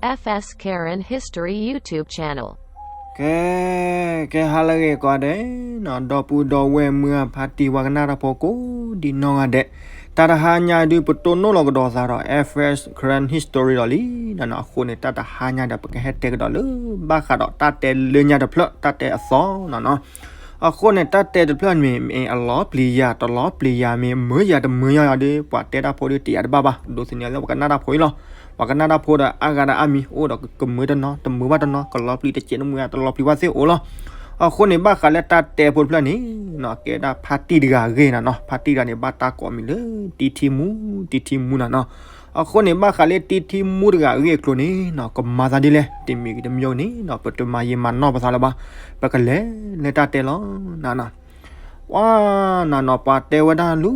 F S Karen History YouTube channel. ကဲ, ကဲဟါလၢအဂ့ၤကိးဂၤဒဲးနီၤ, ဒီပုၢ်ဒီဝဲၢ်မုၢ်ဖါတံၢ်ဝဲကနၣ်တၢ်ဖိကိးဒံနီၢ်ဂၤဒဲး, တၢ်တဟါညါဒုး ပတိၢ်နီၣ်လီၤကဒီးသးဒီး F S Karen History ဒီးလံနီၤ. အဃိန့ၣ် တၢ်တဟါညါဒီး ပကဟဲတဲကဒီးလၢ ဘၣ်ဃးဒီးတၢ်တဲလၢညါတဖျၢၣ် တၢ်တဲအသီနီၤနီၤ. အဃိန့ၣ် တၢ်တဲတဖျၢၣ်န့ၣ် မ့ၢ်အလီၤပျံၤယၤ တလီၤပျံၤယၤ မ့ၢ်မုာ်ယၤတမုာ်ယၤဒီး ပှၤတဲတၢ်ဖိဒီးတယာ်တဘၣ်ဘၣ်, ဒိးသန့ၤလၢပကနၣ်တၢ်ဖိအံၤလီၤ. ပှၤကနၣ်တၢ်ဖိဒီးအါဂၤဒီးအါမံၤ အိၣ်ဒီးကမုာ်တနီၤ တမုာ်ဘၣ်တနီၤ ကလီၤပျံၤတစဲးတမုာ် တလီၤပျံၤဘၣ်သ့ၣ်အိၣ်လီၤ. အဃိန့ၣ် ဘၣ်ဃးလၢတၢ်တဲဖိတဖျၢၣ်န့ၣ်နီၤ ကဲဒၣ်ဖါတံၢ်တဂၤအဂ့ၢ်နီၤနီၤ. ဖါတံၢ်တဂၤန့ၣ် ဘၣ်တၢ်ကိးမံၤလၢ တံထံမူ, တံထံမူနီၤနီၤ. အဃိန့ၣ် ဘၣ်ဃးလၢတံထံမူတဂၤအဂ့ၢ်အကျိၤန့ၣ်နီၤ ကမၤသးဒ်လဲၣ် တမံၤဂ့ၤတမံၤဂ့ၤန့ၣ်နီၤ ပတမၤယံာ်မၤနီၢ်ပသးလၢၤဘၣ်. ပကလဲၤလၢတၢ်တဲလီၤနီၤနီၤ. ပှၤနီၤနီၤ ပှၤတဲဝဲဒၣ်လၢ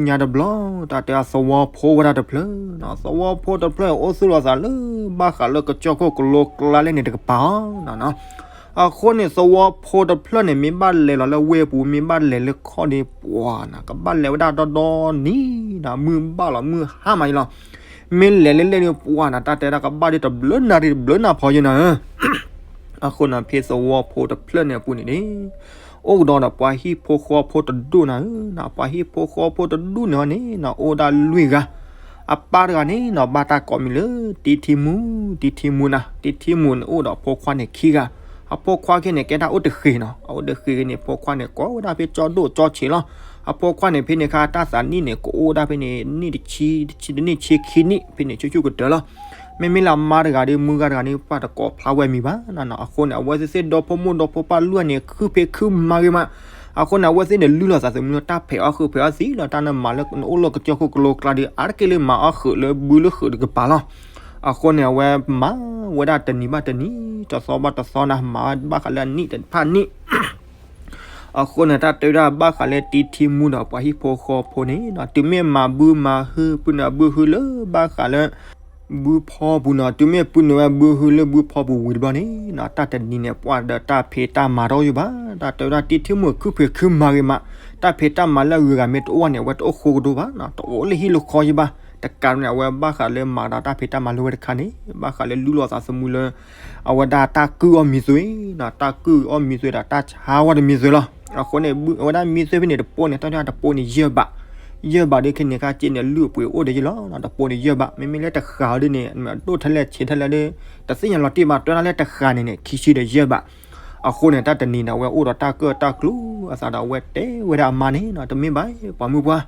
ညါတဘျီ တၢ်တဲအသဝီဖိဝဲဒၣ်တဖျၢၣ်နီၤ, သဝီဖိတဖျၢၣ်အိၣ်သူၣ်လီၤသးလၢ ဘၣ်ဃးလၢကစၢၢ်ခိၣ်ကလိကျါလဲၣ်န့ၣ်တကပၤအီၤနီၤနီၤ. အဃိန့ၣ် သဝီဖိတဖျၢၣ်န့ၣ် မ့ၢ်ဘၣ်လဲၤလီၤလၢဝ့ၢ်ပူၤ မ့ၢ်ဘၣ်လဲၤလၢခီၣ်ဒ့ပှၤနီၤ ကဘၣ်လဲၤဝဲဒၣ်ဒီဒီနံၤနီၤ မုၢ်ဘၣ်လီၤမုၢ်ဟါမးအံၤလီၤ. မ့ၢ်လဲၤလၢလဲၣ်န့ၣ်ပှၤနီၤ တၢ်တဲဒၣ်ကဘၣ်ဒ်တဘျုးနၣ်ရံၣ်တဘျုးနၣ်ဖီယဲနီၤဧၢ. အဃိန့ၣ် ဖဲသဝီဖိတဖျၢၣ်န့ၣ်အပူၤန့ၣ်န့ၣ် အိၣ်ကဒီးဒီးပှၤဟံၣ်ဖိဃီဖိတဒူၣ်နီၤဧၢ, ပှၤဟံၣ်ဖိဃီဖိတဒူၣ်န့ၣ်န့ၣ်နီၤ အိၣ်ဒၣ်လွံၢ်ဂၤ, အပၢ်တဂၤန့ၣ်နီၤ ဘၣ်တၢ်ကိးမံၤလၢ တံထံမူ, တံထံမူနီၤ, တံထံမူန့ၣ်အိၣ်ဒီးအဖိခွါန့ၣ်ခံဂၤ, အဖိခွါခံဂၤန့ၣ် ကဲတၢ်အိၣ်တဃ့ၤနီၤ, အအိၣ်တဃ့ၤဂ့ၤန့ၣ် အဖိခွါန့ၣ် ကိးဝဲဒၣ်ဖဲကၠီဒိၣ်ကၠီဆံးလီၤ. အဖိခွါန့ၣ် ဖဲန့ၣ်အခါ တၢ်သးနံၣ်န့ၣ် ကအိၣ်ဒၣ်ဖဲန့ၣ် နံၣ်တဆံ, တဆံတနံၣ်ဆံခံနံၣ် ဖဲန့ၣ်ဆူၣ်ဆူၣ်ကတၢၢ်လီၤ. မ့မ့ၢ်လၢအမါတဂၤဒီး မုၢ်ဂၤတဂၤန့ၣ် ပှၤတကိးဖျါဝဲမံၤဘၣ်နီၤနီၤ. အဃိန့ၣ် အဝဲသ့ၣ်သ့ၣ်ဒီဖိမိၢ်ဒီဖိပၢ်လွံၢ်ဂၤန့ၣ် ခုဖံးခုမၤဂ့ၤမး, အဃိန့ၣ် အဝဲသ့ၣ်န့ၣ် လုၢ်လီၤသးသမူလၢတၢ်ဖံးအီၣ်ဃုာ်ဖံးအီၣ်သံလီၤ, တၢ်နမၤလၢနအိၣ်လၢကစၢၢ်ခိၣ်ကလိကျါဒီး အါတက့ၢ်လၢမၤအီၣ်ဃုာ်လၢဘုလၢဃုာ်တကပၤလီၤ. အဃိန့ၣ် အဝဲမၤဝဲဒၣ်တနံၤဘၣ်တနံၤ, တသီဘၣ်တသီနီၤ, မၤဘၣ်ဃးလၢအနံၣ်တဖၣ်နံၣ် အဃိန့ၣ် တၢ်တဲဝဲဒၣ်ဘၣ်ဃးလၢတံထံမူဒီးပှၤဟံၣ်ဖိဃီဖိန့ၣ်နီၤ, တုၤမ့ၢ်မၤဘုမၤဟု ပုၢ်နုာ်ဘုဟုလၢဘၣ်ဃးလၢ ဘုဖီပူၤနီၤ, တုၤမ့ၢ်ပုၢ်နုာ်ဝဲဘုဟုလၢဘုဖီပူၤဝံၤတဘျီန့ၣ်နီၤ, တၢ်တနံၤန့ၣ်ပှၤဒီးတၢ်ဖံးတၢ်မၤတအိၣ်ယံၤဘၣ်, တၢ်တဲဝဲဒၣ်တံထံမူခုဖံးခုမၤဂ့ၤမး, တၢ်ဖံးတၢ်မၤလၢအဂုၤအဂၤမ့ၢ်တအိၣ်န့ၣ် အဝဲတအိၣ်ဃိကဒိဘၣ်နီၤ, တအိၣ်လၢဟံၣ်လၢဃီယံၤဘၣ်, တကးန့ၣ် အဝဲဘၣ်ဃးလၢမၤဒီးတၢ်ဖံးတၢ်မၤလၢဝဲတခါန့ၣ် ဘၣ်ဃးလၢလုၢ်လီၤသးသမူလၢ အဝဲဒၣ်တၢ်ကုၢ်အီၣ်မံၤသွ့နီၤ, တၢ်ကုၢ်အီၣ်မံၤသွ့ဒီးတၢ်ဆါဝဲဒၣ်မံၤသွ့လီၤ. အဃိန့ၣ် အဝဲဒၣ်မံၤသွ့ဖဲန့ၣ်တပိၢ်န့ၣ် တၢ်တပိၢ်န့ၣ်ယဲၢ်ဘး, ယဲၢ်ဘးဒီးခဲန့ၣ်ခါက့န့ၣ် လုၢ်အပှ့ၤအိၣ်ဒီးယဲၢ်လီၤ, တပိၢ်န့ၣ်ယဲၢ်ဘး, မ့မ့ၢ်လၢတဃာ်အီၤဒ်န့ၣ် မ့ၢ်အဒိၣ်ထဲလဲၣ်ဆံးထဲလဲၣ်ဒီး တသ့ၣ်ညါလီၤတံၢ်ဘၣ်, တွဲဒၣ်လၢတဃာ်န့ၣ်န့ၣ် ခံဆံဒီးယဲၢ်ဘး. အဃိန့ၣ် တၢ်တနံၤန့ၣ် အဝဲအိၣ်ဒီးတၢ်ကၢၣ်တၢ်ကျူအသးဒီး အဝဲတဲဝဲဒၣ်အမါန့ၣ်နီၤ, တမ့ၢ်ဘၣ် ပှၤမုၢ်ပှၢ်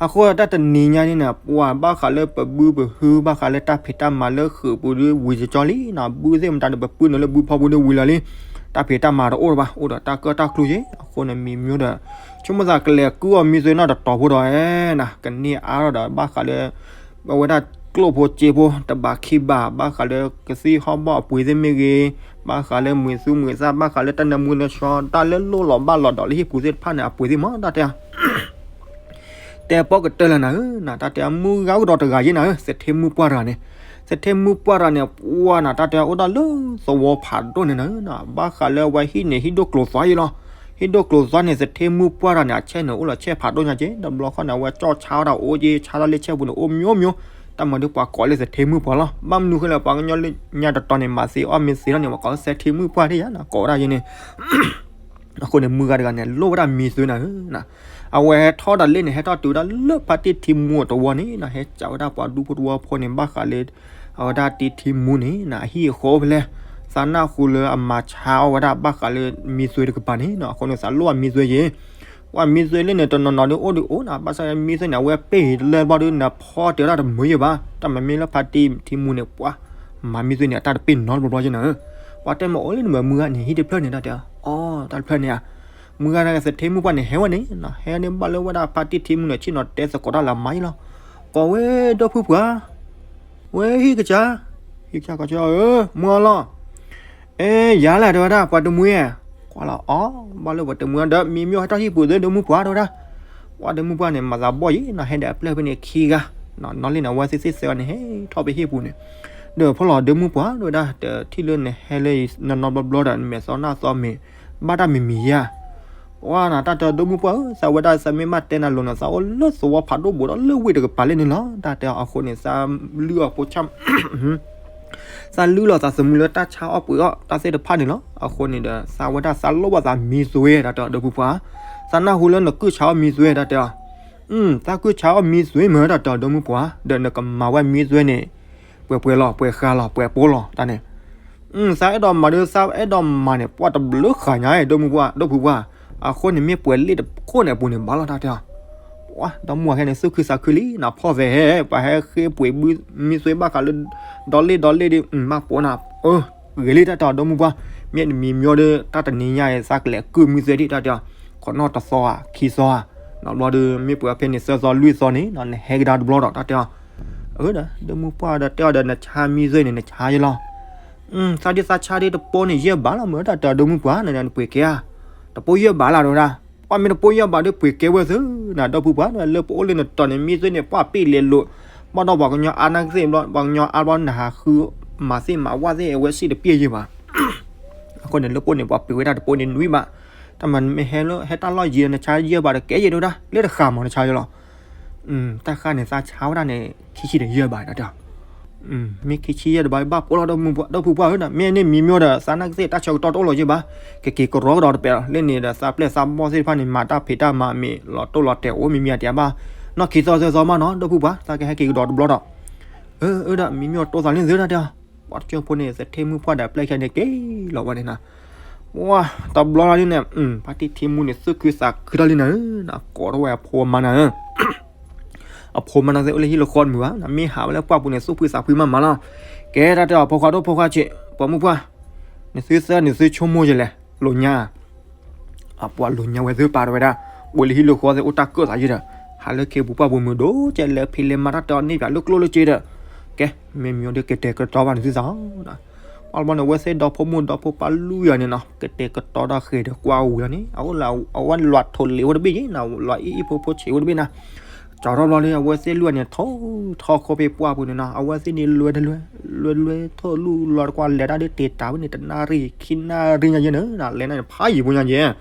အဃိတၢ်တနံၤညါန့ၣ်နီၤ ပှၤဘၣ်ဃးလၢပဘုပဟု ဘၣ်ဃးလၢတၢ်ဖံးတၢ်မၤလၢဃုာ်ပူၤဒီးဝံၤကကီလံနီၤ, ဘုသ့ၣ်မတၤဒီး ပပုၢ်နုာ်လၢဘုဖီပူၤဒီးဝံၤလီၤလံ, တၢ်ဖံးတၢ်မၤတအိၣ်တဘၣ်, အိၣ်ဒီးတၢ်ကၢၣ်တၢ်ကျူယဲၢ်, အဃိန့ၣ်မံၤမ့ၢ်ဒီး ဆိကမိၣ်သးကလဲၤကုၢ်အီၣ်မံၤသွ့နီၤ တတီၤဖိဒီး ကန့ၢ်အါထီၣ်ဒီး ဘၣ်ဃးလၢ အဝဲဒၣ်ကျိၣ်ဖိစ့ဖိ တဘးခံဘး ဘၣ်ဃးလၢကသံၣ်ဟီၣ်ဘီၣ်အပှ့ၤသ့ၣ်မ့ၢ်ဂ့ၤ, ဘၣ်ဃးလၢမုာ်သူမုာ်သၣ် ဘၣ်ဃးလၢတၢ်နၢမူနၢဆှီ တၢ်လၢလိၣ်လီၤဘၣ်လီၤဒီးလၢဟံၣ်ပူၤသ့ၣ်တဖၣ်န့ၣ် အပှ့ၤသ့ၣ်မး တၢ်တဲ တဲပီၣ်ကတၢၢ်လၢနၤဧၢ, တၢ်တဲမုၢ်ဂၤကဒီးတဂၤယဲၢ်နၤဧၢ, သထ့မုၢ်ပှၢ်တဂၤန့ၣ်, သထ့မုၢ်ပှၢ်တဂၤန့ၣ် ပှၢ်နၤ တၢ်တဲအိၣ်ဒၣ်လၢသဝီဖးဒိၣ်န့ၣ်နၤဧၢ, ဘၣ်ဃးလၢအဝဲဟံၣ်န့ၣ် ဟံၣ်ဒိၣ်ကျိၤသွါယဲၢ်လီၤ, ဟံၣ်ဒိၣ်ကျိၤသွါန့ၣ် သထ့မုၢ်ပှၢ်တဂၤန့ၣ် အဆဲးန့ၣ် အိၣ်လီၤဆဲးဖးဒိၣ်ညါက့, တဘျီဃီန့ၣ် အဝဲကၠီၣ်ဆါဝဲဒၣ်အိၣ်က့ ဆါတၢ်လၢဆဲးပူၤန့ၣ် အိၣ်မျိၤမျိၤ, တၢ်မၤဒုးပှၤကိးလၢသထ့မုၢ်ပှၢ်လီၤ, ဘၣ်မနုၤဃိလဲၣ် ပှၤကညီလၢညါတတီၤန့ၣ် မၤသ့အီၣ်မ့ၤသ့လီၤန့ၣ် ပှၤကိးလၢသထ့မုၢ်ပှၢ်ဒ်ယါနၤ ကိးဝဲဒၣ်ယဲၢ်န့ၣ် အဃိန့ၣ် မုၢ်ဂၤတဂၤန့ၣ် လိၣ်ဝဲဒၣ်မံၤသွ့နၤဧၢ, အဝဲဟဲထီၣ်ဒၣ်လဲၣ်န့ၣ် ဟဲထီၣ်တုၤဝဲဒၣ်လၢဖါတံၢ်ထံမူအတဝီန့ၣ်နီၤ, ဟဲစံးဝဲဒၣ်ပှၤဒူဖိတဝီဖိန့ၣ် ဘၣ်ဃးလၢ အဝဲဒၣ်တံထံမူန့ၣ်နီၤ အဟံၣ်အဃီဖဲလဲၣ်, သးနၢ်ဟူလၢအမၤဆါအီၣ်ဝဲဒၣ်ဘၣ်ဃးလၢမံၤသွ့တကပၤန့ၣ်နီၤ, အဃိန့ၣ် သးလိၣ်အမံၤသွ့ယဲၢ်, ပှၤမံၤသွ့လၢန့ၣ် တနီၤနီၤဒ်အိၣ်ဒ်အိၣ်နီၤ, ဘၣ်ဆၣ်မံၤသွ့န့ၣ် အဝဲပ့ၢ်လၢဘျီဒုး နဖီတဲဝဲဒၣ်တမုာ်ယဲၢ်ဘၣ်, တၢ်မၤမ့ၢ်လၢဖါတံၢ်ထံမူန့ၣ် ပှၤ မၤမံၤသွ့န့ၣ် အတၢ်တပ့ၢ်နီတဘျီဘျီယဲၢ်နၤဧၢ, ပှၤတဲမ့ၢ်အိၣ်လၢနမုၢ်ဂၤန့ၣ် ဟံၣ်တဖျၢၣ်န့ၣ် တၢ်တဲ, အီ တၢ်တဖျၢၣ်န့ၣ်ဧါ, မုၢ်ဂၤန့ၣ် သထ့မုၢ်ပှၢ်န့ၣ် ဟဲဝဲန့ၣ်နီၤ, ဟဲန့ၣ်ဘၣ်လၢဝဲဒၣ်ဖါတံၢ်ထံမူန့ၣ် ဆ့ၣ်နီၤတဲသကိးတၢ်လၢအမါအံၤလီၤ, ကိးဝဲဒီပုၢ်ပှၢ်, ဝဲဟံၣ်ကစၢ်, ဟံၣ်ကစၢ်ကီၢ်ကၠီဧၢ, မုၢ်အီလီၤ အဲ ယၤလဲၣ် တဲဝဲဒၣ် ပှၤတမှံၤ, ကွၢ်လီၤ အီ ဘၣ်လၢပှၤတမှံၤဒီး မံမ့ၢ်ဟဲထီၣ်ဟံၣ်ပူၤသ့ ဒီမုၢ်ပှၢ် တဲဝဲဒၣ်, ပှၤဒီမုၢ်ပှၢ်န့ၣ် မၤသးဘီၣ်ယံၤနီၤ, ဟဲဒီးအပျဲၢ်ဖဲန့ၣ်ခံဂၤ, နီၢ်လံၢ်န့ၣ် အဝဲသ့ၣ်သ့ၣ်စဲးဝဲန့ၣ် ဟဲထီၣ်ဖဲဟံၣ်ပူၤန့ၣ်, ဒီးဖီလီၤ ဒီမုၢ်ပှၢ် တဲဝဲဒၣ် တထံၣ်လၢနဟဲလၢနီၢ်နီၢ်ဘျီဘျီဒီး နမဲာ်သီနၢ်သီမ့ၢ် ဘၣ်တၢ်မံၤမံၤယၤ ပှၤနၤ တၢ်တဲဒီမုၢ်ပှၢ်ဧၢ, သးဝဲဒၣ်သးမ့ၢ်ဘၣ်တဲနၤလိၤနီၤ သးအိၣ်လၢသဝီဖးဒိၣ်ဘူးဒီးလၢဝ့ၢ်တကပၤလၢန့ၣ်လီၤ, တၢ်တဲအီၤအဃိန့ၣ် သးလုၢ်အီၣ်ဖိဆၣ် သးလုၢ်လီၤသးသမူလၢတၢ်ဆါအီၣ်ပှ့ၤအီၣ်တၢ်သ့ၣ်တဖၣ်န့ၣ်လီၤ. အဃိန့ၣ်ဒီး သးဝဲဒၣ်သးလိၣ်ဘၣ်သးမံသွဲ တၢ်တဲအီၤ ဒီပုၢ်ပှၢ်, သးနၢ်ဟူလၢနကုၢ်ဆါအီၣ်မံသွဲ တၢ်တဲအီၤ, သးကုၢ်ဆါအီၣ်မံသွဲမ့ၢ် တၢ်တဲအီၤ ဒီပုၢ်ပှၢ်, ဒီးနကမၤဝဲမံသွဲန့ၣ် ပှဲၤပှဲၤလီၤ ပှဲၤဃါလီၤ ပှဲၤပိလီၤ တၢ်န့ၣ် သးအဲၣ်ဒိးမၤဒီး သးအဲၣ်ဒိးမၤန့ၣ် ပှၤတဘျုးဃာ်ညါ ဒီပုၢ်ပှၢ်, ဒီပုၢ်ပှၢ်, အဃိန့ၣ်မ့ၢ်ပှဲၤလ့ၣ်တခိၣ်န့ၣ်အပူၤန့ၣ်ဘၣ်လီၤ တၢ်တဲအီၤ ပှၤဒီမါဝၤခဲန့ၣ် သူၣ်ခုသးခုလံ နဖီၣ်သဲးဟဲ ပှၤဟဲဃ့ပှ့ၤဘုမံသွဲဘၣ်ဃးလၢ ဒီလ့ၣ်ဒီလ့ၣ်ဒီး မၤပိာ်နၤ အၢ ဂ့ၤလံ တၢ်တဲအီၤ ဒီမါဝၤ, မ့ၢ်နမံမီဒီး တၢ်တနံၤညါအံၤ သးကလဲၤကုၢ်မံသွဲဒံး တၢ်တဲအီၤ, ခီနီၣ်တသီဧါ ခံသီဧါ, နီဘျီဒီး မ့ၢ်ပှဲၤဖဲန့ၣ် သၢသီလွံၢ်သီန့ၣ် နဟဲကဒါတဘျီဒီး တၢ်တဲအီၤ, အၢ ဒီမါဝၤဒီးတဲအီၤဒီး နဆါမံသွဲန့ၣ် နဆါယလီၤ သးဒ်သးဆါဒ်တပိၢ်န့ၣ် ယဲၢ်ဘးလီၤမ့ၢ် တၢ်တဲအီၤ ဒီမါဝၤ နပှ့ၤကဲဧါ, တပိၢ်ယဲၢ်ဘးလီၤ တဲဝဲဒၣ်, ပှၤမ့ၢ်တပိၢ်ယဲၢ်ဘးဒီး ပှ့ၤကဲဝဲသု နဒီပုၢ်ပှၢ် လၢပအိၣ်လၢနတီၤန့ၣ် မံသွဲန့ၣ် ပှၤပ့ၢ်လဲၤလိာ်, ဘၣ်ဒီးပှၤကညီအါနာ်ကသ့ၣ်ဘျီ ပှၤကညီအါဘျီ နဟးဃုမၤသ့ၣ်မၤဝၣ်သ့ၣ် အဝဲစ့ၢ်တပ့ၢ်ယဲၢ်ဘး အဃိန့ၣ် လၢပအိၣ်န့ၣ် ပှၤပှ့ၤဝဲဒၣ်တပိၢ်န့ၣ်နွံဘး, တၢ်မၤနမ့ၢ်ဟဲလၢဟဲတၢ်လီၢ်ယံၤ နဆါယဲၢ်ဘးဒီးကဲယဲၢ် တဲဝဲဒၣ် လၢတဃာ်မး နဆါယဲၢ်လီၤ တၢ်ဃာ်န့ၣ် သးဆါဝဲဒၣ်န့ၣ် ခံဆံဒီးယဲၢ်ဘး တၢ်တဲအီၤ, မ့ၢ်ခံဆံယဲၢ်တဘး ဘၣ်ပိာ်လီၤ ဒီပုၢ်ပှၢ်ဧၢ မ့ၢ်န့ၣ်မံမီဒီး သးနာ်ကသ့ၣ် တၢ်ဆၢကတီၢ်တအိၣ်လီၤယဲၢ်ဘး, ကက့ၤကရီကဒီးတပဲာ်လီၤ လၢန့ၣ်ဒီး သးပျဲၢ်သးဘီၣ်သ့ၣ်တဖၣ်န့ၣ် မၤတၢ်ဖံးတၢ်မၤမ့ၢ်လီၤတိၢ်လီၤတဲာ်အိၣ် မံမံအတဘၣ်, နီၢ်ခံသီသၢသီမးနီၤ ဒီပုၢ်ပှၢ် သးကဟဲက့ၤကဒီးတဘျီဒီး, အၢ အၢ ဒီးမံမီတိၢ်သးလံ သၢ တၢ်တဲအီၤ, ပှၤတကၠိဖိန့ၣ် သထ့မုၣ်ဖှၣ်ဒီးပျဲၢ်ခဲန့ၣ်က့ၤလီၤဝဲန့ၣ်နၤ, ပှၤတဘျီလီၤန့ၣ် ဖါတံၢ်ထံမူန့ၣ် သူၣ်ခုသးခုထီၣ်လံနၤဧၢ, ကိးထီၣ်ဝဲအဖိအမါနၤဧၢ အဖိမါနၤသ့ၣ်အိၣ်လၢဟံၣ်လၢဃီတမုာ်ဘၣ်, နမ့ၢ်ဟးဝဲလၢပှၢ်ပူၤန့ၣ် သူၣ်ဖှံသးဖှံမးမးလီၤ, ကဲတၢ်တဲအီၤ ဖိခွါဒိၣ်ဖိခွါဆံး ပိာ်မုၣ်ပှၢ်, နသုသၢနသုဆိကမိၣ်ယလဲၣ်, လိာ်ညါ အပှၤလိာ်ညါဝဲသ့ၣ်ပာ်တဝဲဒၣ်, အိၣ်လၢဟံၣ်လၢဃီသ့ၣ်အိၣ်တၢ်ကၢၣ်သးယဲၢ်ဒီး, ဟးလၢခ့ပူၤပှၢ်ပူၤမုာ်ဒိၣ်ကဲလဲၤဖံးလဲၤမၤတၢ်တဲအီၤန့ၣ် ပၠးလၢကျိၣ်လၢစ့ဒီး, ကဲ မ့ၢ်မံဒီးကတဲာ်ကတီၤဘၣ်န့ၣ်သုသး, ပှၤဘျီန့ၣ် အဝဲသ့ၣ်ဒီဖိမိၢ်ဒီဖိပၢ်လွံၢ်ဂၤန့ၣ်နီၤ ကတဲာ်ကတီၤဒီးဃဲၤဒီးကွၢ်ဝံၤလီၤန့ၣ် အဝဲလွးထိးလ့ၤဝဲတဘ့ၣ်ယဲၢ်နၤ လွးအံၣ်အံၣ်ဖိဖိဆံးဝဲတဘ့ၣ်နၤ ကၠီထီၣ်ဘျီလၢအဝဲသ့ၣ်လွံၢ်ဂၤန့ၣ် ထိၣ်ထီၣ်ခိၣ်ဖဲပှၢ်ပူၤန့ၣ်နီၤ အဝဲသ့ၣ်န့ၣ်လွဲတလွဲ, လွဲလွဲထိၣ်လူၢ်လီၤတကွၢ်လဲၤတၢ်ဒ်တ့ၢ်တၢ်ဝဲန့ၣ် တနၣ်ရံၣ်ခံနၣ်ရံၣ်ညါယဲၢ်န့ၣ် လဲၤန့ၣ်ဖးယံာ်ဖိညါယဲၢ်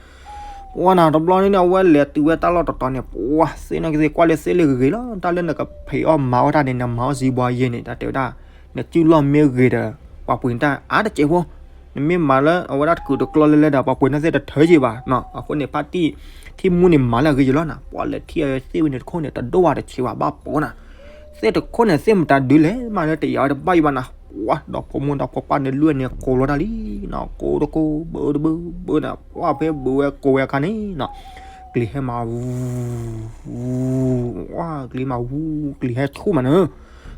ပှၤနၤတဘျီန့ၣ် အဝဲလဲၤတုၤဝဲတၢ်လီၢ်တတီၤန့ၣ် ပှၤသ့ၣ်နီၣ်က့ၤသ့ၣ်ကွၢ်လၢသ့ၣ်လၢဂ့ၤဂ့ၤလီၤ တၢ်လၢနကဖံးအီၣ်မၤအီၣ်တၢ်န့ၣ် နမၤအီၣ်စံးဘှါယဲၢ်န့ၣ် တၢ်တဲဝဲဒၣ် နစုလီၢ်မ့ၢ်ဂ့ၤဒီး ပှၤပှ့ၤတၢ်အါတစဲးဖိ နမ့ၢ်မၤလၢအဝဲဒၣ်တကုာ်တကျီလၢလဲဒီး ပှၤပှ့ၤန့ၢ်သ့ၣ်တထၢက့ၤဘၣ်နီၤ အဃိန့ၣ် ဖါတံၢ်ထံမူန့ၣ်မၤလၢအဂ့ၤယဲၢ်လီၤနၤ ပှၤလဲၤထံၣ်အသ့ၣ်ဝဲန့ၣ်တခိၣ်န့ၣ် တဒိၣ်ဘၣ်တဆံးဘၣ်ဘၣ်ပိာ်နၤ သ့ၣ်တခိၣ်န့ၣ် သ့ၣ်မတၤဒုလဲၣ်မးလၢတယာ်ဝဲတဘၣ်ယံၤဘၣ်နၤ ပှၤဒီဖိမိၢ်ဒီဖိပၢ်န့ၣ်လွံၢ်န့ၣ် ကိးလီၤတၢ်လံနီၤ ကိးတကိး ဘၢတဘၢ ဘၢနၤ ပှၤဖဲဘၢဝဲကိးဝဲအခါန့ၣ်နီၤ ကလံၤဟဲမး ဝူ ဝူ ဝါ ကလံၤမးဝူ ကလံၤဟဲဆူၣ်မးနၤ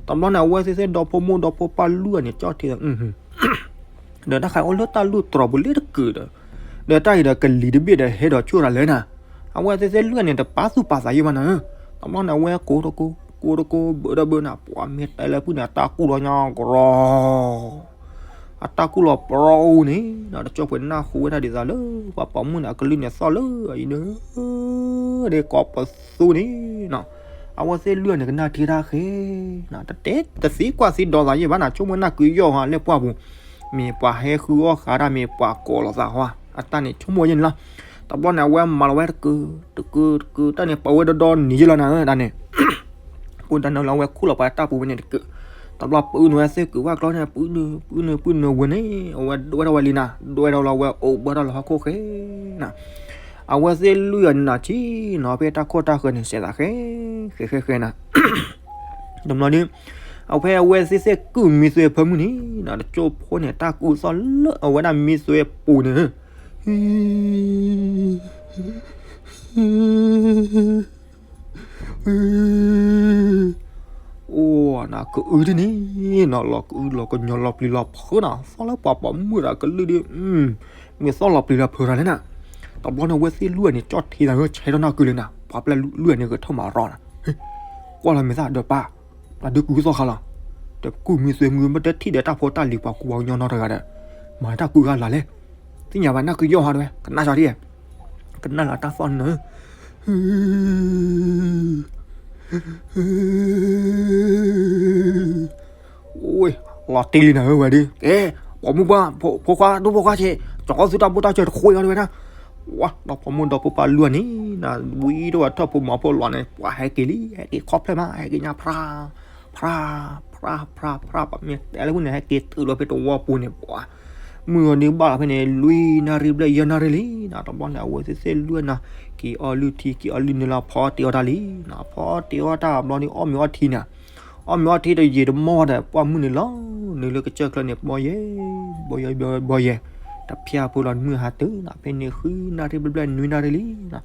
တဘျီန့ၣ် အဝဲသ့ၣ်သ့ၣ်ဒီဖိမိၢ်ဒီဖိပၢ်လွံၢ်ဂၤန့ၣ် ကၠီၣ်ထံး ဒီးတၢ်ခါအိၣ်လၢတၢ်လူၢ်တြီၤပူၤလၢတကုာ်ဒီး ဒီးတၢ်အံၤဒီးကလံၤတဘ့ၣ်ဒီးဟဲဒီးဆူၣ်ရၤလၢနၤ အဝဲသ့ၣ်သ့ၣ်လွံၢ်ဂၤန့ၣ် တပာ်သူၣ်ပာ်သးယံၤဘၣ်နၤ တဘျီန့ၣ် အဝဲကိးတကိး ကိးတကိး ဘၢဒီးဘၢနၤ ပှၤမ့ၢ်တဲလၢပုၢ်န့ၣ် အတၢ်ကူၣ်လီၤညါကရီ အတၢ်ကူၣ်လီၤပြီအူန့ၣ် ဒီးတကၠိဖိနၢ်ဟူဝဲဒၣ်ဒ်သိးလၢ ပှၤပိာ်မုၣ်န့ၣ် အကလုၢ်န့ၣ်သီၣ်လၢအံၤန့ၣ် ဒ်ကိးပသူန့ၣ်နီၤ အဝဲသ့ၣ်လွံၢ်ဂၤန့ၣ် ကနၣ်ထံတၢ်ဃ့နီၤ တတဲတသံကွၢ်သံဒီးသးယံၤဘၣ်နၤ ဆိကမိၣ်နၢ်ကုယီၢ်ဟါလၢပှၢ်ပူၤ မ့ၢ်ပှၤဟဲဃုအီၣ်ဃာ်တၢ် မ့ၢ်ပှၤကိးလီၤသးဟါ အတၢ်န့ၣ် ဆိကမိၣ်ယဲၢ်န့ၣ်လီၤ တဘျီန့ၣ် အဝဲမၤလီၤဝဲတကုာ် တကုာ် တကုာ် တၢ်န့ၣ် ပဝဲဒီဒီနံၤယဲၢ်လီၤနၤ တၢ်န့ၣ် ပူတၢ်န့ၣ်လီၤ အဝဲခူၣ်လီၤပှၤတၢ်ပူၤဝဲန့ၣ်တကုာ် တဘျီပုၢ်နုာ်ဝဲသ့ၣ်ကုာ်ဝၣ်ကျီန့ၣ် ပုၢ်နုာ် ပုၢ်နုာ် ပုၢ်နုာ်ဝဲန့ၣ် အဝဲဒွဲၣ်ထီၣ်ဝဲလံနၤ ဒွဲၣ်ထီၣ်လီၤဝဲအိၣ်ဘၣ်ထီၣ်လီၤဟီၣ်ခိၣ်ဃဲနၤ အဝဲသ့ၣ်လွံၢ်ဂၤန့ၣ်နၤဆံနီၤ ဖဲတၢ်ခိၣ်တၢ်ဃၢၤန့ၣ် စဲးသးဃဲ ဃဲဃဲဃဲနၤ တဘျီန့ၣ် အဝဲအဝဲသ့ၣ်သ့ၣ်ကုၢ်မံသွဲဖၢမုၢ်န့ၣ် တကၠိဖိန့ၣ် တၢ်ကူၣ်သီၣ်လၢအဝဲဒၣ်မံသွဲပူၤန့ၣ် အိၣ်နၤကအုဒ်န့ၣ်နီၤ လီၤကအုလီၤကညီလီၤပျံၤလီၤဖုးနၤ သီၣ်လၢပှၤပိာ်မုၣ်ဒီးကလုၢ်ဒ် မ့ၢ်သီၣ်လီၤပျံၤလီၤဖုးတၢ်လဲၣ်နၤ တဘျီန့ၣ် အဝဲသ့ၣ်လွံၢ်ဂၤန့ၣ် ကၠီၣ်ထံသး ဆဲးထီၣ်နၢ်ကုလၢနၤ ပှၤပျဲၢ်လွံၢ်ဂၤန့ၣ် ဂဲၤထီၣ်မၤရီနၤ ကွၢ်လီၤမ့ၢ်သၣ်ဒီးပၢ် တၢ်ဒုးကူသိၣ်ခါလီၤ တကူၣ်မံသွဲမုၢ် မ့ၢ်တထံၣ်ဒီးတၢ်ဖိတၢ်လံၤပှၤကူပှၤကညီနီတဂၤဒီး မၤတၢ်ကူၣ်ဂၤလၢ်လဲၣ် သ့ၣ်ညါဘၣ်နၢ်ကုယီၢ်ဟါတဝဲ ကနၣ်စီၤဒ် ကနၣ်လၢတၢ်သီၣ်န့ၣ် အိၣ် လီၤတံၢ်လံနၤဧၢဝဲဒ် ကဲ ပိာ်မုၣ်ပှၢ် ဖိခွါ ဒိၣ်ဖိခွါဆံး ကၠီၤကီၢ်သုတၢ်ဘူၣ်တၢ်စၢၤတဃိဝဲဒၣ် ဝါ ဒီးပိာ်မုၣ်ဒီးဖိပၢ်လွံၢ်ဂၤန့ၣ် ဝံၤတဝဲထီၣ်ဖိမၤဖိလီၤန့ၣ် ပှၤဟဲက့ၤလံ ဟဲက့ၤခီဖျိမး ဟဲက့ၤညါဖြါ ဖြါ ဖြါ ဖရၣ်ဖရၣ်ဖရၣ် ပှၤမ့ၢ်တဲလၢဖဲန့ၣ် ဟဲက့ၤတုၤလီၤဖဲတဝီပူၤန့ၣ် ပှၤ မုၢ်ဂီၤန့ၣ်ဘၣ်လီၤဖဲန့ၣ် လွံၢ်နၣ်ရံၣ်ဘျဲၣ်ယဲၢ်နၣ်ရံၣ်လံနီၤ. တဘျီန့ၣ် အဝဲသ့ၣ်သ့ၣ်လွံၢ်နၤ က့ၤအီလုၢ်ထံ က့ၤအီလုၢ်နုာ်လီၤ ဖီတ့ၢ်အီၣ်တၢ်လံနီၤ. ဖီတ့ၢ်အီၣ်တၢ်ဘျီန့ၣ် အီၣ်မ့ၤအီထံန့ၣ် အီၣ်မ့ၤအီထံတယံာ်တမီၢ်ဒီး ပှၢ်မုၢ်န့ၣ်လီၤ နုာ်လၢကစၢၢ်ချၢန့ၣ် ဘီယဲၢ် ဘီယဲၢ် ဘီယဲၢ် တဖၠၣ်ဖိလီၤ မုၢ်ဟါတုၤနီၤ ဖဲန့ၣ် ဃုနၣ်ရံၣ်ဘျဲၣ်ဘျဲၣ် နွံနၣ်ရံၣ်လံနီၤ.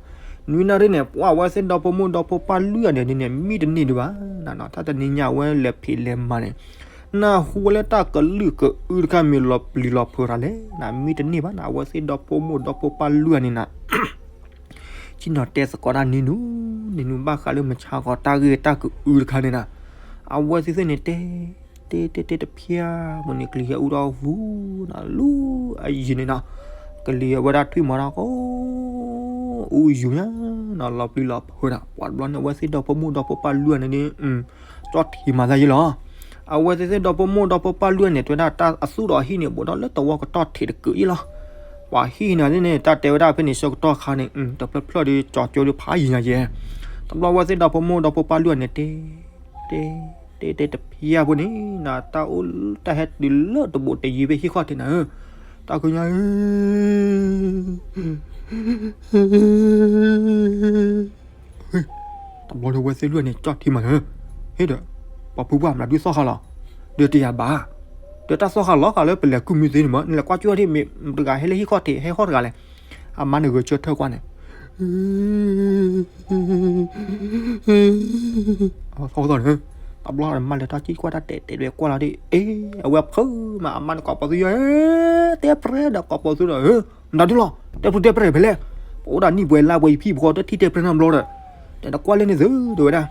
နွံနၣ်ရံၣ်န့ၣ် ပှၤအဝဲသ့ၣ်ဒီဖိမိၢ်ဒီဖိပၢ်လွံၢ်ဂၤန့ၣ်န့ၣ် မံတန့ၢ်ဒံးဘၣ်နီၤ. တၢ်တနံၤညါအဝဲလဲၤဖံးလဲၤမၤန့ၣ် နၢ်ဟူဝဲလၢတၢ်ကလုၢ်ကအုတခါ မ့ၢ်လီၤပျံၤလီၤဖုးတၢ်လဲၣ်နီၤ မံတန့ၢ်ဘၣ်နီၤ. အဝဲသ့ၣ်ဒီဖိမိၢ်ဒီဖိပၢ်လွံၢ်ဂၤန့ၣ်နီၤ ဆ့ၣ်နီၤတဲသကိးတၢ်နံၤနုၤ နံၤနုၤ ဘၣ်ဃးလၢမုၢ်ဆါခီ တၢ်ဂ့ၢ်တၢ်ကအုတခါန့ၣ်နီၤ. အဝဲသ့ၣ်သ့ၣ်န့ၣ် တဲ တဲတဲတဲတဖၠၣ် မုၢ်နံၤကလံၤဟဲအူထီၣ်ဝူနီၤ လူၤအယံၤန့ၣ်နီၤ ကလံၤအဝဲဒၣ်ထွံၣ်မၤတၢ်ကိး အူယူၤညါနီၤ လီၤပျံၤလီၤဖုးနီၤ. ပှၤတဘျီန့ၣ် အဝဲသ့ၣ်ဒီဖိမိၢ်ဒီဖိပၢ်လွံၢ်ဂၤန့ၣ်န့ၣ် ကၠီၣ်ထံမၤသးယဲလီၤ. အဝဲသ့ၣ်သ့ၣ်ဒီဖိမိၢ်ဒီဖိပၢ်လွံၢ်ဂၤန့ၣ် တဲဝဲဒၣ်တၢ်အသူၣ်ဒီးအဟံၣ်န့ၣ် ဘူးဒီးလၢတဝီကတီၢ်ထံးတကုးယဲလီၤ. ပှၤဟံၣ်န့ၣ်န့ၣ် တၢ်တဲဝဲဒၣ်ဖဲန့ၣ် ဆၢကတီၢ်ခါန့ၣ် တဖျၢၣ်ဖျၢၣ်ဒီးကၠီကၠိဒီးဖးယံၤညါယဲ တဘျီဝဲသ့ၣ်ဒီဖိမိၢ်ဒီဖိပၢ်လွံၢ်ဂၤန့ၣ် တဲ တဲ တဲ တဲတဖၠၣ်ဖိန့ၣ်နီၤ တၢ်အိၣ်တၢ်ဟဲတုၤလၢတဘိးတယံၤဖဲဟံၣ်ခီၣ်ထံးနၤဧၢ, တၢ်ကညီဧၢ, တဘျီဒီးဝဲသ့ၣ်လွံၢ်ဂၤန့ၣ် ကၠီၣ်ထံမၤနၤဧၢ, ဟ့ၣ်ဒီး ပှၤဖုပှၢ်မနုၤဒုးသီၣ်ဃာ်လီၤ, ဒီးတယာ်ဘၣ်, ဒီးတၢ်သီၣ်ဃာ်လီၤဃာ်လၢပလဲၤကုၢ်မုၢ်သ့န့ၣ်မး နလဲၤကွၢ်ကၠိၣ်ထံၣ်မ့ၢ်တဂၤဟဲလၢဟံၣ်ခီၣ်ထံး ဟဲဟီၣ်တဂၤလဲၣ်, အမါန့ၣ်ဂဲၤဆၢထၢၣ်ကွၢ်န့ၣ် သီၣ်သီၣ်န့ၣ်, တဘျီဒီးမါလဲၤထီၣ်စံၣ်ကွၢ်တၢ်တဲာ်တဲာ်ဒွဲၣ်ကွၢ်လီၤဒ်အံၤ, အဝဲဖုမး အမါန့ၣ်ကိးပိာ်သူယီၤ, တဲပြဲဒီးကိးပိာ်သူဒီး, မတၤဒုလီၤ တဲဖုတဲပြဲဖဲလဲၣ်, ပအိၣ်ဒၣ်နံၣ်ပှဲၤလါပှဲၤယဖံၣ်ပဃီတထံၣ်တဲပြဲနီတဘျီဒီး, တဲနကွၢ်လၢန့ၣ်သုတဲဝဲဒၣ်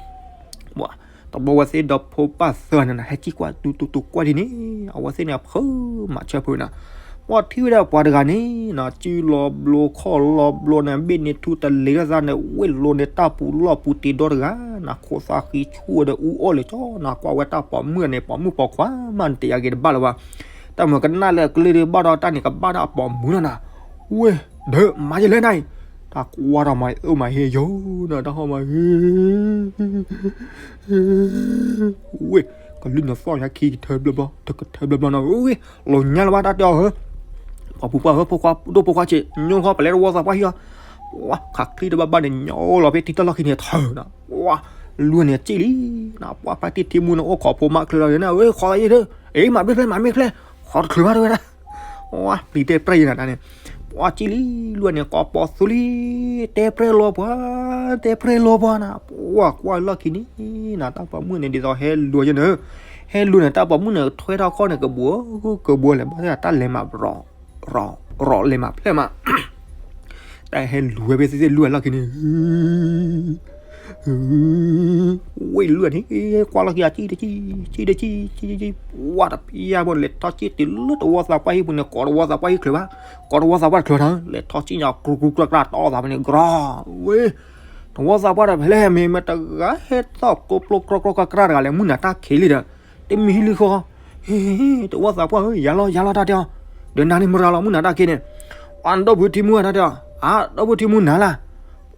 တဘျီဝဲသ့ၣ်ဒီဖိပၢ်သၢဂၤန့ၣ် ဟဲစံၣ်ကွၢ်တူတူတူကွၢ်ဒ်န့ၣ်, အဝဲသ့ၣ်န့ၣ် အဖုမးဆၢဖုန့ၣ်, ပှၤထံၣ်ဝဲဒၣ်ပှၤတဂၤန့ၣ်နီၤ စုလီၤဘျိခီၣ်လီၤဘျိန့ၣ် ဘ့ၣ်န့ၣ်ထူတလ့ၤထီၣ်သးန့ၣ် ဝ့ၢ်လိၤန့ၣ် တၢ်ပူၤလီၢ်ပူၤတ့ၤဒီတဂၤနီၤ ခိၣ်သးဃံဆူၣ်ဒီးအူအီၣ်လၢာ်ကၠီနီၤ ကွၢ်ဝဲတၢ်ပိာ်မုၣ်န့ၣ် ပိာ်မုၣ်ပိာ်ခွါမးန့ၣ် တယာ်က့ၤတဘၣ်လၢၤဘၣ်, တၢ်မုၢ်ကနၣ်လၢအကလုၢ်ဒ်ဘၣ်ဒီးတၢ်န့ၣ် ကဘၣ်ဒၣ်အပိာ်မုၣ်လီၤနီၤ, ဝ့ၢ် ဒီးမၤယလဲၣ်နၤအံၤ, တၢ်ကွၢ်ထီၣ်မၤအိၣ်မၤဟ့ၣ်ယိာ်နီၤ တၢ်ဟီၣ်မး ဝ့ၢ် ကလုၢ်န့ၣ်သီၣ်ညါခံကထၢဘျီဘျီ တကထၢဘျီဘျီနီၤ, ဝ့ၢ် လီၤညါလၢၤဘၣ်တၢ်တဲအီၤဧၢ, ပှၤဖုပှၢ်ဧၢ ဖိခွါဒိၣ်ဖိခွါဆံး ညိၣ်ခီပလဲတဝီသးပှၢ်ဟံၣ်အီၤ, ဝါ ခးချံတဘၣ်ဘၣ်န့ၣ် ညိလီၤဖဲထံတၢ်လီၢ်ခံန့ၣ်ထၢနီၤ, ဝါ လွံၢ်ဂၤန့ၣ်စံၣ်လံနီၤ, ပှၤဖါတံၢ်ထံမူန့ၣ် အိၣ်ခိးဖိမါချၢလီၤန့ၣ် ဝ့ၢ် ခိးသးယံၤဒီး အ့ မၤမ့ၢ်ဖျဲၣ် မၤမ့ၢ်ဖျဲၣ် ခိးတချုးဘၣ်တဲဝဲဒၣ် ဝါ ပျံၤတဲပြဲၢ်ယဲနၤတၢ်န့ၣ်, ပှၤစံၣ်လံ လွံၢ်ဂၤန့ၣ် ကိးပိာ်သူလံ, တဲပြဲၢ်လီၤပှၤ, တဲပြဲၢ်လီၤပှၤနီၤ, ပှၤကွၢ်လီၢ်ခံန့ၣ်နီၤ တၢ်ပိာ်မုၣ်န့ၣ် ဒ်သိးဟဲလူၤယဲန့ၣ်, ဟဲလူၤန့ၣ် တၢ်ပိာ်မုၣ်န့ၣ် ထွဲထီၣ်ခီၣ်န့ၣ် ကဘှီကဘှီလဲၤဘၣ်တၢ်လဲၤမး ရီးရီးလဲၤမးဖျဲၣ်မး တၢ်ဟဲလူၤဝဲဖဲသ့ၣ်သ့ၣ်လွံၢ်ဂၤလီၢ်ခံန့ၣ် ဝ့ၢ်လွံၢ်ဂၤန့ၣ် ကွၢ်လီၢ်ခံဂၤ စံၣ်တစံၣ် စံၣ်တစံၣ် စံၣ်တစံၣ် ဝါ တဖံးယါဘိန့ၣ် လဲၤထီၣ်စံၣ်တုၤလၢတဝီသးပှၢ်ဟံၣ်ပူၤန့ၣ် ကိးတဝီသးပှၢ်ဟံၣ်ချုးဘၣ်, ကိးတဝီသးပှၢ်တချုးနီၤ လဲၤထီၣ်စံၣ်ညီ ကြူကြူကြၢကြၢတီအီၣ်သးဖဲန့ၣ် ကြီ ဝ့ၢ် တဝီသးပှၢ်ဒီးဖဲလဲၣ် မ့ၢ်မ့ၢ်တဂၤဟဲသီၣ်ကျိပျိကြီကြီကြၢတဂၤလဲၣ် မုၢ်နၤတၢ်ခံးလံဒီး တမံၤဟံးလံဃီ ဟ့ၣ် တဝီသးပှၢ်ဧၢ ယၤလီၤယၤလီၤတၢ်တဲအီၤ, ဒီးနၤန့ၣ်မရၤလီၤ မုၢ်နၤတၢ်ခံးန့ၣ်, ပှၤဒီပုၢ်ထံမူတၢ်တဲအီၤ, အါ ဒီပုၢ်ထံမူနၤလၢ်,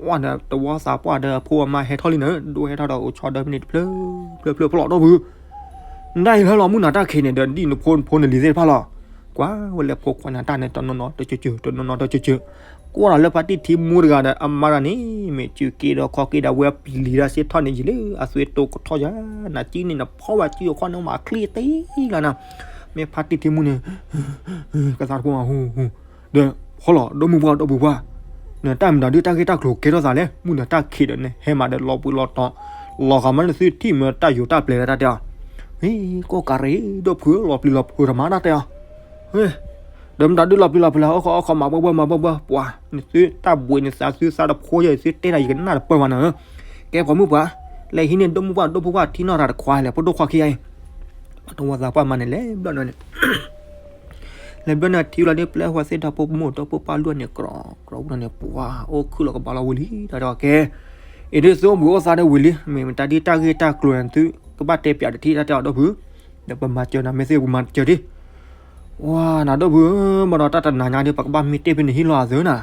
ပှၤဒီးတဝီသးပှၢ်ဒီးအဖိအမါဟဲထီၣ်လံန့ၣ် ဒိဟဲထီၣ်ဒီးအိၣ်ဆီဒီးဖဲန့ၣ်တဖျၢၣ် ဖျၢၣ်ဖျၢၣ်ဖျီၣ်ဒီပုၢ် နတၢ်အံၤလၢလီၤ မုၢ်နၤတၢ်ခံးန့ၣ်ဒီး ဒ်နဖိနဖိနလံၤသ့ၣ်တဖၣ်လီၤ, ကွၢ်ဝဲလၢဖိခွါနၤတၢ်န့ၣ် တနီၤနီၤတကၢၢ်ကၢၢ် တနီၤနီၤတကၢၢ်ကၢၢ်, ကွၢ်ဒီးလၢဖါတံၢ်ထံမူတဂၤဒီး အမါတဂၤန့ၣ် မ့ၢ်စုက့ဒီးခီက့ဒီး ဝဲပျံၤတၢ်စ့ၢ်ထီၣ်န့ၣ်ယံာ်လၢအသွံၣ်တိကထီၣ်ယၤ, နၤကံန့ၣ် နဖီဝဲစုအခီၣ်န့ၣ် မၤချံတ့ၢ်လီၤနၤ, မ့ၢ်ဖါတံၢ်ထံမူန့ၣ် ကသးတဖိမးဟူ ဒီး ဖီလီၤ ဒီမုၢ်ပှၢ်ဒီပုၢ်ပှၢ်, နတၢ်မတၤဒုးတၢ်ဂ့ၢ်တၢ်ကျိၤကဲထီၣ်သးလဲၣ်, မုၢ်နၤတၢ်ခံးဒီးနဟဲမးဒီးလီၤပှံၤလီၤတီၤ, လီၤဂာ်မးနသုထံၣ်မၢတၢ်ယိၤတၢ်ပျဲၤလၢတၢ်တဲအီၤ, ဟ့ၣ် ကိးကးရ့ၣ် ဒီပုၢ်လီၤပျံၤလီၤဖုးတမၤတၢ်တဲအီၤ, ဒီးမတၤဒုးလီၤပျံၤလီၤဖုးလၢ ဟီၣ်ခီဟီၣ်ခီမၤဘၣ်ဘၣ်မၤဘၣ်ဘၣ်, ပှၤ နသုတၢ်ဘှံးနသးသုသးတဖိယၤ သုတဲတၢ်ယကနၣ်တပၢၢ်ဘၣ်နၤဧၢ, ကဲပှၤမုၣ်ပှၢ်, လဲၤဟံးန့ၢ်ဒီမုၢ်ပှၢ်ဒီပုၢ်ပှၢ်ထံနီၢ်တၢ်တခွါလဲၣ် ဖိဒိၣ်ခွါခံဂၤအံၤ တဝီသးပှၢ်မးန့ၣ် လဲၤဘျီၣ်န့ၣ် လဲၤဘျီၣ်န့ၣ်ထံလီၤန့ၣ် ပျဲဝဲသ့ၣ်ဒီဖိမိၢ်ဒီဖိပၢ်လွံၢ်ဂၤန့ၣ် ကြီကြီဝံၤန့ၣ် ပှၤအိၣ်ခုၣ်လီၤကဘၣ်လီၤဝံၤလံ တၢ်တဲအီၤကဲ, အံၤဒ်သုအိၣ်ဘှံးအိၣ်သါဒီးဝံၤလံ မ့ၢ်မတၤဒ်တၢ်ဂ့ၢ်တၢ်ကျိၤန့ၣ် သုကဘၣ်တဲပၠးတထံၣ် တၢ်တဲအီၤဒီပုၢ်, ဒီးပမၤစၢၤနၤ မ့ၢ်သ့ၣ်ပမၤစၢၤဒ် ဝါ နၤဒီပုၢ်ဧၢ, မ့ၢ်ဒီးတၢ်တနၤညါဒီး ပကဘၣ်မံတ့ၢ်ဖဲန့ၣ်ဟံၣ်လီၤအသၢနၤ,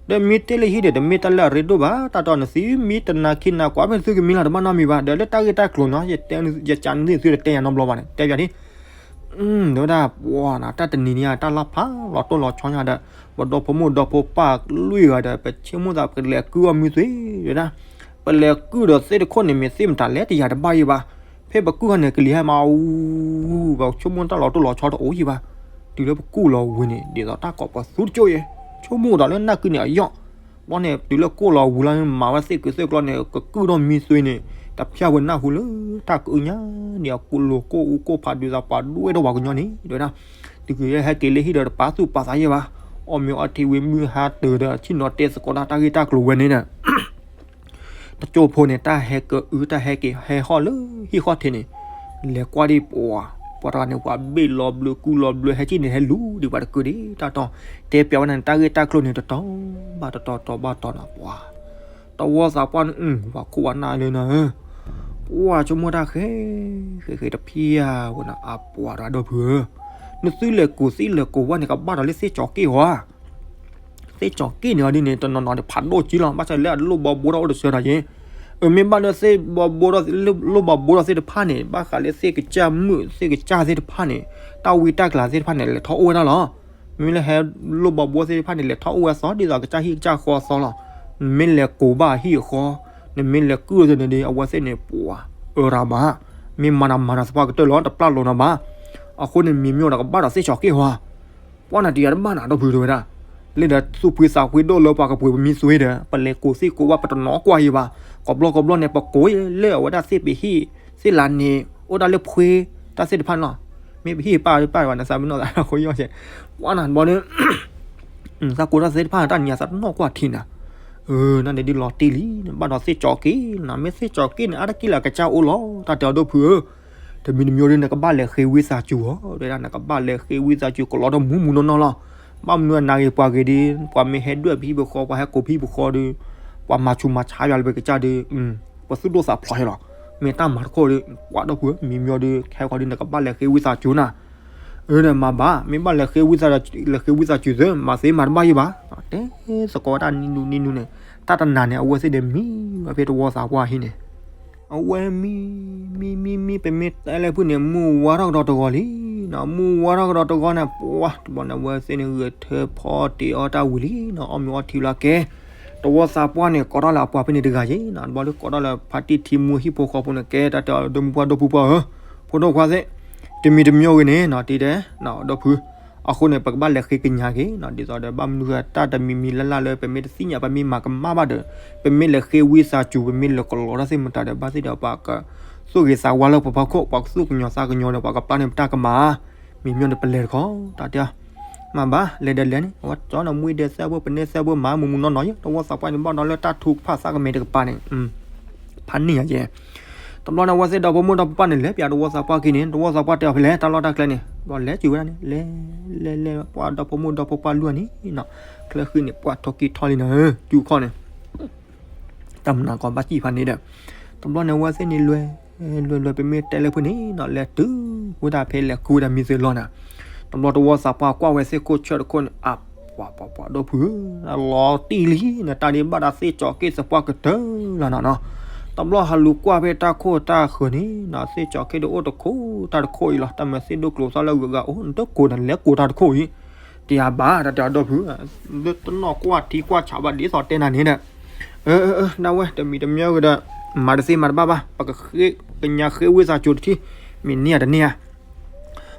ပ ဒီးမ့ၢ်တဲလၢဟံၣ်ဒီး တမ့ၢ်တၢ်လၢအရ့ဒိၣ်ဘၣ်, တၢ်တီနသံမ့ၢ်တနာ်ခံနာ်ကွၢ်ဖဲသုကမံလီၤတဘၣ်နီတမံၤဘၣ်, ဒီးလၢတၢ်ဂ့ၢ်တၢ်ကျိၤနီၤ ယတဲယကန့ၣ်သုတတဲယၤနီတဘျီဘၣ်န့ၣ် တဲပၠးဒ် တဲဝဲဒၣ်ပှၤနီၤ တၢ်တနံၤန့ၣ် တၢ်လၢဖးလီၤတိၢ်လီၤဆီညါဒီး ပဒီဖိမိၢ်ဒီဖိပၢ်လွံၢ်ဂၤဒီး ပဆ့မိၣ်သးပကလဲၤကုၢ်အီၣ်မံသွံၣ်ဝဲဒၣ်, ပလဲၤကုၢ်ဒီးသ့ၣ်တခိၣ်န့ၣ် မ့ၢ်သ့ၣ်မတၤလဲၣ်တယၤတဘၣ်ယံၤဘၣ်, ဖဲပကုၢ်ခါန့ၣ် ကလံၤဟဲမးအူ, ပဆိကမိၣ်တၢ်လီၤတိၢ်လီၤဆီတအိၣ်ယံၤဘၣ်, တုၤလၢပကူၣ်လီၤဝံၤန့ၣ် ဒ်သိးတၢ်ကိးပသူတကၠိၢ်ယဲ, ဆိကမိၣ်ဒီးလၢနၢ်ကုန့ၣ်အယီၣ် ဘီန့ၣ် တုၤလၢကိၣ်လီၤဝံၤလီၤန့ၣ် မၤဝဲသ့ၣ်ကုၤသ့ၣ်ကျီန့ၣ် ကကုၢ်ထီၣ်မံသွံၣ်န့ၣ် တဖၠၣ်ဝဲနၢ်ဟူလၢတၢ်ကအုညါန့ၣ် အကိၣ်လိၤကိၣ်အူကိၣ်ဖးဒုးသး ပှၤဒွဲၣ်ထီၣ်ပှၤကညီန့ၣ် တဲဝဲဒၣ်, တုၤက့ၤဟဲက့ၤလၢဟံၣ်ဒီးတပာ်သူၣ်ပာ်သးယဲၢ်ဘၣ်, အီၣ်မ့ၤအီထံဝံၤမုၢ်ဟါတၢၤဒီး ဆ့ၣ်နီၤတဲသကိးတၢ်တၢ်ဂ့ၢ်တၢ်ကျိၤဝဲန့ၣ်ဒီး တကၠိဖိန့ၣ် တၢ်ဟဲကအုတၢ်ဟဲက့ၤဟဲဟီၣ်လၢဟံၣ်ဃီထံးန့ၣ်, လဲၤကွၢ်ဒံးပှၤ, ပှၤတဂၤန့ၣ် ပှၤဘ့ၣ်လီၤဘျၢကုၢ်လီၤဘျၢ ဟဲက့ၤန့ၣ်ဟဲလူၤဒံးပှၤတကုၢ်ဒံး တၢ်တီ, တဲပၠးဝဲန့ၣ် တၢ်ဂ့ၢ်တၢ်ကျိၤန့ၣ် တတီၤဘၣ်တတီၤ တီၤဘၣ်တီၤနီၤပှၤ, တဝီသးပှၢ်န့ၣ် ပှၤခိၣ်ဝဲနၢ်လၢနၤဧၢ ပှၤဆိကမိၣ်တၢ်ဃဲ, ဃဲဃဲတဖၠၣ်ဝဲနၤ အပှၤဒီးဒီပုၢ်ဧၢ, နသုလဲၤကူၤသံလဲၤကူၤဝဲန့ၣ် ကဘၣ်ဒီးလၢသ့ၣ်ကၠီၤက့ၢ်ဧါ, သ့ၣ်ကၠီၤက့ၢ်န့ၣ်အီၤဒ်န့ၣ် တနီၤနီၤန့ၣ် ဖးဒိၣ်ကံလီၤ, ဘၣ်ဆၣ်လၢအလိၣ်ဘီဘိထီၣ်အိၣ်တဆၢဒီးယဲ, အမ့ၢ်ဘၣ်လၢသ့ၣ်ဘီဘိထီၣ် လိၣ်ဘီဘိထီၣ်သ့ၣ်တဖၣ်န့ၣ် ဘၣ်ဃးလၢသ့ၣ်ကစၢ်မုၣ်သ့ၣ်ကစၢ်သ့ၣ်တဖၣ်န့ၣ် တၢ်ဝံတၢ်ကျးသ့ၣ်တဖၣ်န့ၣ် လဲၤထီၣ်အိၣ်ဝဲဒၣ်လီၤ. မ့မ့ၢ်လၢဟဲလိၣ်ဘီဘိသ့ၣ်တဖၣ်န့ၣ် လဲၤထီၣ်အိၣ်ဝဲသီ ဒ်သိးကစၢ်ဟံၣ်ကစၢ်ဃီအသီလီၤ. နမ့ၢ်လဲၤကူၤဘၣ်ဟံၣ်အဃီ, နမ့ၢ်လဲၤကုၢ်သ့ၣ်န့ၣ်ဒီး အဝဲသ့ၣ်န့ၣ် ပှၤအၢရၤမး, မ့ၢ်မၤနၤမၤနၤသပှၢ်ကတၢၢ်လီၤ တပျၢ်လိာ်နၤဘၣ်. အဃိန့ၣ် မ့ၢ်မ့ၢ်ဒီးကဘၣ်ဒီးသ့ၣ်ကၠီၤက့ၢ်ဧါ, ပှၤန့ၣ်တယၤတဘၣ်နၤဒီပုၢ်ဝဲဒၣ်, လၢဒီးသူၣ်ဖှံသးဖှံဒိၣ်လၢပှၤကပှ့ၤပမံသွံၣ်ဒီး ပလဲၤကူၤသ့ၣ်ကူၤဘၣ် ပတနီၣ်ကွၢ်ယံၤဘၣ်, ကိးဘျီကိးဘျီန့ၣ် ပကိးလၢအဝဲဒၣ်သ့ၣ်ပဟံၣ်သ့ၣ်လါန့ၣ် အိၣ်ဒၣ်လၢဖှ့တၢ်သ့ၣ်တဖၣ်န့ၣ်လီၤ. မ့ၢ်ပဟံၣ်ပၢ်ပၢ်ဘၣ်န့ၣ် သးပ့ၤနီၣ်သးအဃိယီၢ်ကဲ, ပှၤန့ၣ်တဘျီဒီး သးကိးတၢ်သ့ၣ်တဖၣ်န့ၣ် တၢ်နံၤသးတနီၣ်ကွၢ်ထံနၤ, နန့ၣ်ဒ်လီၤတံၢ်လံ, နဘၣ်ဒီးသ့ၣ်ကၠီၤက့ၢ်နၤ, မ့ၢ်သ့ၣ်ကၠီၤက့ၢ်န့ၣ် အါတက့ၢ်လၢကစၢ်အိၣ်လီၤ တၢ်တဲအီၤဒီပုၢ်ဧၢ, တမံၤတမံၤဒီး နကဘၣ်လဲၤဃ့ဝံသးစူၤအီၤ, တဲဒၣ်နကဘၣ်လဲၤဃ့ဝံသးစူၤ ကလီၤဒီးမူးမူးနီၢ်နီၢ်လီၤ. ဘၣ်မနုၤအနၢ်ဂ့ၤပှၤဂ့ၤဒီး ပှၤမ့ၢ်ဟဲဒွဲၣ်ပဟံၣ်ပဃီ ပှၤဟဲကိးပဟံၣ်ပဃီဒီး ပှၤမၤဆူးမၤဆါယွၤလၢပကစၢ်ဒီး ပသူၣ်ဒိၣ်သးဖျိးယလီၤ. မ့ၢ်တၢ်မၤတခီဒီး ပှၤဒီပုၢ်ဧၢ မံၤမၠီဒီး ခဲဃီဒီး နကဘၣ်လဲၤဃ့ဝံသးစူၤနၤ, အၢ နမၤဘၣ်, မ့ၢ်ဘၣ်လဲၤဃ့ဝံသး လဲၤဃ့ဝံသးစူၤသ့ မၤသ့မၤတဘၣ်ယံၤဘၣ်, တဲသကိးတၢ်နံၤနူနံၤနူန့ၣ်, တၢ်တနၤန့ၣ် အဝဲသ့ၣ်ဒီးမံဝဲဖဲတဝီသးပှၢ်ဟံၣ်န့ၣ်, အဝဲမံ မံ မံ မံ ပမ့ၢ်တဲလၢဖုၣ်န့ၣ် မုၢ်ဝါထီၣ်ကဒီးတဂီၤလံ, မုၢ်ဝါထီၣ်ကဒီးတဂီၤန့ၣ် ပှၤတဘျီန့ၣ် အဝဲသ့ၣ်န့ၣ် ဂဲၤထၢၣ်ဖီတ့ၢ်အီၣ်တၢ်ဝံၤလံနီၤ, အီၣ်မ့ၤအီထံလီၤကဲ တဝီသးပှၢ်န့ၣ် ကိးထီၣ်လၢအပှၤဖဲန့ၣ်တဂၤယဲနီၤ, တဘျီလၢကိးထီၣ်လၢဖါတံၢ်ထံမူဟံၣ်ဖိဃီဖိန့ၣ် ကဲတၢ်တဲအီၤ ဒီမုၢ်ပှၢ်ဒီပုၢ်ပှၢ်ဧၢ, ဖိဒိၣ်ခွါသ့ၣ်, တမံၤတမံၤဂ့ၤန့ၣ်နီၤ တံၤတဲ ဒီပုၢ်, အဃိန့ၣ် ပကဘၣ်လဲၤဃ့ကညးက့ၤနီၤ, ဒ်သိးဒီး ဘၣ်မနုၤဃိတၢ်တမံၤမံၤလၢ်လၢ်လၢ ပမ့ၢ်တသ့ၣ်ညါ ပမ့ၢ်မၤကမၣ်ဘၣ်ဒီး ပမ့ၢ်လဲၤဃ့ဝံသးစူၤ ပမ့ၢ်လဲၤကလီၤတၢ်သ့ၣ်မတၤဒီး ဘၣ်သ့ၣ်ဒီးပှၤက သူၣ်ဂ့ၤသးဝါလၢပဖီခိၣ် ပှၤကသူၣ်ကညီၤသးကညီၤဒီး ပှၤကပျၢ်န့ၢ်ပတၢ်ကမၣ်, မ့ၢ်မ့ၢ်ဒီးပလဲၤတခီ တၢ်တဲအီၤ, မ့ၢ်ဘၣ် လဲၤဒီးလဲၤန့ၣ် အဝဲကၠီဒီးမှံဒဲးသၢဘိ ပနဲသၢဘိ မၤမူးမူးနီၢ်နီၢ်ယဲ တဝီသးပှၢ်န့ၣ် ဘၣ်ဒီးလၢတၢ်ထုကဖၣ်သးကမဲာ်တကပၤန့ၣ်, ဖးန့ၢ်ယၤယဲ တဘျီန့ၣ် အဝဲသ့ၣ်ဒီဖိမိၢ်ဒီဖိပၢ်န့ၣ် လဲၤပၠးတဝီသးပှၢ်ခံန့ၣ် တဝီသးပှၢ်တဲအီၤဖဲလဲၣ် တၢ်လီၢ်တၢ်ကျဲန့ၣ် ဒီးလဲၤစူၤဝဲဒၣ်န့ၣ် လဲၤ လဲၤ လဲၤ ပှၤဒီဖိမိၢ်ဒီဖိပၢ်လွံၢ်ဂၤန့ၣ်နီၤ, ချၢဃံန့ၣ်ပှၤထိၣ်ကံၢ်ထီၣ်လံနီၤ စူၤခီန့ၣ် တၢ်မနုၤကီးဘၣ်စံၣ်ဖးန့ၣ်ဒီး တဘျီန့ၣ် အဝဲသ့ၣ်န့ၣ်လွဲၤ လွဲၤလွဲၤ ပမ့ၢ်တဲလၢဖုၣ်န့ၣ်နီၤ လဲၤတုၤဝဲဒၣ်ဖဲလဲၤဃုဝဲဒၣ်မံၤသ့ၣ်လီၤနၤ, တဘျီတဝီသးပှၢ်ကွၢ်ဝဲသ့ၣ်ခိၣ်ဆၢၣ်တခိၣ်န့ၣ် အပှၤပှၤပှၤဒီပုၢ်ဧၢ, လီၤတံၢ်လံနၤ တၢ်ဒ်ဘၣ်ဒီးသ့ၣ်ကၠီၤက့ၢ်သပှၢ်ကတၢၢ်လီၤနၤနီၤ, တဘျီဟးလူၤကွၢ်ဖဲတၢ်ခိၣ်တၢ်ဃၢၤန့ၣ်နီၤ သ့ၣ်ကၠီၤက့ၢ်ဒီးအိၣ်တခိၣ်တၢ်တခိၣ်အံၤလီၤ, တၢ်မၤသ့ၣ်ဒိၣ်ကျိၤသီလၢဂုၤဂၤအိၣ် နတကိးနလဲၤကိးတၢ်တခိၣ်အံၤ တယၤဘၣ် တၢ်တဲအီၤဒီပုၢ်, လၢတနီၢ်ကွၢ်ထံကွၢ်ဆးဘၣ်ဒ်သိးတဲနၤန့ၣ်ဒီး, အၢ အၢ အၢ ဒၣ်ဝဲ တမံၤတမံၤဂ့ၤဒီး မၤတသ့မၤတဘၣ်ဘၣ် ပကဃ့ကညးဃ့ဝံသးစူၤတထံၣ်, မ့ၢ်န့ၢ်ဧါတန့ၢ်ဧါ,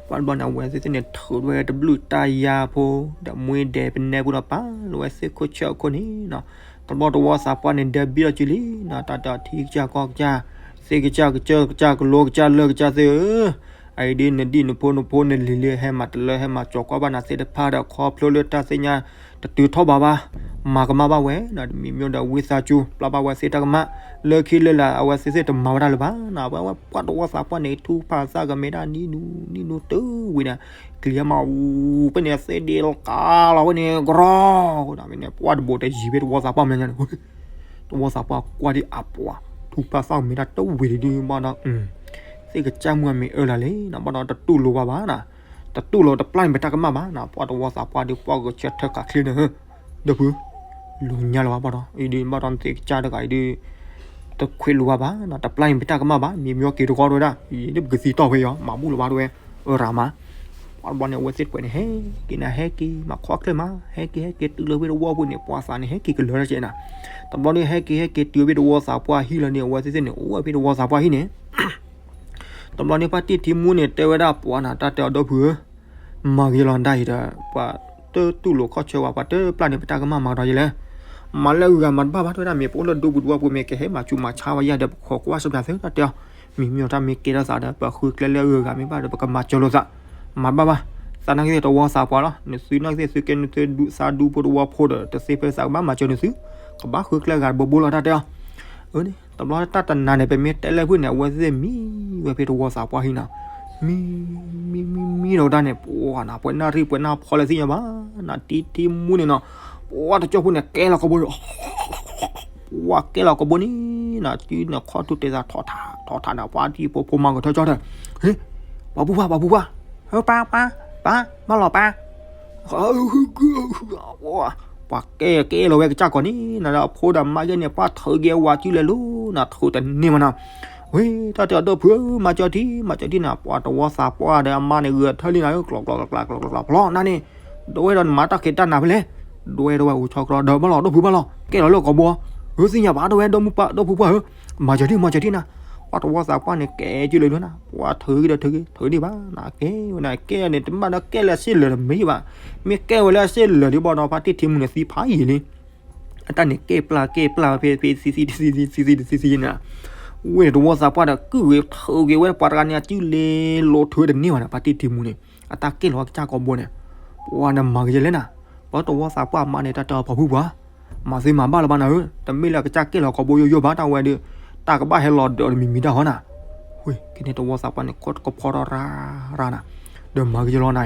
ပှၤတဘျီန့ၣ် အဝဲသ့ၣ်သ့ၣ်န့ၣ် ထုးဝဲတဘျုးတၢ်ယါဖိ ဒီးမှံဒဲးပနဲပူၤဒီးပာ်လီၤဝဲသ့ၣ်ခိၣ်ဆၢၣ်အခိၣ်န့ၣ်နီၤ, တဘျီတဝီသးပှၢ်န့ၣ် ဒဲဘံထီၣ်က့ၤလံနီၤ, တၢ်တဲအီၤထံကစၢ်ကီၢ်ကစၢ် သ့ၣ်ကစၢ်ကစၢၢ်ကစၢ်ကလိကစၢ်လၢကစၢ်သ့ၣ်ဧၢ အအံၤဒ်နဒံၣ်နဖိနဖိနလံၤလံ ဟဲမၤတလၢဟဲမၤကၠီၤကွၢ်ဘၣ်နၤသ့ၣ်တဖၣ်ဒီး ခီဖျိလၢတၢ်သ့ၣ်ညါတတုၤထီၣ်ဘးဘၣ်, မၤကမၣ်ဘၣ်ဝဲနီၤ, တမံၤမံၤဒီးဝံသးစူၤ ပျၢ်ဘၣ်ဝဲသ့ၣ်တၢ်ကမၣ်, လၢခံလၢလာ် အဝဲသ့ၣ်သ့ၣ်တမၤဝဲဒၣ်လၢၤဘၣ်နီၤ, အဝဲပှၤတဝီသးပှၢ်န့ၣ် ထုကဖၣ်သးကမဲာ်ဒၣ်နံၤနူနံၤနူတဝံၤဒီး ကလံၤဟဲမးအူ ဖဲန့ၣ် သ့ၣ်ဒ့လီၤကါလီၤဝဲန့ၣ် ကရီ ဃိဒၣ်ဖဲန့ၣ် ပှၤတဘိးတယံၤဖဲတဝီသးပှၢ်မ့ၢ်ညါန့ၣ် တဝီသးပှၢ်ကွၢ်ဒံးအပှၤ ထုကဖၣ်သးကမဲာ်ဒၣ်တဝံၤဒံးဘၣ်ဒီး သ့ၣ်ကစၢ်မုၢ်အမ့ၢ်အၢလၢ်လဲၣ်နီၤ, ဘၣ်ဒီးတတူၢ်လိာ်ဘၣ်ဘၣ်နီၤ, တတူၢ်လိာ်တပျၢ်န့ၣ်ပတၢ်ကမၣ်ဘၣ်နီၤ, ပှၤတဝီသးပှၢ်ဒုးပှၤဂဲၤဆၢထၢၣ်ခးချ့န့ၣ် ဒီပုၢ်, လူၤညါလၢၤဘၣ်ဘၣ်ဒီး အံၤဒုး ဘၣ်ဒီးနသ့ၣ်ကစၢ်တဂၤအံၤဒုး တခွဲးလိၤဘၣ်ဘၣ်နီၤ, တပျၢ်န့ၣ်ပတၢ်ကမၣ်ဘၣ်, မ့ၢ်မ့ၢ်က့ၤတကီၢ်တဝဲဒၣ်, ယဒ်ပကသံတီၢ်ဖဲအံၤအီၤ မၤဘူၣ်လၢၤဘၣ်တဝဲ, အၢရၤမး, ပှၤတဘျီန့ၣ် အဝဲသ့ၣ်တဖၣ်န့ၣ် ဟဲက့ၤနၤ ဟဲက့ၤ မၤခီၣ်ချၢၣ်မး ဟဲက့ၤ ဟဲက့ၤတုၤလၢဖဲတဝီပူၤန့ၣ် ပှၤသးန့ၣ် ဟဲက့ၤကလၢာ်တၢ်ကဲနၤ, တဘျီန့ၣ် ဟဲက့ၤ ဟဲက့ၤတုၤဖဲတဝီသးပှၢ်ဟံၣ်လီၤန့ၣ် အဝဲသ့ၣ်သ့ၣ်န့ၣ် အိၣ်ဝဲဖဲတဝီသးပှၢ်ဟံၣ်န့ၣ် တဘျီန့ၣ် ဖါတံၢ်ထံမူန့ၣ် တဲဝဲဒၣ်ပှၤနၤ တၢ်တဲအီၤဒီပုၢ်ဧၢ, မၤက့ၤလီၤဒၣ်အံၤဒီး ပှၤတတူၢ်လိာ်ခီၣ်ဆၢဝဲ ပှၤတပျၢ်န့ၢ်ပတၢ်ကမၣ်မၤဒီးယလဲၣ်, မၤလၢအဂၤမၤတဘၣ်ဘၣ် တဲဝဲဒၣ် မ့ၢ်ပအိၣ်လၢဒူပူၤတဝီပူၤ မ့ၢ်ကဟဲမၤဆူးမၤဆါဝဲယဲဒီး ပခိးကွၢ်စၢၤပျၢၤသု တၢ်တဲအီၤ, မ့ၢ်မ့ၢ်တၢ်မ့ၢ်ကဲထီၣ်သးဒီး ပဃုကျဲလၢအဂၤမ့ၢ်ဘၣ်ဒီး ပကမၤစၢၤလိာ်သး, မၤတဘၣ်ဘၣ်, သးနာ်က့ၤတဝီသးပှၢ်လီၤ, နသုနာ်က့ၤသုကဲနသုဒူသးဒူဖိတဝီဖိဒီး တသ့ဖဲသးကဘၣ်မၤစၢၤနသု, ကဘၣ်ဃုကျဲဂၤတဘိဘိလီၤ တၢ်တဲအီၤ အၢန့ၣ် တဘျီတၢ်တနၤန့ၣ် ပမ့ၢ်တဲလၢဖုန့ၣ် အဝဲသ့ၣ်မံဝဲဖဲတဝီသးပှၢ်ဟံၣ်နီၤ, မံ မံ မံ မံဒီးဒၣ်န့ၣ် ပှၤနၤ ပှၤနၣ်ရံၣ်ပှၤနၢ်ဖီလၢသ့ၣ်ညါဘၣ်နၤ တံထံမူန့ၣ်နီၤ, ပှၤတကၠီၢ်ဖိန့ၣ် ကဲလီၤကဘိ, ပှၤကဲလီၤကဘိန့ၣ်နၤ စုန့ၣ်ခီၣ်ထူၣ်တဲသးထီၣ်ထးထီၣ်ထးန့ၣ် ပှၤတံဖိဖိမၤကထၢကၠီၣ်တၢ်, ဟ့ ပှၤပူၤပှၢ် ပှၤပူၤပှၢ်, ဟၢ ပၢ် ပၢ် ပၢ် ဘၣ်လီၤပၢ် ပှၤကဲကဲလီၤဝဲကစၢ်ကီးန့ၣ် နၤဒီးအဖိဒီးမါယဲၢ်န့ၣ် ပှၤထုးက့ၤအဝၤစုလဲၤလိၤနၤ ထုးတန့ၢ်မးနီၤ, ဝ့ၢ် တၢ်တဲအီၤဒီပုၢ်ဧၢ မၤစၢၤထံ မၤစၢၤထံနၤ ပှၤတဝီသးပှၢ်ဒီးအမါန့ၣ် ဂဲၤထၢၣ်လံနၤ ကျီကျီကျီကျီကျီကျီနၤန့ၣ်, ဒဝဲဒီးနမၤတၢ်ခံးတၢ်နၤဖဲလဲၣ်, ဒဝဲဒီးဝဲအိၣ်ဆီကျီဒီးဘၣ်လီၤ ဒီပုၢ်ဘၣ်လီၤ ကဲလီၤလၢကဘီ, ဧၢ သ့ၣ်ညါဘၣ်ဒဝဲ ဒီပုၢ်ပှၢ်ဧၢ, မၤစၢၤထံ မၤစၢၤထံနၤ ပှၤတဝီသးပှၢ်န့ၣ် ကဲက့ၤလၢၤလၢနၤ ပှၤထုးက့ၤဒီးထုးက့ၤ ထုးန့ၢ်ဘၣ်နၤ ကဲဝဲနၤ ကဲန့ၣ် တဘၣ်ဒီးကဲလၢအစ့လၢာ်တမ့ၢ်ဘၣ်, မ့ၢ်ကဲဝဲလၢအစ့လၢာ်ဒ်ဘၣ်ဒီး ဖါတံၢ်ထံမူန့ၣ်သံဖးယံာ်လံ, အတၢ်န့ၣ် ကဲပျၢ် ကဲပျၢ်ဖဲ ဖဲသံသံတသံသံ သံသံတသံသံန့ၣ်, ဝ့ၢ်န့ၣ် တဝီသးပှၢ်ဒီး ကုၢ်ဂ့ၤထုးဂ့ၤဝဲ ပှၤတဂၤန့ၣ် အစုလဲၤလိၤထုးတန့ၢ်ဘၣ်န့ၣ် ဖါတံၢ်ထံမူန့ၣ် အတၢ်ကဲလီၤကစၢ်ကီးဘိန့ၣ်, ပှၤန့ၣ်မၤကယဲလဲၣ်နၤ, ပှၤတဝီသးပှၢ်မါန့ၣ် တၢ်တဲအီၤပှၤဖုပှၢ် မၤသ့မၤဘၣ်လၢၤဘၣ်နၤဧၢ, တမ့ၢ်လၢအကစၢ်ကဲလီၤကီးဘိယိယိဘၣ် တၢ်ဝဲဒီး တၢ်ကဘၣ်ဟဲလီၤဒၢးတမံၤမံၤတၢ်ဟီနၤ, ဝ့ၢ် ကန့ၣ်တဝီသးပှၢ်န့ၣ် ခိၣ်တကဖီထီၣ်ရၢ်ရၢ်နၤ, ဒီးမၤကယဲလီၤနၤ,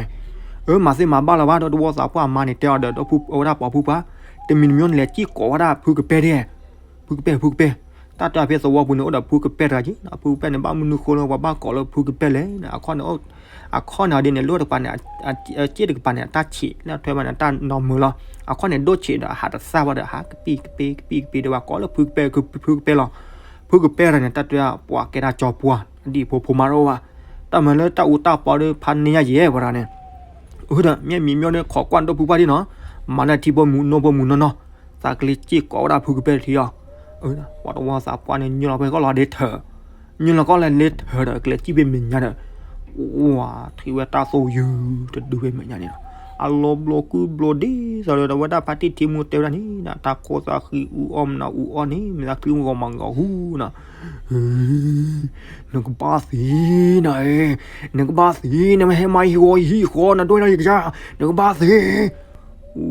အၢ မၤသ့မၤဘၣ်လၢၤဘၣ်ဒီး တဝီသးပှၢ်မါန့ၣ် တဲအီၤဒီး ဒီပုၢ်ဝဲဒၣ်ပှၤဖုပှၢ်, တမံၤတမံၤန့ၣ် လဲၤစံၣ်ကိးဝဲဒၣ်ဖုကပဲၢ်ဒဲ ဖုကပဲၢ် ဖုကပဲၢ်, တၢ်တဲအီၤဖဲသဝီပူၤန့ၣ် အိၣ်ဒီးဖုကပဲၢ်တဂၤက့ၤ, ဖုကပဲၢ်န့ၣ် ဘၣ်မနုၤဃိလၢပှၤဘၣ်ကိးလၢဖုကပဲၢ်လဲၣ်, အခီၣ်န့ၣ် အခီၣ်န့ၣ်အီၤဒ်န့ၣ် လၢတကပၤန့ၣ်, အစ့ၣ်တကပၤန့ၣ် အတၢ်ဆံး လၢအထွဲဘၣ်န့ၣ် တၢ်နီၢ်မုာ်လီၤ, အခီၣ်န့ၣ် ဒိၣ်ဆံးဒီး အဟးတသၣ်ဘၣ်ဒီး ဟးကပံၢ်ကပ့ၢ် ကပံၢ်ကပ့ၢ်ဒီး ပှၤကိးလၢဖုကပဲၢ် ဖုကပဲၢ်လီၤ, ဖုကပဲၢ်တဂၤန့ၣ် တၢ်တဲပှၤကဲဒၣ်ကၠီပှၢ် ဒ်ဖိဖိမါတအိၣ်ဘၣ်, တၢ်မၤလၢတၢ်အူတၢ်ပီဒီး ဖးန့ၢ်ညါယဲၢ်ပှၤတဂၤန့ၣ် အၢ ဒီးမ့ၢ်မံၤမ့ၢ်န့ၣ် ခိးကွၢ်ဒိၣ်ဖုပှၢ်ဒ်နီၤ, မၤလၢထံဖိမုၣ်နီၢ်ဖိမုၣ်နီၢ်နီၢ်, သးကလ့စ့ၢ်ကိးဝဲဒၣ်ဖုကပဲၢ်တထံၣ်အီၤ, ပှၤတဝီသးပှၢ်န့ၣ် ညိလီၤဖဲကီၢ်လီၤဒ့ထၢၣ်, ညိလီၤကီၢ်လၢဒ့ထၢၣ်ဒီး ကလဲၤစံၣ်ဖဲမဲာ်ညါဒီး, ဝၤ ထံၣ်ဝဲတၢ်သိၣ်ယုၢ်တဒုဖဲမဲာ်ညါန့ၣ်လီၤ, အလီၤဘျီကုဘျီဒ်သိးဒီး ဝဲဒၣ်ဖါတံၢ်ထံမူတဲဝဲဒၣ်န့ၣ် တၢ်ခိၣ်သးဃံအူအီၣ်မနုၤအူအီၣ်န့ၣ် မ့ၢ်သးခုဂီၤမၤဂီၤဟူနီၤ နကဘၣ်သံနၤ, နကဘၣ်သံ နမ့ၢ်ဟဲမၤယဟံၣ်ဃီယဟံၣ်ဃီ နဒွဲၣ်လီၤယကစၢ်, နကဘၣ်သံ,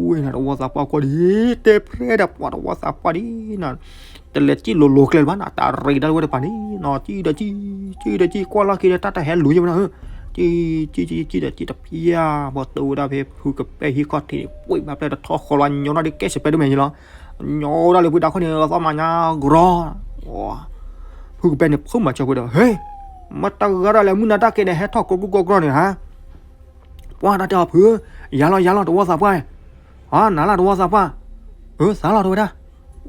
ဝဲနတဝီသးပှၢ်ကွၢ်ဒ် တဲဖျဲဒီးပှၤတဝီသးပှၢ်ဒ်နၤ, တလဲၤစံၣ်လိၤလိၤကျဲလၢၤဘၣ်နၤ, တၢ်ရ့တၢ်ဝဲတကပၤန့ၣ်, နီၤ စံၣ်ဒီးစံၣ်, စံၣ်ဒီးစံၣ် ကွၢ်လီၢ်ခံဒီး တၢ်တဟဲလူၤယဲၢ်မနၤဧၢ, စံၣ် စံၣ် စံၣ် စံၣ်ဒီးစံၣ်တဖျၢၣ် ဘီတအိၣ်ဝဲဒၣ်ဖဲဖုကပဲၢ်ဟံၣ်ခီၣ်ထံးန့ၣ် ပှ့ၤဘၣ်ဖျဲၣ်တထီၣ်ဃီလီၤ ညီနီၢ်ဒ်ကဲ စပဲဒိၣ်မဲာ်ယဲၢ်လီၤ, ညီဝဲဒၣ်လၢဖုဒၣ်ခီၣ်န့ၣ် သီၣ်မၤညါကရီ, ဖုကပဲၢ်န့ၣ် ဖုမၤစၢၤဖုဒီး ဟ့ၣ်, မ့ၢ်တဂၤဒၣ်လဲာ်မုၢ်နၤတၢ်က့ၤန့ၣ် ဟဲထီၣ်ကိးကူကိးကရီန့ၣ်ဧါ ပှၤတၢ်တဲအီၤဖု, ယၤလီၤယၤလီၤတဝီသးပှၢ်, အနၤလၢတဝီသးပှၢ်, အၢ သးလီၤတဝဲဒၣ်,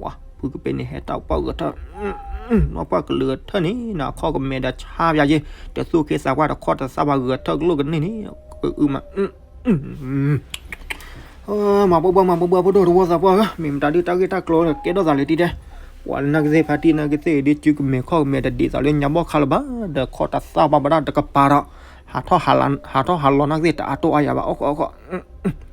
ပှၤဖုကပဲၢ်န့ၣ် ဟဲတၢ်ပှၢ်ဂဲၤထၢၣ်, ပှၢ်ကလုာ်ဂဲၤထၢၣ်န့ၣ် နခီၣ်ကမဲာ်ဒီးဆါပယၤယ့, တသူၣ်က့သးပှၢ်တခီၣ်တသးပှၢ်ဂဲၤထၢၣ်ကလိၣ်ကန့ၢ်န့ၣ်, အုမး မၤဘၣ်ဘၣ် မၤဘၣ်ဘၣ် ဖိဒိၣ်တဝီသးပှၢ်ဧၢ, မ့ၢ်မတၤဒုးတၢ်ဂ့ၢ်တၢ်ကျိၤကဲထီၣ်သးလၢတံၢ်တဲ, ပှၤနာ်က့သ့ၣ်ဖါတံၢ်နာ်က့သ့ၣ်ဒ်စုကမဲာ်ခီၣ်ကမဲာ်တဒ်သိးလၢညါဘီၣ်ခါလၢၤဘၣ်, ဒီးခီၣ်တသးပှၢ်ဘၣ်ဒၣ်တကပၤဒီး, ဟးထီၣ်ဟးလီၤနာ်က့သ့ၣ်တအါတိၢ်အါယၤဘၣ် အီၣ်ကီၢ်အီၣ်ကီၢ်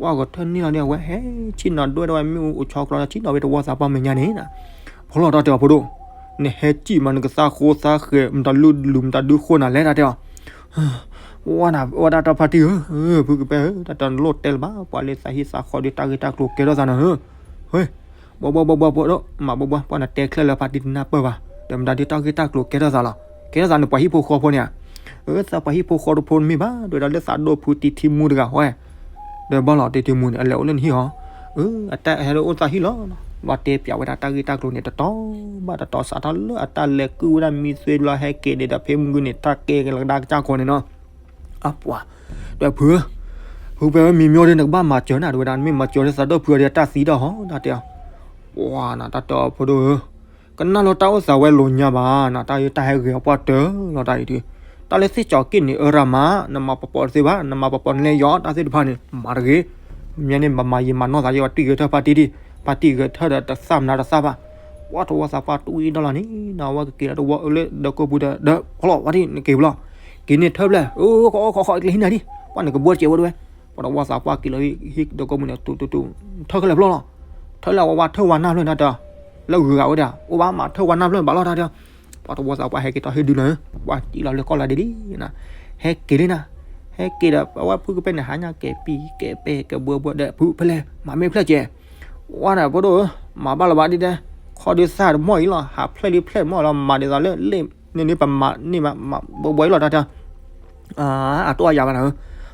ပှၢ်ဂဲၤထၢၣ်န့ၣ်လီၤန့ၣ် အဝဲဟဲဆ့ၣ်နီၤဒွဲၣ်ဒၣ်ဝဲမ့ၣ်အူအိၣ်ဆီကျီ ဆ့ၣ်နီၤဝဲတဝီသးပှၢ်မဲာ်ညါန့ၣ်, ဖီလီၤတၢ်တဲအီၤဖိဒိၣ်, နဟဲစံၣ်မးနကသးဃိသးဃဲၤ မတၤလုၢ်လုၢ်မတၤဒုဃိနၤလဲၣ်တၢ်တဲအီၤ ဝဲဒၣ်တၢ်ဖါတံၢ်ဧၢ, ဖုကပဲၢ်ဧၢ, တၢ်တလိၣ်တဲလၢၤဘၣ် ပှၤလၢသးဟံၣ်သးဃီဒီးတၢ်ဂ့ၢ်တၢ်ကျိၤကဲထီၣ်သးန့ၣ်ဧၢ, ဝဲ, ဘီဘီဘီဘီဖိဒိၣ် မၤဘီဘီ ပှၢ်နတဲချၢၣ်လၢဖါတံၢ်တနၢ်ပၢၢ်ဘၣ်, ဒီးမတၤဒုးတၢ်ဂ့ၢ်တၢ်ကျိၤကဲထီၣ်သးလီၤ, ကဲထီၣ်သးန့ၣ်ပှၤဟံၣ်ဖိဃီဖိန့ၣ်ဧါ, အၢ သးပှၤဟံၣ်ဖိဃီဖိတမ့ၢ်ဘၣ် ဒ်ဝဲဒၣ်လၢသးဒိၣ်ဖုတံထံမူတဂၤဃီ, ဒီးဘၣ်လီၤတံထံမူန့ၣ် အလဲၤအိၣ်လၢနဟံၣ်ဟီ, အၢ အတၢ်ဟဲလၢအိၣ်သးဟံၣ်လီၤ, ဘၣ်တဲပၠးဝဲဒၣ်တၢ်ဂ့ၢ်တၢ်ကျိၤန့ၣ် တတီၤဘၣ်တတီၤ စးထီၣ်လၢအတၢ်လဲၤကုၢ်ဝဲဒၣ်မံသွ့လီၤ ဟဲက့ၤဒီးဖဲမုၢ်ဂုၢ်န့ၣ် တၢ်ကဲက့ၤလီၤကဒါကစၢ်ကီးန့ၣ်နီၤ, အပှၤ, ဒီးဖု, ဖု ဖုကပဲဝဲမံၤမၠိဒ် နကဘၣ်မၤစၢၤနၤ တဲဝဲဒၣ်, နမ့ၢ်မၤစၢၤလၢသးဒီဖုအီၤဒီး တၢ်သံတၢ်ဟီ နတဲအီၤ. ပှၤနၤ တၢ်တဲအီၤ ဖိဒိၣ်ဧၢ, ကနၣ်လီၤတၢ်အိၣ်သးဝဲလိာ်ညါဘၣ်နၤ, တၢ်ယတၢ်ဟဲဂဲၤအီၤပှၢ်တၢၢ်လီၤတၢ်အံၤဒုး, တၢ်လၢသ့ၣ်ကၠီၤက့ၣ်န့ၣ် အၢရၤမး, နမၤပပီၤတသ့ဘၣ်, နမၤပပီၤနလဲၣ်ယီၤ တၢ်သ့ၣ်တဖၣ်န့ၣ် မၤတဂ့ၤ. မ့ၢ်န့ၣ် မၤမၤယံာ်မၤနီၢ်သးယံာ် ပှၤတံၢ်ဂဲၤထၢၣ်ပှၤတံၢ်ဒံး, ပှၤတံၢ်ဂဲၤထၢၣ်ဒီးတသၣ်မနၤတသၣ်ဘၣ်. ပှၤတဝီသးပှၢ်တွံၢ်ဒီလီၤန့ၣ်နၤ, အဝဲကက့ၤလီၤတဝီအၢလၢဒီကိးပူၤဒီး ဒီဖီလီၤ ပှၤတံၢ်နက့ၤပလီၤ, က့ၤန့ၢ်ထၢၣ်ဖျဲၣ်, အိၣ် ခီခီခီ ကျဲဟံးနၤဒံး, ပှၤနကဘှီတစဲးဝဲတဝဲ, ပှၤတဝီသးပှၢ်က့ၤလီၤဟံၣ်ဒီကိးပူၤန့ၣ် တူတူတူ, ထၢၣ်ခဲလၢာ်ဖျိလီၤ, ထၢၣ်လၢအဝဲဝါထၢၣ်ဝါနၢ်ဖျၢၣ်နၤတဲ, လၢဂုၤဂၤဝဲဒၣ် အိၣ်ဘၣ်မးထၢၣ်ဝါနၢ်ဖျၢၣ်ဘၣ်လီၤတၢ်တဲ ပှၤတဝီသးပှၢ်ဟဲက့ၤထီၣ်ဟ့ၣ်ဒုလီၤ, ပှၤတံၢ်လီၤလၢကီၢ်လၢဒ်လံနၤ, ဟဲက့ၤလံနၤ, ဟဲက့ၤဒီး အဝဲဖုကပဲန့ၣ် ဟါညါကဲၤပံၤကဲၤပဲကဲၤဘှဲဘှဲဒီး ဖုဖဲလဲၣ် မၤမ့ၢ်ဖျၢၣ်ကဲး, ဝါန့ၣ် ဖိဒိၣ်ဧၢ, မၤဘၣ်လီၤဘၣ်ဒ်တဲ, ခီဒုးသၣ်တမီၢ်အံၤလီၤ, ဟးဖျဲၣ်လံဖျဲၣ်တမီၢ်လီၤ, မၤဒ်သိးလၢလ့ၣ်န့ၣ်န့ၣ် ပမၤန့ၢ်မး ဘှဲဘှဲအံၤလီၤတၢ်တဲ အတိၢ်အယၤဘၣ်နၤဧၢ,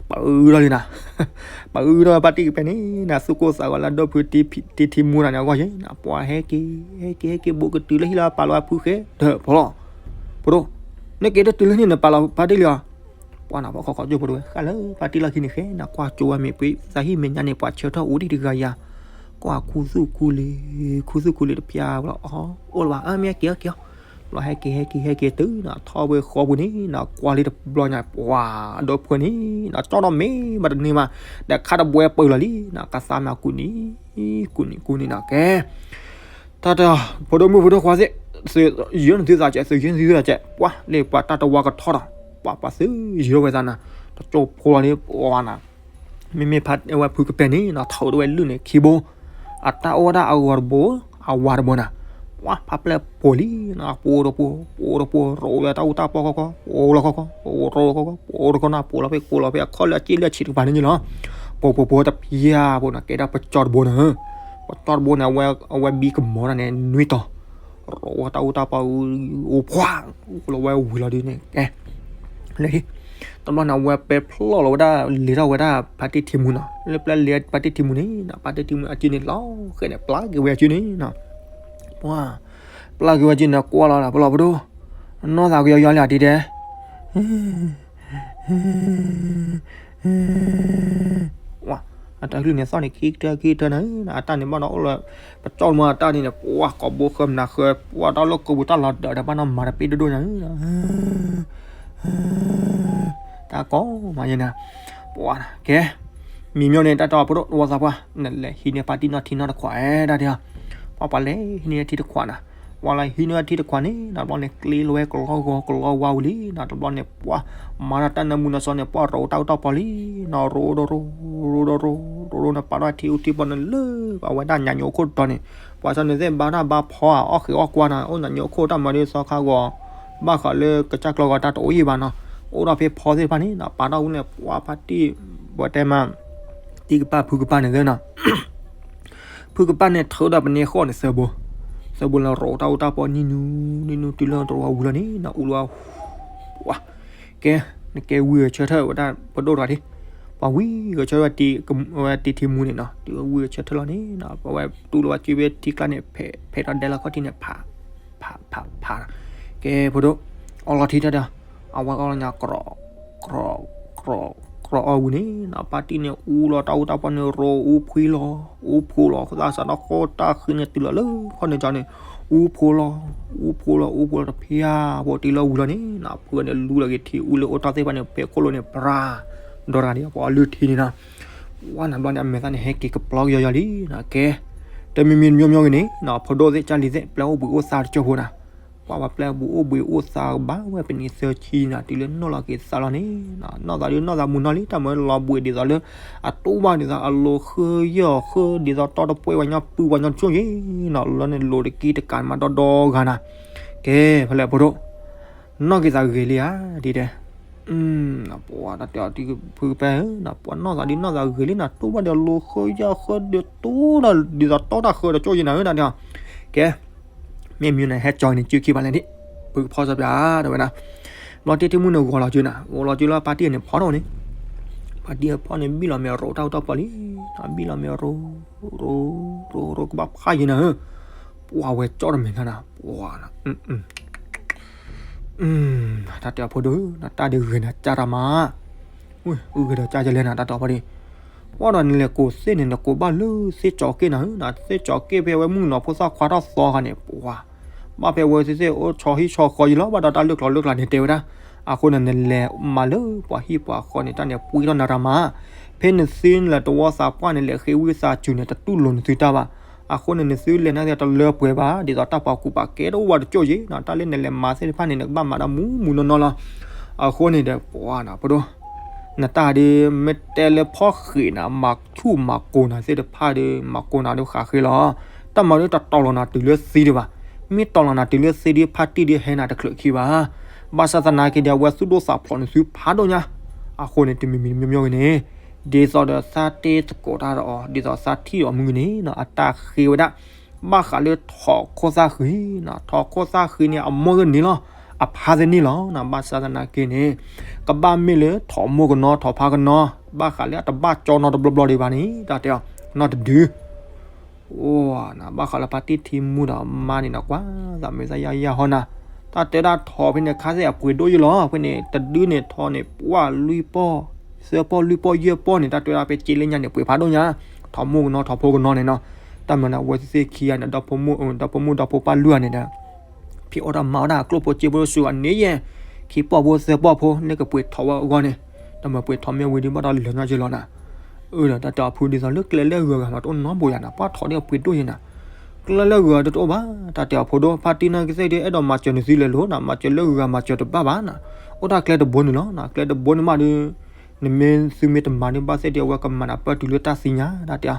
ပှၤအုၣ်ထီၣ်လံနၤ, ပှၤအုၣ်ထီၣ်ပှၤတံၢ်ကပဲန့ၣ်နၤ, သူၣ်ကိၢ်သးဂီၤလၢအဒီဖုတံၢ်ထံမူနၤန့ၣ်အဂီၢ်ယဲနၤ, ပှၤဟဲက့ၤ ဟဲက့ၤ ဟဲက့ၤဘူးကတုၤလၢဟံၣ်လၢပာ်လီၤဝဲဖုဃဲဒီးဖီလီၤ, ဖိဒိၣ်, နက့ၤတတုၤလၢန့ၣ် နပာ်လီၤပှၤတံၢ်လံဧါ, ပှၤနၤ ပှၤခီခီကၠိဖိတဝဲ ဃၣ်လၢပှၤတံၢ်လီၢ်ခံန့ၣ်ဃဲနၤ, ကွၢ်ကၠိဝဲမ့ၢ်ပှၤသးဟံၣ်မဲာ်ညါန့ၣ် ပှၤဆၢထၢၣ်အိၣ်ဒံးတဂၤယၤ, ကွၢ်ခူသူၣ်ခူလံၤ ခူသူၣ်ခူလံၤတဖျါလီၤ, အိၣ်လၢၤဘၣ် အမ့ၢ်က့ၤအီၤက့ၤအီၤ, ဘျီဟဲက့ၤ ဟဲက့ၤ ဟဲက့ၤတုၤနၤ ထီၣ်ဝဲဃီပူၤန့ၣ်နၤ, ကွၢ်လံတဘျီညါ ပှၤဒီဖုန့ၣ်နၤ ကၠီၣ်နီၣ်မ့ၢ်ဘၣ်တန့ၢ်ဘၣ်, ဒီးခါတဘှဲပၢၢ်လီၤလံနၤ, ကသါမးကူးနံၤ ကူးနံၤ ကူးနံၤနၤကဲ တၢ်တၢ် ဖိဒိၣ်မုၣ်ဖိဒိၣ်ခွါသ့ၣ်, သုယၢနသုသးကဲး သုယၢနသုသးကဲး, ပှၤလၢပှၤတၢ်တဝါကထီၣ်ဒီး ပှၤပှၤသုယၢဝဲသးနၤ, တကၠိဖိလီၤန့ၣ် ပှၤနၤ, မ့မ့ၢ်ဖဲဝဲဖုကပဲန့ၣ်နၤ ထီၣ်ဝဲဒုးန့ၣ်ခံဘိ, အတၢ်အိၣ်ဝဲဒၣ်အဂီၤတဘိ, အဝၤတဘိနၤ, ပှၤဖးဖျဲၣ်ပိာ်လံနၤ, ပိာ်တပိာ် ပိာ်တပိာ် ရိးဝဲတၢ်အူတၢ်ပီၢ်ခီခီ, ပိာ်လီၤခီခီ, ပိာ်ရိးခီခီ, ပိာ်တခီနၤ ပိာ်လီၤဖဲ ပိာ်လီၤဖဲ အခီၣ်လၢအစ့လၢအဆံးတကပၤန့ၣ်လီၤ, ပိာ်ပိာ်ပိာ်တပျၢ်ဖိနၤ ကဲဒၣ်ပကၠီတဘိနၤ, ပကၠီတဘိန့ၣ် အဝဲဘံကမီၤတၢ်န့ၣ် နွံတီၤ ရိးဝဲတၢ်အူတၢ်ပီၢ် အိၣ်ဖှၣ် အိၣ်လီၤဝဲဝံၤလီၤဒုးန့ၣ် ကဲ, လၢဟံၣ်, တဘျီန့ၣ် အဝဲပဲဖျီၣ်လီၤဝဲဒၣ် လဲၤထီၣ်ဝဲဒၣ်ဖါတံၢ်ထံမူနီၤ, လၢပျၢ်လဲၤဖါတံၢ်ထံမူန့ၣ် ဖါတံၢ်ထံမူအစုန့ၣ် လီၤဃဲန့ၣ် ပျၢ်က့ၤဝဲအစုန့ၣ်နီၤ, ပှၤ, ပျၢ်က့ၤဝဲအစုန့ၣ် ကွၢ်လီၤလၢပလီၢ်ပဒိၣ်, နီၢ်သးကယီယီလံဧါ ဒ်တဲ အတၢ်ကလုၢ်န့ၣ်သီၣ်န့ၣ် ခံကတၢၢ်ခံကတၢၢ်နၤ, အတၢ်န့ၣ်ဘၣ်ဒီးအိၣ်လၢ ပကၠီမ့ၢ်အတၢ်န့ၣ် ပှၤကိးဘိဃၢမနၤဃၢ ပှၤတၢ်လၢကိးပူၤတၢ်လီၤဒၢးဒီးဘၣ်နီၢ်မၤတပ့ၢ်ဒိၣ်ဒိၣ်နၤ, တၢ်ကိးမးယဲနၤ, ပှၤကဲ, မံၤမ့ၢ်န့ၣ် တၢ်တအီဖိဒိၣ်တဝီသးပှၢ် နလဲၤဟံးန့ၢ်ပှၤတံၢ်နီၢ်ထံနီၢ်တခွးအဲၣ်ဒၣ်ဒၣ်, ပှၤပှၤလဲၤဟံးန့ၢ်ထံတခွးနၤ, ပှၤလဲၤဟံးန့ၢ်ထံတခွးန့ၣ် တဘျီန့ၣ် ကျ့လီၤဝဲကလီဂီၤကလီဝါဝံၤလံနၤ, တဘျီန့ၣ် ပှၤ မၤတၢ်တၢ်နၢမူနၢစီန့ၣ် ပှၤရိးတၢ်အူတၢ်ပီၢ်လံနၤ, ရိးဒီးရိး ရိးဒီးရိး ရိးဒီးနၤ ပာ်ထီၣ်ထံအူထံပီၢ်န့ၣ်လၢ ပှၤဝဲဒၣ်ညးညိးအိၣ်ခိၣ်တီၤန့ၣ်, ပှၤဆီန့ၣ်သ့ၣ်ဘါတၢ်ဘါဖီဧါ အီၣ်ဃ့အီၣ်ကွါနၤ အိၣ်ညးညိးအိၣ်ခိၣ်တၢ်မၤဒ်သီခါဂီၤ, ဘၣ်ဃးလၢကစၢ်ကျီဂီၤတၢ်တအိၣ်ယံာ်ဘၣ်နီၤ, အိၣ်ဒီးဖဲဖီသ့ၣ်တဖၣ်န့ၣ်နၤ ပာ်ထီၣ်ဝဲန့ၣ် ပှၤဖါတံၢ် ပှၤတဲမး တံၢ်ကပၢ်ဖုကပၢ်န့ၣ်သ့နီၤ ဖုကပၢ်န့ၣ်ထုးဒီးပန့ၢ်ဃီၣ်န့ၣ်သၢဘိ, သၢဘိလၢရိးတၢ်အူတၢ်ပီၢ်နံၤနူနံၤနူ တုၤလၢတဝီဝံၤလီၤန့ၣ်နၤ အူလီၤဝဲ, ကဲ, နကဲဝံၤဂဲၤဆၢထၢၣ်ဝဲဒၣ်ပဒိၣ်တဂၤဒံး, ပှၤဝံၤဂဲၤဆၢထၢၣ်ဝဲတံၢ်ထံမူန့ၣ်နီၤ, တုၤဝံၤဂဲၤဆၢထၢၣ်လီၤန့ၣ်နၤ ပဝဲတူၢ်လီၤဝဲစုဝဲထံကျါန့ၣ် ဖဲးဖဲးထီၣ်ဒဲလီၤခီၣ်ထံးန့ၣ် ဖး ဖးဖးဖး, ကဲဖိဒိၣ်, အီလီၤထံတၢ်ဒီး, အဝဲအီလီၤညါ ကြီ ကြီ ကြီအီဝံၤန့ၣ်နၤ ဖါတံၢ်န့ၣ် အူလီၤတၢ်အူတၢ်ပီၢ်န့ၣ် ရိးအူဖှံလီၤ, အူဖှိလီၤ သးစးထီၣ်ဃိတၢ်ဃံန့ၣ် တုၤလီၤလၢခီၣ်န့ၣ်ကၠီန့ၣ်, အူဖှိလီၤ, အူဖှိလီၤ အူဖှိလီၤတဖျၢၣ်ဖိ တုၤလီၤဝံၤလီၤန့ၣ်နၤ ဖုန့ၣ်လူလီၤက့ၤထံအူလၢအိၣ်တ့ၢ်သ့ၣ်တဖၣ်န့ၣ် ဖဲခိၣ်လိၤန့ၣ် ပြၤ ဒီးတဂၤဒံးပှၤအီလုၢ်ထံန့ၣ်နၤ, ဝဲနၤဘျီန့ၣ် အမဲာ်သၣ်န့ၣ် ဟဲက့ၤကပျီကယီယီလံနၤ ကဲ, တမံၤမံၤမံၤမံၤဂ့ၤန့ၣ်နၤ ဖိဒိၣ်သ့ၣ်ကၢ်လံၤသ့ၣ် ပျဲအိၣ်ဘှံးအိၣ်သါတကၠိၢ်ဖိနၤ ပှၤပှၤပျဲဘူးအိၣ်ဘှံးအိၣ်သါဘၣ်ဝဲပနံၤသၢဆံနၤ တုၤလၢနီၢ်လီၤက့ၤသးလီၤန့ၣ်နၤ နီၢ်သးဒုးနီၢ်သးမုာ်နီၢ်လံ တၢ်မၤလီၤဘှံးဒ်သိးလၢ အတူၢ်ဘၣ်ဒ်သိးအလိၤဃၢယဲၢ်အီၤဃၢ ဒ်သိးတီတပှဲၢ်ပှၤညီပုၢ်ပှၤညီကၠိၢ်ယဲၢ်နၤ လၢန့ၣ်လိၤတကံတကးမးဒီဒီဂၤနၤ ကဲ ဖဲလဲၣ်ဖိဒိၣ် နီၢ်က့ၤသးဂ့ၤလံဧါ ဒ်တဲ ပှၤတၢ်တဲအီၤတံၢ်ဖုကပဲဧၢ ပှၤနီၢ်သးဒုးနီၢ်သးဂ့ၤလံနၤ တူၢ်ဘၣ်ဒီးလိၤဃၢယဲၢ်ဃၢဒီးတူၢ်ဒီး ဒ်သိးတီတၢ်ဃၢဒီးကၠိၢ်ယဲၢ်နၤဧၢ တၢ်တဲအီၤ ကဲ မ့ၢ်မံၤန့ၣ် ဟဲကၠီန့ၣ် စုခံဘၣ်လဲၣ်ဒံး ဖုကဖီစီပျါ တဲဝဲဒၣ် ဘျီတံၢ်ထံမူန့ၣ်ဂီၤလီၤစုနၤ ဂီၤလီၤစုလၢပၢ်တံၢ်န့ၣ်ဖီထီၣ်န့ၣ် ပၢ်တံၢ်ဖီန့ၣ် ဘံၣ်လီၤမ့ၢ်ရိးတၢ်အူတၢ်ပီၢ်လံ ဘံၣ်လီၤမ့ၢ်ရိး ရိး ရိး ရိးကဘၣ်ဖးယံၤနၤဧၢ ပှၤဝဲကၠီတမ့ၢ်နၤ ပှၤ တၢ်တဲအီၤဖိဒိၣ် နတၢ်ဒုးဂ့ၤနၤကၢ်တၢ်မး အုၣ်ဂ့ၤဒီးကၢ်ယလဲၣ်နၤ တၢ်တဲအီၤဖိဒိၣ် ပှၢ်ဒီးနလဲၤကိးသ့ၣ်န့ၣ် နကိးဘၣ်လၢသ့ၣ်ကၠီၤက့ၣ်နၤဧၢ, သ့ၣ်ကၠီၤက့ၣ်ဖဲအဝဲမုၣ်ကနီၤဖိသၣ်ခွါထီၣ်သီခါန့ၣ် ပှၤ ဘၣ်ဖဲအဝဲသ့ၣ်သ့ၣ်အိၣ်ဆီဟံၣ်ဆီဃီယံၤလီၤ, ဘၣ်ဒီးတၢ်လၢကျီလၢကျါန့ၣ်တဲဝဲဒၣ်, အဃိန့ၣ် နလဲၤမၤလၢပှၤဟံၣ်ပှၤဃီန့ၣ် တၢ်န့ၣ်ပှံထီၣ်နၤတၢ်မၤ, ဖဲနသုလဲၤတဝီသးပှၢ်န့ၣ် လဲၤဃ့ဝံသးစူၤန့ၣ် တတူၢ်လိာ်နသုတၢ်ဘၣ်, အဃိန့ၣ် နသုလဲၤနာ်က့တလၢပှဲၤဘၣ်, ဒ်သိးတၢ်ပှၤကူပာ်ကဲတအိၣ်ဝဲတကၠိၢ်ယံၤနီၤ, တၢ်လၢနလဲၤမၤသ့ၣ်တဖၣ်န့ၣ် နကဘၣ်မၤတၢ်မူးမူးနီၢ်နီၢ်လီၤ, အဃိန့ၣ်ဒီး ပှၤနီၤ ဖိဒိၣ် နတၢ်ဒ် မ့ၢ်တဲလၢဖီၣ်ဃံးနၤ မၤဆူၣ်မၤကိးနၤသ့ၣ်တဖၣ်ဒီး မၤကိးနၤဒ်ဃးဃ့လီၤ, တၢ်မၤဒ်တတီၤလီၤနၤတုၤလၢသံဒံးဘၣ်, မ့ၢ်တီၤလီၤနၤတုၤလၢသံဒ်ဖါတံၢ်ဒ်ဟဲနၤတချုးခံဘၣ်, ဘၣ်ဆၣ်သနာ်က့ဒီး အဝဲသူၣ်ဒိၣ်သးဖျိးနသုဖးဒိၣ်ညါ, အဃိန့ၣ် တမံၤမံၤတမံၤမံၤဂ့ၤန့ၣ်, ဒ်သိးဒီးသးတ့သကိးတၢ်ဒီးအီၤ ဒ်သိးသးထံၣ်အီၤမုၢ်ဂ့ၤန့ၣ်နီၤ အတၢ်ဃ့ဝဲဒၣ် ဘၣ်ဃးလၢထိးခိၣ်သၣ်ဃံနီၤ, ထိးခိၣ်သၣ်ဃံန့ၣ် အမိၢ်ဂ့ၤန့ၣ်လီၤ, အဖါသ့ၣ်န့ၣ်လီၤ, ဘၣ်ဆၣ်သနာ်က့န့ၣ် ကဘၣ်မ့ၢ်လၢထိးမိၢ်ကနီၤထိးဖါကနီၤ, ဘၣ်ဃးလၢအတဘၣ်ကၠီနီတဘျီဘျီဒံးဘၣ်န့ၣ် တၢ်တဲအီၤ နီတဒု အိၣ်နၤ ဘၣ်ဃးလၢဖါတံၢ်ထံမူဒီးမါန့ၣ်နီၤ ကွၢ်သးမုာ်သးယါယါဟီနၤ, တၢ်တဲဒၣ်ထိးဖဲန့ၣ် ခါသ့ၣ်အပှ့ၤဒိၣ်ယံၤလီၤ, ဖဲန့ၣ် တဒုန့ၣ် ထိးန့ၣ် ပှၢ်လွံၢ်ပီၢ် သၢပီၢ်လွံၢ်ပီၢ်ယဲၢ်ပီၢ်န့ၣ် တၢ်တဲဒၣ်ဖဲကၠ့လၢညါန့ၣ် ပှ့ၤဖးဒိၣ်ညါ, ထိးမိၢ်ကနီၤထိးဖိကနီၤန့ၣ်နီၤ, တၢ်မၤန့ၣ် အဝဲသ့ၣ်ခံဂၤန့ၣ် ဒီဖိမိၢ်ဒီဖိပၢ်လွံၢ်ဂၤန့ၣ်ဒီး ဖံးအီၣ်တၢ်မၤအီၣ်တၢ် ကျိၣ်ဖိစ့ဖိဆူအန့ၣ်ယဲၢ်, ခံပီၢ်ဖိသၢပီၢ်ဖိ န့ၣ်ကပှ့ၤထိးဝဲအဂီၢ်န့ၣ်, တၢ်မၤပှ့ၤထိးမ့ၢ်ဝံၤဒ်ဘၣ်ဒီးလၢာ်ညီက့လီၤနၤ, အၢဒီးတၢ်တဲအီၤဖု ဒ်သိးလၢကျဲလၢဂၤဂၤမးတအိၣ်နီတဘိယၤနၤ, ပှၢ်ထိးဒ်အပှ့ၤဒိၣ်ယံၤနၤ, ကျဲလၢဂၤတအိၣ်ဘၣ်, တၢ်တဲအီၤဖိဒိၣ် ဖါတံၢ်နီၢ်ကစၢ်ဒ် အဲၣ်ဒိးမၤစၢၤနသုလဲၤလိၤနၤ, မၤစၢၤလၢဂၤဂၤမၤစၢၤတဘၣ်ဘၣ်နၤ, အိၣ်တၢ်ကျဲတဘိန့ၣ်လီၤ, ကျဲတဘိန့ၣ်မးဒီး နမ့ၢ်သုမ့ၢ်တမၤန့ၣ် ဘၣ်သ့ၣ်ဒ်အဝဲကမၤနၤပၢၢ်တုၤလၢတၢ်သံညါ တၢ်တဲအီၤ,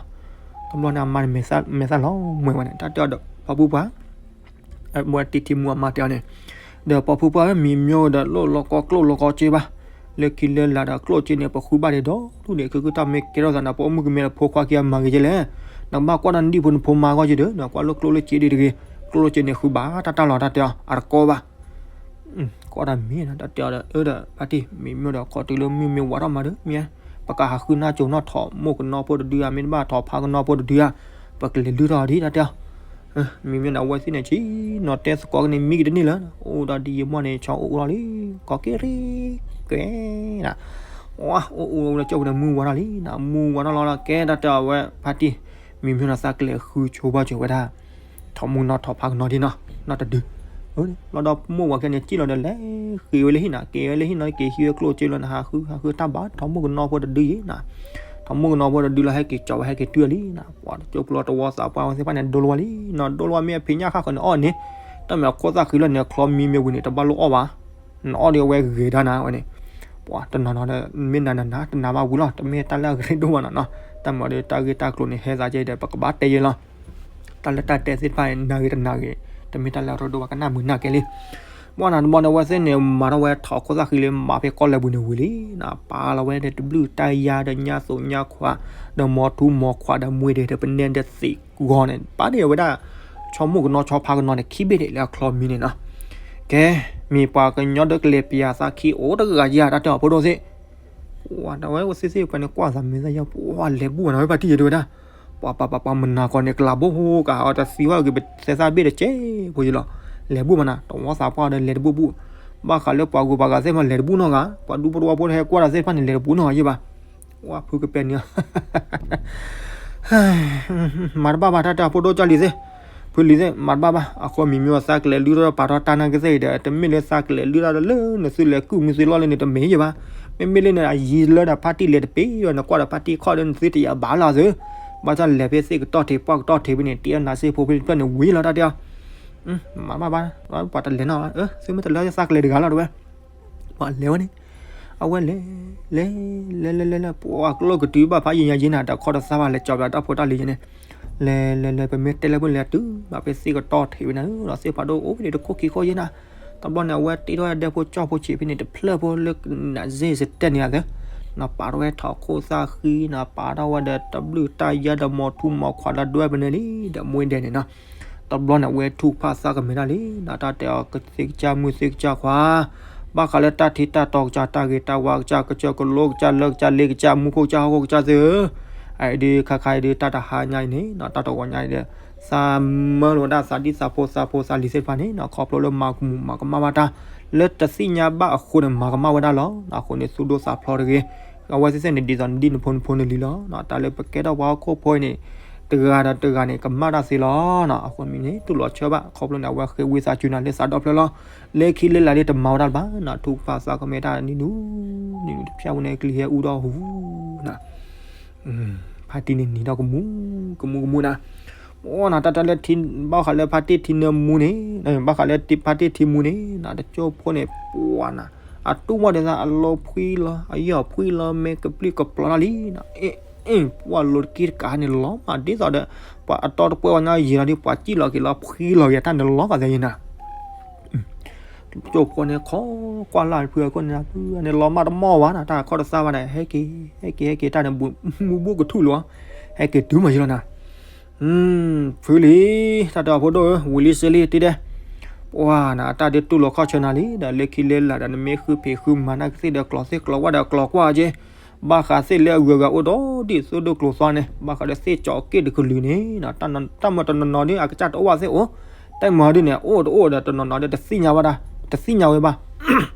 တဘျီန့ၣ်အမါန့ၣ်မဲာ်သၣ်လီၤမှဲၤဝဲန့ၣ် တၢ်တဲအီၤဒီး ပှၤဖုပှၢ် အဝဲတံၢ်ထံမူအမါတဲအီၤန့ၣ်, ဒီးပှၤဖုပှၢ်မံၤမျိၢ်ဒီးလိၣ်လီၤကီကျိၣ်လီၤကီစ့ဘၣ်, လၢခံလၢလာ်ဒီးကျိၣ်စ့န့ၣ် ပဃုဘၣ်ဒံးဒီးဒူၣ်န့ၣ် ခုခုတၢ်မ့ၢ်ကဲထီၣ်သးန့ၣ် ပအိၣ်မုၣ်ကမဲဒီးဖိခွါခံဂၤမၤဂ့ၤကဲလဲၣ်, နကဘၣ်ကွၢ်ဒီးနဒံၣ်ဖိနဖိမါအဂီၢ်က့ဒီး နကွၢ်လိၣ်ကျိၣ်လိၣ်စ့ဒ်တဂ့ၤ, ကျိၣ်လိၣ်စ့န့ၣ်ဃုဘၣ်တၢ်တၢ်လီၤတၢ်တဲအီၤ အတကီဘၣ် ကွၢ်တၢ်မ့ၢ်နီၤ တၢ်တဲအီၤဒီး အၢဒီးဖါတံၢ် မံၤမျိၢ်ဒီး ခီတုၤလၢမုၢ်မ့ၢ်ဝါထီၣ်မးဒီး မ့ၢ် ပကဟးဃုနၢ်ကၠိၤနီၢ်ထိးမိၢ်ကနီၤဖိတဒုဧါ မ့တမ့ၢ်ထိးဖါကနီၤဖိတဒုဧါ ပကလဲၤလုၢ်ထီၣ်ဒံး တၢ်တဲအီၤ မံၤမျိၢ်န့ၣ် အဝဲသ့ၣ်န့ၣ် ဆ့ၣ်နီၤတဲသကိးကန့ၣ် မံကတန့ၢ်လၢ အိၣ်ဒီးဒ်ယံာ်မီၢ်န့ၣ် ဆီအိၣ်အိၣ်ထီၣ်လံ ကီက့ၤရ့ကဲ အိၣ်အိၣ်လၢကၠိပူၤန့ၣ် မုၢ်ဝါထီၣ်လံနီၤ မုၢ်ဝါထီၣ်လီၤလီၤ ကဲ တၢ်တဲအီၤဝဲဖါတံၢ် မံၤမျိၢ်န့ၣ် သးကလဲၤဃုဆိဘၣ်ကၠိၤဝဲဒၣ် ထိးမိၢ်ကနီၤထိးဖါကနီၤဒ်နီၤ နီၢ်တဒု လီၤဒီးမိၢ်ဝၤခဲန့ၣ် စံၣ်လီၤဒီးလဲၤဃ့ဝဲလၢဟံၣ်နီၤ က့ၤဝဲလၢဟံၣ်နီၤ က့ၤဟံးဝဲကျိၣ်စ့လီၤန့ၣ် ဟးဃုဟးဃုတၢ်ဘၣ် ထိးမိၢ်ကနီၤဖိတဒုအံၤနီၤ ထိးမိၢ်ကနီၤဖိတဒုလီၤ ဟဲက့ၤကၠီဝဲ ဟဲက့ၤတွံၢ်လံနီၤ ပှၤတကၠိပူၤလီၤ တဝီသးပှၢ်ဝဲသ့ၣ်တဖၣ်န့ၣ် ဒိလီၤဝဲလံနီၤ ဒိလီၤဝဲမ့ၢ်အဖံးညၣ်ဃၣ်ဃၢၤန့ၣ်အီၣ်န့ၣ် တၢ်မ့ၢ်အခိၣ်သၣ်ဃံလီၤန့ၣ် အချီမံမ့ၢ်ဝံၤန့ၣ် တဘၣ်လိၣ်အီၣ်ဘၣ် နအီၣ်ဒီးအဝဲဂ့ၤဒၣ်နၤဝဲန့ၣ် ပှၤတနီၤနီၤဒီး မ့ၢ်နၤနၤနၤ တနာ်ဘၣ်ဝံၤလီၤ တမ့ၢ်တၢ်လၢအရ့ဒိၣ်ဘၣ်နီၤနီၤ တၢ်မ့ၢ်ဒီးတၢ်ဂ့ၢ်တၢ်ကျိၤန့ၣ် ဟဲသးကဲဒီး ပကဘၣ်တဲယဲလီၤ တၢ်လၢတၢ်တဲသ့ၣ်တဖၣ်န့ၣ် နာ်ဂ့ၤတနာ်ဂ့ၤ တမ့ၢ်တၢ်လၢအရ့ဒိၣ်ဘၣ် ကနၣ်မုာ်နာ်ကဲလံ ဘၣ်နၤတဘျီန့ၣ် အဝဲသ့ၣ်န့ၣ် မၤထီၣ်ဝဲထိးခိၣ်သၣ်ဃံလၢမၤဖဲကီၢ်လဲၤပူၤန့ၣ်ဝံၤလံနီၤ ပာ်လီၤဝဲဒီးတဘျုးတၢ်ယါဒီးညါသူညါခွး ဒီးမီၤထူမီၤခွးဒီးမွ့ဒဲးဒီးပနဲဒီးသံးဂီၤန့ၣ် ပာ်ဒံးဝဲဒၣ်ဆီမိၢ်ကနီၤဆီဖါကနီၤန့ၣ် ခံဘ့ၣ်ဒံးလၢအချီမံန့ၣ်နီၤ ကဲ မ့ၢ်ပှၤကညီဒီးကလဲၤပျးသးခံအိၣ်တဂၤယါ တၢ်တဲအီၤဖိဒိၣ်သ့ၣ် ဝဲဒၣ်ဝဲသ့ၣ်သ့ၣ်ပှၤန့ၣ် ကွၢ်သးမုာ်သးယါ ပှၤလဲၤဘူၣ်ဘၣ်နီၤ ဝဲပၢ်တံၢ်ယဲဒၣ်ဝဲဒၣ် ပှၤပှၤပှၤပှၤမနၤကီးန့ၣ် ကလၤဘိၣ်ကဟးအီၤတသံဘၣ်ဂ့ၤ ပသဲသၣ်ဘ့ၣ်တကဲးဖိယလီၤ လဲၤဘူၣ်ဘၣ်နၤ တဝီသးပှၢ်ဒီးလဲၤတဘူၣ်ဘူၣ် ဘၣ်ဃးလၢပှၤဂုၤပှၤဂၤသ့ၣ်တဖၣ်လဲၤတဘူၣ်နီတဂၤ ပှၤဒူဖိတဝီဖိဟဲကွၢ်တၢ်သ့ၣ်တဖၣ်န့ၣ် လဲၤတဘူၣ်နီတဂၤယဲဘၣ် ဝဲဖုကပဲန့ၣ် မၤတဘၣ်ဘၣ် တၢ်တဲအီၤဖိဒိၣ်ကၢ်လံၤသ့ၣ် ဖုလံၤသ့ၣ် မၤတဘၣ်ဘၣ် အဃိမံၤမ့ၢ်သးကလဲၤလုၢ်ထီၣ်ပာ်ထီၣ်တၢ်နာ်က့သ့ၣ်အံၤဒီး တမ့ၢ်လၢသးကလဲၤလုၢ်ထီၣ်လၢနသုလဲၤကုၢ်မုၢ်သုလီၢ်လၢန့ၣ်တမ့ၢ်ယဲဘၣ် မ့မ့ၢ်လၢန့ၣ် အယံၤလၢဒီးဖါတံၢ်လဲၤတပ့ၤဒီး နကွၢ်ဒီးဖါတံၢ်ခီၣ်ဒီးနသုတယာ်ဘၣ်လီၤသု ဘၣ်ဆၣ်လဲၤဖဲသ့ၣ်ကတီၢ်ထံးပှၢ်ကတီၢ်ထံးဖဲန့ၣ် တ့အီၣ်နၤစ့ဖိဖဲတဖျၢၣ်န့ၣ်ဝံၤလီၤတၢ်တဲအီၤ မၤတဘၣ်ဘၣ် ပှၤတလဲၤနီၤ သုမ့ၢ်တလဲၤသးကလဲၤတဂၤလီၤတဝဲ ပှၤလဲၤဝဲန့ၣ် အဝဲလဲၤ လဲၤ လဲၤ လဲၤ လဲၤ လဲၤ ပှၤကျိၣ်ကတုၤဘၣ်ဖးယံာ်ညါယံာ်နၤ တခီတသးဘၣ်လဲၤကၠီၤပျးတၢ်ဖိတၢ်လံၤယဲန့ၣ် လဲၤ လဲၤ လဲၤ ပမ့ၢ်တဲလၢပလဲၤတုၤဘၣ်ဖဲသ့ၣ်ကတီၢ်ထံးဝဲန့ၣ် ဒီးသ့ၣ်ဖးဒိၣ်အိၣ်ဖဲန့ၣ်တခိၣ်ခံခိၣ်ယဲနၤ တဘျီန့ၣ် အဝဲတ့ထီၣ်ဒဲဖိကၠီဖိဆံးဖဲန့ၣ်တဖျၢၣ်ဖိလၢနစ့ၢ်စတဲန့ၣ်အသး နပာ်ထီၣ်ဝဲထိးခိၣ်သၣ်ဃံနၤ ပာ်ထီၣ်ဝဲဒီးတဘျုးတၢ်ယါဒီးမီၤထူမီၤခွးဒီးဒွဲၣ်ပနဲလံ ဒီးမွ့ဒဲးန့ၣ်နီၤ တဘျီန့ၣ် အဝဲထူၣ်ဖးသးကမဲာ်တၢ်လံ နတၢ်တဲအီၤကသ့ကစၢ်မုၢ်သ့ကစၢ်ခွါ ဘၣ်ဃးလၢတၢ်ထံတၢ်တီကစၢ် တၢ်ဂ့ၤတၢ်ဝါကစၢ် ကစၢၢ်ကလိကစၢ် လၢကစၢ်လ့ကစၢ် မူခိၣ်ကစၢ် ဟီၣ်ခိၣ်ကစၢ်သ့ၣ်ဧၢ, အအံၤဒုးခါခါအံၤဒုး တၢ်တဟါညါအံၤန့ၣ် တၢ်တဂီၤညါအံၤဒီး သးမၢလိာ်ဝဲဒၣ်သးဒံသးဖိသးဖိသးလံၤသ့ၣ်တဖၣ်န့ၣ် ခီဖျိလၢမၤကမူၣ်မၤကမၣ်ဘၣ်တၢ် လၢတသ့ၣ်ညါဘၣ်အဃိန့ၣ် မၤကမၣ်ဝဲဒၣ်လီၤ. အဃိန့ၣ် သူၣ်ဒိၣ်သးဖျိးတဂ့ၤ အဝဲသ့ၣ်သ့ၣ်န့ၣ် ဒ်သိးနဒ်နဖိနဖိနလံၤလီၤ. တၢ်လၢပကဲထီၣ်ပှၤဟီၣ်ခိၣ်ဖိအံၤန့ၣ် တဂၤဒီးတဂၤန့ၣ် ကမၣ်တၢ်သ့လီၤ. အဃိန့ၣ် တူၢ်လိာ်ဆၢဘၣ် ခီဖျိန့ၣ် အဝဲဃ့ဝံသးစူၤနၤလၢသးဒီဖျၢၣ်လီၤ. လၢခံလၢလာ်ဒ်တမၤဝဲဒၣ်လၢၤဘၣ်နၤ, ထုကဖၣ်သးကမဲာ်တၢ်နံၤနူၤ, နံၤနူၤတဖျၢၣ်ဝဲန့ၣ် ကလံၤဟဲအူဒီးဟူနၤ ဖါတံၢ်န့ၣ်နံၤဒီးကမူ, ကမူကမူနၤ, ပနၤတၢ်တၢ်လၢ ဘၣ်ဃးလၢဖါတံၢ်ထံနၢမူန့ၣ်, ဘၣ်ဃးလၢဖါတံၢ်ထံမူန့ၣ်နၤ, တကၠိဖိန့ၣ် ပှၤနၤ, အတူၢ်မီၢ်ဒ်သိး အလီၤဖှံလီၤ, အယီၢ်ဖှံလီၤ, မ့ၢ်ကပျံၢ်ကပျီၤတၢ်လံနၤ, အ့ၣ် ပှၤလိၤတက့ၢ်တကးန့ၣ် လီၤမးဒ်သိးဒီး ပှၤအတီတပှဲၤဝဲညါယံာ်လီၤဒီး ပှၤစံၣ်လီၤက့ၤလီၤဖှံလီၤက့ၤတၢ်န့ၣ် လီၤဂာ်သဲယံာ်နၤ ကၠိဖိန့ၣ်ခီကွၢ်လၢ်ဖုအခိၣ်န့ၣ် ဖုန့ၣ်လီၤမၢ်တမီၢ်ဘၣ်နၤ, တၢ်ခီၣ်တသါဘၣ်ဒီး ဟဲက့ၤ ဟဲက့ၤ ဟဲက့ၤ တၢ်န့ၣ် မူဘူၣ်ကထူၣ်လီၤ, ဟဲက့ၤတုၤမးယံာ်လီၤနၤ, ဖုလံ, တၢ်တဲအီၤဖိဒိၣ်ဧၢ ဝံၤလံစ့လံတံၢ်ဒဲး, ပှၤနၤ တၢ်ဒုးတူၢ်လိာ်ခီၣ်ဆၢနၤလံ, ဒီးလၢခံလၢလာ်ဒီး နမ့ၢ်ဃုဖံးဃုမၤနၢ်ကသ့ၣ်ဒီး ကျိာ်သ့ၣ်ကျိာ်ဝဲဒီးကျိာ်ကွၢ်က့ ဘၣ်ဃးသ့ၣ်လၢအဂုၤအဂၤအိၣ်ဒီးဒ်သိးဒိၣ်ကျိာ်သွါန့ၣ် ဘၣ်ဃးဒီးသ့ၣ်ကၠီၤက့ၣ်တကလုာ်န့ၣ် တၢ်မၤတနီၤနီၤဒ်အကစၢ်တအိၣ်ဘၣ်သ့ၣ်အိၣ်, တၢ်မၤဒ်န့ၣ် အိၣ်တအိၣ်ဒီးတနီၤနီၤဒီး တသ့ၣ်ညါဝဲဒၣ်, တသ့ၣ်ညါဝဲဘၣ်.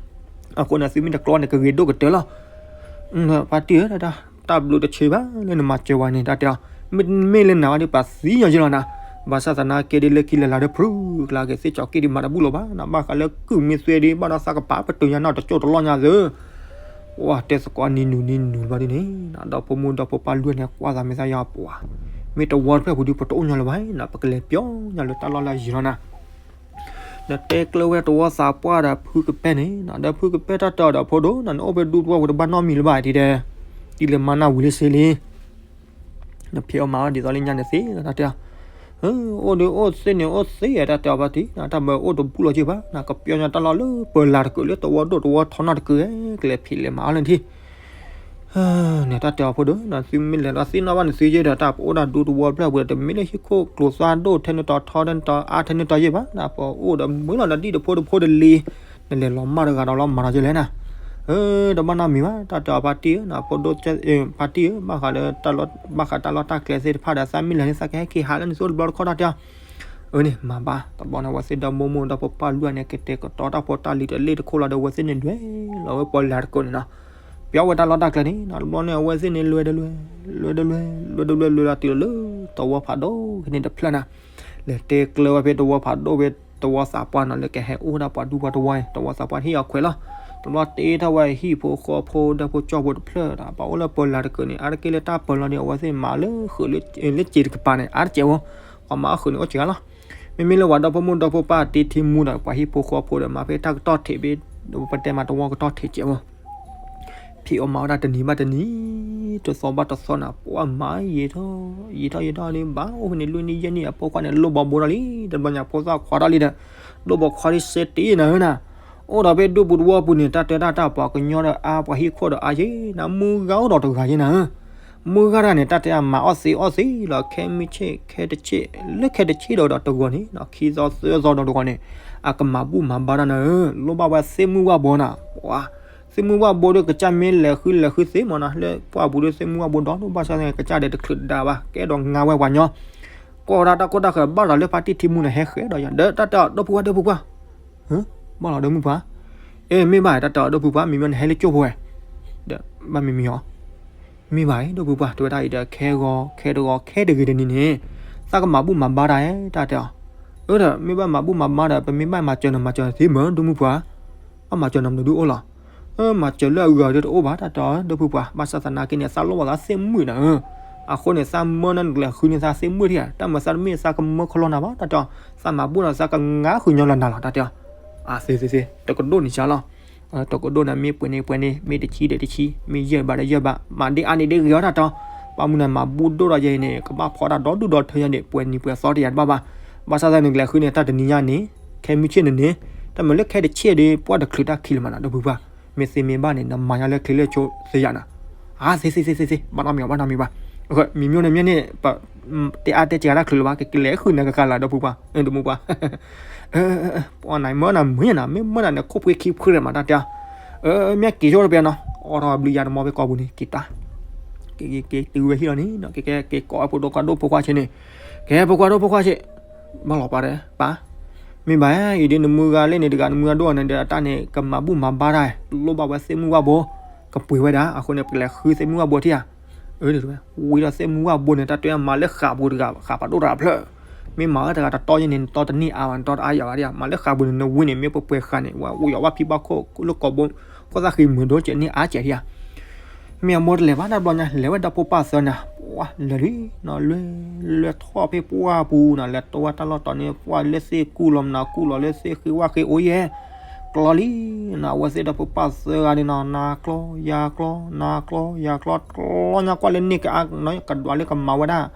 အဃိန့ၣ် သုမ့ၢ်တကျိၤန့ၣ် ကဂ့ၤဒိၣ်ကတၢၢ်လီၤ. ဖါတံၢ်ဧၢ, တၢ်ဘျုးတဆံးဘၣ်လၢနမၤစၢၤဝဲန့ၣ် တၢ်တဲအီၤ, မ့တမ့ၢ်လၢနၤဝဲဒီး ပှၤသံညီယံာ်လီၤနၤ, ဘၣ်ဆၣ်သနာ်က့ဒ်လၢခံလၢလာ်ဒီး ဖုကလၤက့ၤသ့ၣ်ကၠီၤက့ၣ်ဒ်မၤတဘူၣ်လီၤဘၣ်နၤ, ဘၣ်ဃးလၢကုၢ်မ့ၢ်သွဲဒ် ဘၣ်ဒီးသးကပၤပတုာ်ညါနီၢ်တကၠိၢ်တလီၢ်ညါသၢ ပှၤတဲသကိးနံၤနူၤနံၤနူၤဘၣ်ဒ်န့ၣ်နၤ, ဒီဖိမိၢ်ဒီဖိပၢ်လွံၢ်န့ၣ် ကွၢ်သးမ့ၢ်သးယၤပှၤ, မ့ၢ်တဝီတဖျၢၣ်ပူၤဒီး ပတအိၣ်ညီလၢၤဘၣ်နၤ, ပကလဲၤပျီညါလၢတၢ်လီၢ်လၢယံာ်လီၤနၤ, ဒီးတဲကျၢၤဝဲတဝီသးပှၢ်ဒီးဖုကပဲၢ်န့ၣ်နၤ, ဒီးဖုကပဲၢ်တၢ်တဲအီၤဒီးဖိဒိၣ်နၤ, နအိၣ်ဖဲဒူတဝီပူၤတဘၣ်နီတမံၤလၢၤဘၣ်ဒ်ဒီး, တံၢ်လၢမၤနၢ်ဝံၤလံစ့လံ နဖံးအီၣ်မၤအီၣ်ဒ်သိးလၢညါန့ၣ်သ့နၤ, တၢ်တဲအီၤ, အိၣ်ဒီးအိၣ်သ့န့ၣ်အိၣ်သ့ တၢ်တဲအီၤဖါတံၢ်နၤ, တၢ်မၤအိၣ်တဘူၣ်လီၤက့ဘၣ်နၤ, ကပျီညါတၢ်လီၢ်လၢပၢၤလၢ်တကၢၢ်လၢတဝီဒိၣ်တဝီထီနီၢ်တကၢၢ်, ကလဲၤဖံးလဲၤမၤအီၣ်လၢထံ န့ၣ် တၢ်တဲအီၤဖိဒိၣ်နၤ, သုမ့ၢ်လဲၤဒီးသ့ၣ်နီၣ်ဘၣ်န့ၣ်သုယဲဒီး တၢ်ပအိၣ်ဒၣ်ဒူတဝီဖျၢၣ်ပူၤဒီး တမ့ၢ်လၢဟံၣ်ခိၣ်ကျိၤသွါဒိၣ်ထဲန့ၣ်တီၤထီထဲန့ၣ်တီၤအါထဲန့ၣ်တီၤယဲၢ်ဘၣ်နၤ, ပအိၣ်ဒီးမုၢ်လီၤဒီးဒ်တဖိတဖိတလံၤ, နလဲၤလီၤမၢ်တဂၤဒီးလီၤမၤဒီးယဲၢ်လဲၣ်နၤ, တဘၣ်နီတမံၤဘၣ်, တၢ်တဲအီၤဖါတံၢ်ဧၢ, ဖါတံၢ်ဧၢ, ဘၣ်ဃးလၢ ဘၣ်ဃးတၢ်လီၢ်တၢ်ကျဲသ့ၣ်တဖၣ်ဒီး သးမ့ၢ်လဲၤန့ၣ် သးကဟဲက့ၤဟးလၢနသုတဘျီတခီၣ်တၢ်တဲအီၤ အန့ၣ် မၤဘၣ် တဘျီန့ၣ် အဝဲသ့ၣ်ဒီမိၢ်မိၢ်ဒီဖိပၢ်လွံၢ်န့ၣ် ကတဲာ်ကတီၤတၢ်ဖိတၢ်လံၤတလ့ၣ်တခိၣ်လီၤဒီး အဝဲသ့ၣ်န့ၣ်ဒွဲၣ်လီၤဝဲပီၣ်လဲၣ်တကိးန့ၣ်နီၤ, ပၠီဝဲတၢ်လီၢ်တၢ်ကျဲန့ၣ်နီၤ, တဘျီန့ၣ် အဝဲသ့ၣ်န့ၣ်လွဲၢ်ဒီးလွဲၢ်, လွဲၢ်ဒီးလွဲၢ်, လွဲၢ်ဒီးလွဲၢ် လွဲၢ်လီၤတုၤလီၤလၢ သဝီဖးဒိၣ်ကန့ၣ်တဖျၢၣ်နၤ, လဲၤတဲကျၢၤဝဲဖဲသဝီဖးဒိၣ်ဖဲသဝီသးပှၢ်နီၤ လၢကဟဲအိၣ်ဒၣ်ပှၤဒူပှၤသဝီန့ၣ် သဝီသးပှၢ်ဟ့ၣ်အီၤခွဲးလီၤ, တဘျီတ့ထီၣ်ဝဲဟံၣ်ဖိဃီဖိဒီဖိကၠီဖိတဖျၢၣ်ဒီး ပှၤအိၣ်လၢပီၣ်လဲၣ်တကိးန့ၣ် အါတက့ၢ်လၢတၢ်ပၢၤလီၤဒီး အဝဲသ့ၣ်မၤလၢဃုာ်လၢစ့တကပၤန့ၣ် အါတကဲးဝဲ ပှၤမၤအီၣ်ဃုာ်န့ၣ်အိၣ်စှၤလီၤ, မ့မ့ၢ်လၢပှၤဒီဖိမိၢ်ဒီဖိပၢ်တ့ထံမူဒီး ပှၤဟံၣ်ဖိဃီဖိဒီး မၤဖဲတၢ်ကတီၢ်ထံးဘ့ၣ်, ပတဲမၤသဝီကတီၢ်ထံးကဲးဝဲ ဖံးအီၣ်မၤအီၣ်တၢ်တနံၤဘၣ်တနံၤ, တသီဘၣ်တသီနၤ, ပှၤမၤယံာ်ထီၣ်ယံာ်ထီၣ်ယံာ်ထီၣ်န့ၣ် ဘၣ်အိၣ်ဖဲန့ၣ်လွံၢ်နံၣ်ယဲၢ်နံၣ် အဖိခွါန့ၣ် လိၣ်ဘီဘိထီၣ်လံ, တဘျီညါဖိသၣ်ခွါထီၣ်လံဒီး လိၣ်ဘီခွါဒ်စဲတ့နၤဧၢနၤ, အိၣ်ဒီးဖဲဒူပူၤသဝီပူၤန့ၣ် တၢ်တဲတၢ်တၢ်ပှၤကညီဒီးအါ ပှၤဟံၣ်ခိၣ်ဒီးအါယဲနၤ, မုၢ်ဂၤအိၣ်ဒီးတဂၤယဲနၤဧၢ မုၢ်ဂၤတဂၤန့ၣ် တၢ်တဲအမၤအီၣ်သ့အီၣ်သ့လီၤ, ခဲမုၢ်ဆ့ၣ် ခဲတဆ့ၣ် လၢခဲတဆ့ၣ်ဒီးဒီးတဂီၤန့ၣ် ခံသီသၢသီဒီးတဂီၤန့ၣ် အကမၤဘူၣ်မၤဘါတၢ်နၤဧၢ, လိၣ်ဘၣ်ဝဲသ့ၣ်မုၢ်ဝၣ်ဘိနၤ, ပှၤ သ့ၣ်မုၢ်ဝၣ်ဘိဒီးကစၢ်မ့ၢ်လဲၤဃုလဲၤဃုသ့မးနၤ, လၢပှၢ်ပူၤဒီးသ့ၣ်မုၢ်ဝၣ်ဘိဒီး ဘၣ်ဆၣ်သနာ်က့ ကစၢ်ဒီးတချုးဒၣ်ဘၣ် ကအဲၣ်ဒိးငါဝဲပှၤညီ ကိးဒၣ်တၢ်ကီတၢ်ခဲဘၣ်ဒီးလၢဖါတံၢ်ထံမူန့ၣ် ဟဲဃဲဒီးယၤ ဒီးတၢ်တဲအီၤ ဒီပုၢ်ဝဲၢ် ဒီပုၢ်ဝဲၢ် ဘၣ်လီၤဒီးမုၢ်ပှၢ်, အ့ မ့ၢ်ဘၣ် တၢ်တဲအီၤ ဒီပုၢ်ပှၢ် မံမီၢ်နဟဲလၢကၠိဖိဝဲ, ဒီးဘၣ်မံမံၤအီၤ, မ့ၢ်ဘၣ်အံၤ ဒီပုၢ်ပှၢ် တဲဝဲဒၣ်အံၤဒီး ခဲဂီၤခဲတဂီၤခဲတဂ့ၤတနံၤန့ၣ် သးကမၤဘူၣ်မၤဘါတၢ်ဧါ တၢ်တဲအီၤ, အၢ ဒီးမ့ၢ်ဘၣ်မၤဘူၣ်မၤဘါဒီး ပမ့ၢ်ဘၣ်မၤစၢၤနၤ မၤစၢၤနၤသ့မ့ၢ် ဒီပုၢ်ပှၢ်, ဘၣ်မၤစၢၤနၤမနုၤဒုအိၣ်လီၤ အၢ မၤစၢၤလၢအဂၤဒီးတအိၣ်ဘၣ် တၢ်တဲအီၤ ဒီပုၢ်ပှၢ်, ဘၣ်ဆၣ်သနာ်က့န့ၣ် သးလိၣ်ဘၣ်သးသ့ၣ်မုၣ်နၤဧၢ, အဃိန့ၣ် သးမၢနၤနကလဲၤဃုန့ၢ်သးသ့ၣ်မုၣ်ထံၣ်ဧါ, တၢ်မၤသးတမ့ၢ်သးကမၢခီလီနၤဘၣ် တၢ်တဲအီၤ, သးမၤဘူၣ်ဒီးသးကငါဃုာ်ညီလီၤနၤလီၤ တၢ်တဲအီၤ, အသ့သ့သ့ တကဒိၣ်န့ၣ်စှၤလီၤ, တကဒိၣ်န့ၣ် မ့ၢ်ပှဲၤန့ၣ်ပှဲၤန့ၣ် မ့ၢ်တဆံဒီးတဆံ မ့ၢ်ယဲၢ်ဘးဒီးယဲၢ်ဘး မၤဒ့အါန့ၣ်ဒ့ဂ့ၤအီၤ တၢ်တဲအီၤ, ဘၣ်မနုၤနၤ မၤဘူၣ်ဒိၣ်ဒီးယဲအံၤန့ၣ် ကဘၣ်ဖီဒၣ်ဒီဒူၣ်ဒီထၢယဲန့ၣ် ပှဲၤနံၤပှဲၤသီတယၤတဘၣ်ဘၣ်, ဘၣ်ဆၣ်သနာ်က့ နကလဲၤဃုန့ၢ်တၢ်တနံၤညါန့ၣ် ခဲမုၢ်ဆ့ၣ်န့ၣ်န့ၣ် တၢ်မၤလၢခဲတဆ့ၣ်ဒီး ပှၢ်တချုးတၢ်ခံးလၢၤမးနၤ ဒီပုၢ်ပှၢ်, မ့ၢ်သ့မ့ၢ်ဘၣ်န့ၣ် နမၤညါလၢချ့လၢဆိသ့ယၤနၤ, အသ့သ့သ့သ့သ့ ဘၣ်နီတမံၤဘၣ် ဘၣ်နီတမံၤဘၣ်, မံၤမံၤန့ၣ်မ့ၢ်န့ၣ် တဲအါတဲစှၤတၢ်ချုးလၢၤဘၣ် ကကလဲၤဃုန့ၢ်ကကလၤ ဒီပုၢ်ပှၢ် ဒီပုၢ်ပှၢ် ပှၤနၤမၢနၤမုာ်နၤ မ့ၢ်မၢနၤန့ၣ် ခိၣ်ဖှံခံဖှံမး တၢ်တဲအီၤ, မ့ၢ်က့ၤဆိတပျဲနီၤ အိးထီၣ်ဘျုးယၤတမီၤဖဲကီၢ်ပူၤန့ၣ် က့ၤတၢ်, က့ၤက့ၤတုၤဝဲဟံၣ်လီၤန့ၣ် က့ၤက့ၤကိးအဖိဒိၣ်ခွါဒိၣ်ဖိခွါဆ့န့ၣ်, ကဲဖိခွါဒိၣ်ဖိခွါဆ့, ဘၣ်လီၤပာ်ဒီးပၢ်, မ့ၢ်ဘၣ်အံၤဒ်နမုၢ်ဂၤလဲၣ်န့ၣ်တဂၤ နမုၢ်ဂၤဒိၣ်န့ၣ်ဒီး အတၢ်န့ၣ် ကမၤဘူၣ်မၤဘါတၢ် လိၣ်ဘၣ်ဝဲသ့ၣ်မုၢ်ဝၣ်ဘိ ကပှ့ၤဝဲဒၣ် အဃိန့ၣ် ပကလဲၤဃုသ့ၣ်မုၢ်ဝၣ်ဘိထံၣ်ဧါ. အၢ ဝံၤဒီးသ့ၣ်မုၢ်ဝၣ်ဘိန့ၣ် တၢ်တဲမၤလၢဃးပူၤတဂၤ ဃးဖးဒိၣ်တဂၤဖျၢၣ်, မ့ၢ်မၤဝဲတဂၤတတီၢ်ယဲန့ၣ် နတီၢ်တန့ၢ်အါဘၣ် နတီၢ်တအါယၤဘၣ်ဒၣ် မၤလၢဃးပူၤန့ၣ် နဝံန့ၣ် မ့ၢ်ပှဲၤပှဲၤဃးန့ၣ် ဝဲအိၣ်ယီၤဘၣ်ဖံဘၣ်ခိၣ်လၢကိာ်ဘိ ခိၣ်သၣ်ဃံမုာ်ဒိၣ်ကဲန့ၢ်အါကဲးထံၣ်ဧါ. မ့ၢ်အမိၢ်တလဲၤဘၣ်တဘျီညါ လဲၤဝဲဒီဖိပၢ်သၢနၤ ပှၤလဲၤလံနီၤ လဲၤ လဲၤထီၣ်ဖဲပှၢ်ပူၤနီၤ လဲၤတိဝဲတၢ်လီၢ်တီၤန့ၣ် ပှၢ်လၢသ့ၣ်ကူၣ်လီၤမနုၤ ကူၣ်လီၤလၢသ့ၣ်ဃ့ဝၣ်ဃ့အိၣ်ယဲၢ် ကျီလံနီၤ အဝဲသ့ၣ်ဒီဖိပၢ်သၢဂၤန့ၣ်နီၤ နၤကျီ ယၤကျီ နၤကျီ ယၤကျီ ကျီညါကွၢ်လၢန့ၣ်ကအါနီၤ ကဒွးလၢကမၤဝဲဒၣ်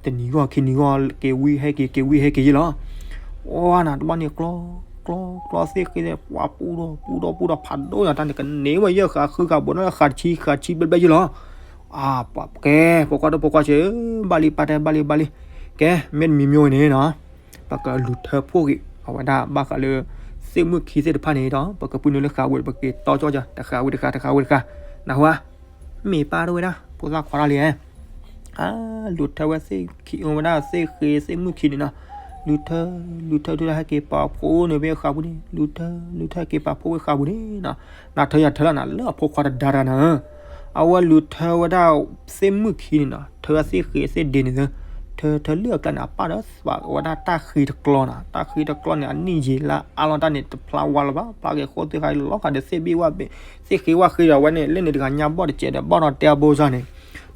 တနံၤဂီၢ်ခံနံၤဂီၢ် က့ၤဝံဟဲက့ၤ က့ၤဝံဟဲက့ၤယဲၢ်လီၤ. အိၣ်နၤတဘျီန့ၣ် ကျီ ကျီ ကျီသ့ၣ်ဃ့သ့ၣ် ပှၤပူထီၣ် ပူထီၣ် ပူထီၣ် ဖးဒိၣ်ညါတၢ်န့ၣ် ကန့ၢ်ဝဲယဲၢ်ဃးဃုဃးဘိနီၤ ဃးတဆံ ဃးတဆံဘျဲၣ်ဘျဲၣ်ယဲၢ်လီၤ. အါ ပှၤကဲ ဖိခွါဒီးဖိခွါဆၢ ဘၣ်လံပၢ်တဲ ဘၣ်လံ ဘၣ်လံ. ကဲ မ့တမံၤမ့ၢ်ဝဲန့ၣ်နီၤ ပကလူၤထၢဖှိၣ်က့ၤ အဝဲဒၣ်ဘၣ်ဃးလၢ သ့ၣ်မုၢ်ခံသ့ၣ်တဖၣ်န့ၣ်ဒီး ပကပုၢ်နုာ်လၢဃးဝံၤ ပက့ၤတီကၠီၣ်ကၠီ တဃးဝံၤတဃး တဃးဝံၤတဃး နၢ်ဟူဧါ. မ့ၢ်ပၢ်တဝဲဒၣ် ဖိသၣ်ခွါတၢ်လံဧါ. အါ လူၤထၢဝဲသ့ၣ်ခံ အဝဲဒၣ်သ့ၣ်ဃ့သ့ၣ်မုၢ်ခံန့ၣ်နီၤ လူၤထၢ လူၤထၢ လူၤထၢဟဲက့ၤပာ်ဖှိၣ်န့ၣ်ဖဲဃးပူၤန့ၣ် လူၤထၢ လူၤထၢဟဲက့ၤပာ်ဖှိၣ်ဖဲဃးပူၤန့ၣ်နီၤ နၤထၢယၤထၢလီၤနၤ လၢအဖိခွါတဒါတဂၤနၤဧၢ အဝဲလူၤထၢဝဲဒၣ်သ့ၣ်မုၢ်ခံန့ၣ်နီၤ ထၢသ့ၣ်ဃ့သ့ၣ်ဒ့န့ၣ် ထၢ ထၢလၢအကျါန့ၣ် အပၢ်ဒီးသွးဝဲဒၣ်တၢ်ဃ့တကျီနီၤ တၢ်ဃ့တကျီန့ၣ် အနံၣ်ယံာ်လါအါလီၤတၢ်န့ၣ် တဖျါဝါလၢၤဘၣ် ဖျါက့ၤဃိသ့ၣ်ဃါလီၤဃာ်ဒီးသ့ၣ်ဘ့ၣ်ဝၣ်ဘ့ၣ် သ့ၣ်ဃ့ဝၣ်ဃ့ဒီးဝဲန့ၣ် လၢန့ၣ်တဂၤညါဘီၣ်တစဲးဒီး ဘီၣ်ဒီးတဲအဘိစၢ်န့ၣ်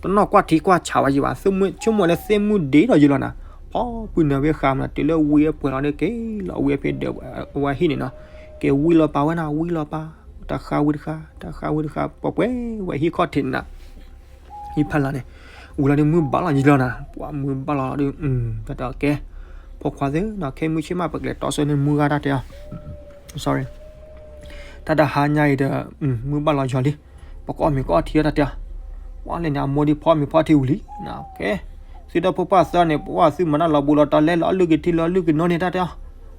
တနီၣ်ကွၢ်ထံကွၢ်ဆးဝဲယံၤဘၣ် ဆိကမိၣ်လၢသ့ၣ်မုၢ်ဒ့ဒီးယံၤလီၤနၤ ဖီပုၢ်နၤဖဲဃးမနၤ တုၤလၢဝံအပှဲၤလီၤဒီးက့ၤလီၤဝံအဖဲဒီး အဝဲဟံၣ်န့ၣ်နီၤ က့ၤဝံလီၤပာ်ဝဲနၤ ဝံလီၤပာ် တဃးဝံတဃး တဃးဝံတဃး ပှဲၤပှဲၤဝဲဟံၣ်ခီၣ်ထံးန့ၣ်နၤ ဟံၣ်ဖးလၢ်န့ၣ် ဝံၤလီၤဒီးမုၢ်ဘၣ်လီၤယံၤလီၤနၤ ပှၤမုၢ်ဘၣ်လီၤဒီး တၢ်တဲကဲ ဖိခွါသ့ၣ်နီၤ ခဲမုၢ်ဆ့ၣ်မး ပကလဲၤတီဆၢန့ၢ်မုၢ်ဂၤတၢ်တဲအီၤ sorry တၢ်တဟါညါအံၤဒီး မုၢ်ဘၣ်လီၤယံၤလံ ပကအီၣ်မ့ၤကအီၣ်ထံတၢ်တဲအီၤ ပှၤလဲၣ်န့ၣ် အမိၢ်ဒ်ဖီမ့ၤဖီထံဝံၤလံ ကဲ သုဒီဖိပၢ်သၢန့ၣ် ပှၤသုမၤတၢ်လီၤဘှံးလီၤတီၤလဲလီၤအလုၢ်က့ၤထံလီၤအလုၢ်က့ၤနီၢ်န့ၣ်တၢ်တဲအီၤ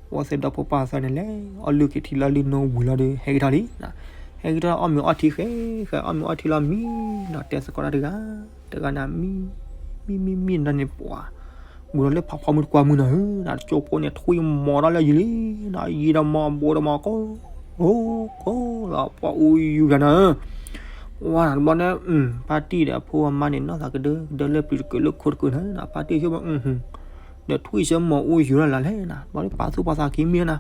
ပှၤသ့ၣ်ဒီဖိပၢ်သၢန့ၣ်လဲၤ အီၣ်လုၢ်က့ၤထံလီၤအလုၢ်နီၢ်ဝံၤလီၤဒီး ဟဲက့ၤထီၣ်လံ ဟဲက့ၤထီၣ်အီၣ်မ့ၤအီၣ်ထံဃဲ ဃဲအီၣ်မ့ၤအီၣ်ထံလီၤမံနီၤ တဲသကိးတၢ်တဂၤ တဂၤန့ၣ် မံ မံမံမံန့ၣ် ပှၤ ဘူးဒီးလၢဖးဖီမုၢ်တကွၢ်မုၢ်နၤဧၢ နတကၠိဖိန့ၣ် ထွံၣ်မီၤတၢ်လၢယံၤလံ နယံၤဒီးမီၤဘူးဒီးမီၤကိၢ် ကိၢ် ကိၢ်လီၤ ပှၤအူယူၤယၤနၤဧၢ ဝါနၤတဘျီန့ၣ် ဖါတံၢ်ဒီးအဖိအမါန့ၣ် နီၢ်သးကဒၢကဒၢလၢပျံၤတကုာ်လၢခိတကုာ်နၤ ဖါတံၢ်ဆိကမိၣ် ဒီးထွံၣ်ဆၢမီၤအူယူၤလီၤလၢ်လၢ်နၤ ဘျီဒီးပာ်သူၣ်ပာ်သးက့ၤမံနၤ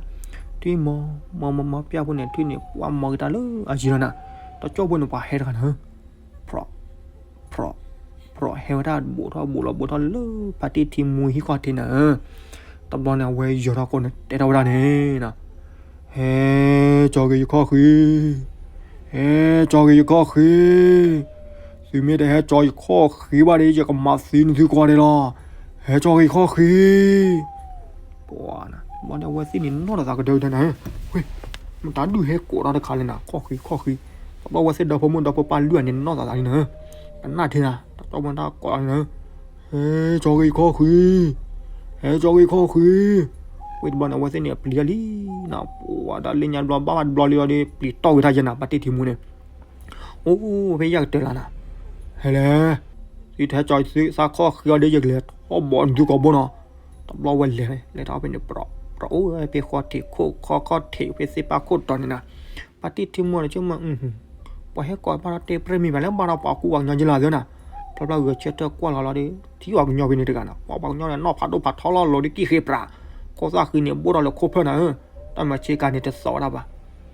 ထွံၣ်မီၤ မီၤမီၤမီၤပျၢ်ဖိန့ၣ် ထွံၣ်န့ၣ် ပှၤမီၤက့ၤတၢ်လၢအယံၤလီၤနၤ တကၠိဖိန့ၣ် ပှၤဟဲတဂၤနၤဧၢ ဖြီး ဖြီး ဖြီး ဟဲဝဲဒၣ်ဘူးထီၣ်ဘူးလီၤ ဘူးထီၣ်လၢဖါတံၢ်ထံမူဟံၣ်ခီၣ်ထံးနၤဧၢ တဘျီန့ၣ် အဝဲယီၤထီၣ်ကိးန့ၣ် တဲထီၣ်ဝဲဒၣ်န့ၣ် ဟဲကၠီက့ၤယခီၣ်ဃံ ဟဲကၠီက့ၤယခီၣ်ဃံ သုမ့ၢ်တဟဲကၠီယခီၣ်ဃံဘၣ်ဒီး ယကမၤသံနသုကိးဂၤဒဲးလီၤ ဟဲကၠီက့ၤယခီၣ်ဃံ ပှၤ ဘျီန့ၣ်အဝဲသ့ၣ်န့ၣ်နီၢ်သးကဒၢကဒၢနၤဧၢ ဝ့ၢ် မတၤဒုးဟဲကိးထီၣ်တခါလဲၣ်နၤ ခီၣ်ဃံ ခီၣ်ဃံ တဘျီအဝဲသ့ၣ်ဒီဖိမိၢ်ဒီဖိပၢ်လုၢ်အန့ၣ်နီၢ်သးသးလံနၤဧၢ ကနၣ်ထဲနၤ တဘျီမတၤကိးလီၤနၤဧၢ ဟဲကၠီက့ၤခီၣ်ဃံ ဟဲကၠီက့ၤခီၣ်ဃံ ဝ့ၢ်တဘျီန့ၣ် အဝဲသ့ၣ်န့ၣ် အပျံၤတၢ်လံနၤ ပှၤဒၣ်လၢညါတဘျီဘၣ်တဘျီလံဒီး ပျံၤတီၢ်ဝဲတၢ်ယဲနၤ ဖါတံၢ်ထံမူန့ၣ် အိၣ်ဖဲယကတၢၢ်လၢနၤ ဟဲလဲၣ် သုတဟဲကၠီသုသးခီၣ်ဃံအီၤဒီး ယကလဲၤထီၣ်ဘီးနသုကိာ်ဘိနီၤ တဘျီဝဲလဲၤ လဲၤထီၣ်ဖဲန့ၣ် ပြီး ပြီး အိၣ်ဖဲဃီထံးခိၣ်ခီခီၣ်ထံးဖဲသ့ၣ်ပၢ်ခိၣ်တီၤန့ၣ်နၤ ဖါတံၢ်ထံမူန့ၣ် ဆိကမိၣ် ပှၤဟဲကိးဘၣ်ဒီးတဲပြဲမံၤဘၣ်လၢဘၣ်ဒီးပှၤကူပှၤကညီယလီၤသ့နၤ ဖျါဖျါဂဲၤဆၢထၢၣ်ကွၢ်လီၤလီၤဒီး ထံၣ်ပှၤကညီဖဲန့ၣ်တဂၤနၤ ပှၤပှၤကညီန့ၣ် နီၢ်ဖးဒိၣ်ဖးထီလီၤလီၤဒီးကံၢ်ဃ့ပြး ခိၣ်သၣ်ဃံန့ၣ် ဘိၣ်ထီၣ်လၢခိၣ်ဖျၢၣ်နၤဧၢ တၢ်မၤဆ့ကၤန့ၣ်တသီၣ်ဝဲဒၣ်ဘၣ်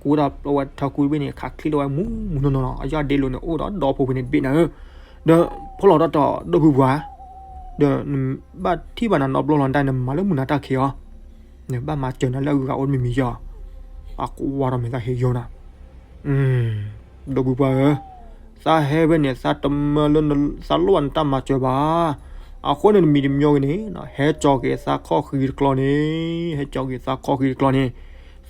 ကူဝဲဒၣ်ပျီဝဲထၢကူဘ့ၣ်န့ၣ် ခးချံလီၤဝဲမူမူနီၢ်နီၢ်နီၢ် အယီၢ်ဒ့လိာ်န့ၣ် အိၣ်ဒီးဒီဖိဖဲန့ၣ်တဘ့ၣ်နၤဧၢ ဒီးဖိလီၤတီၢ်တီၢ်ဒိၣ်ဖုပှၤ ဒီးနဘၣ်ထံၣ်ဘၣ်နၤနီတဘျီလီၤ နတၢ်နမၤလၢမုၢ်နၤတၢ်ခံးအီၤ နဘၣ်မၤစၢၤနၤလၢအဂုၤအဂၤအိၣ်တမံၤမံၤယီၤ အကွၢ်ဒီးမဲာ်သၣ်ဟ့ယိနၤ ဒီပုၢ်ပှၢ်ဧၢ, သးဟဲဖဲန့ၣ် သးတမၢလၢ သးလိၣ်ဘၣ်နတၢ်မၤစၢၤဘၣ်. အဃိန့ၣ် တမံၤတမံၤဂ့ၤန့ၣ် ဟဲကၠီၤက့ၤသးခီၣ်ဃံတကျီန့ၣ်, ဟဲကၠီၤက့ၤသးခီၣ်ဃံတကျီန့ၣ်,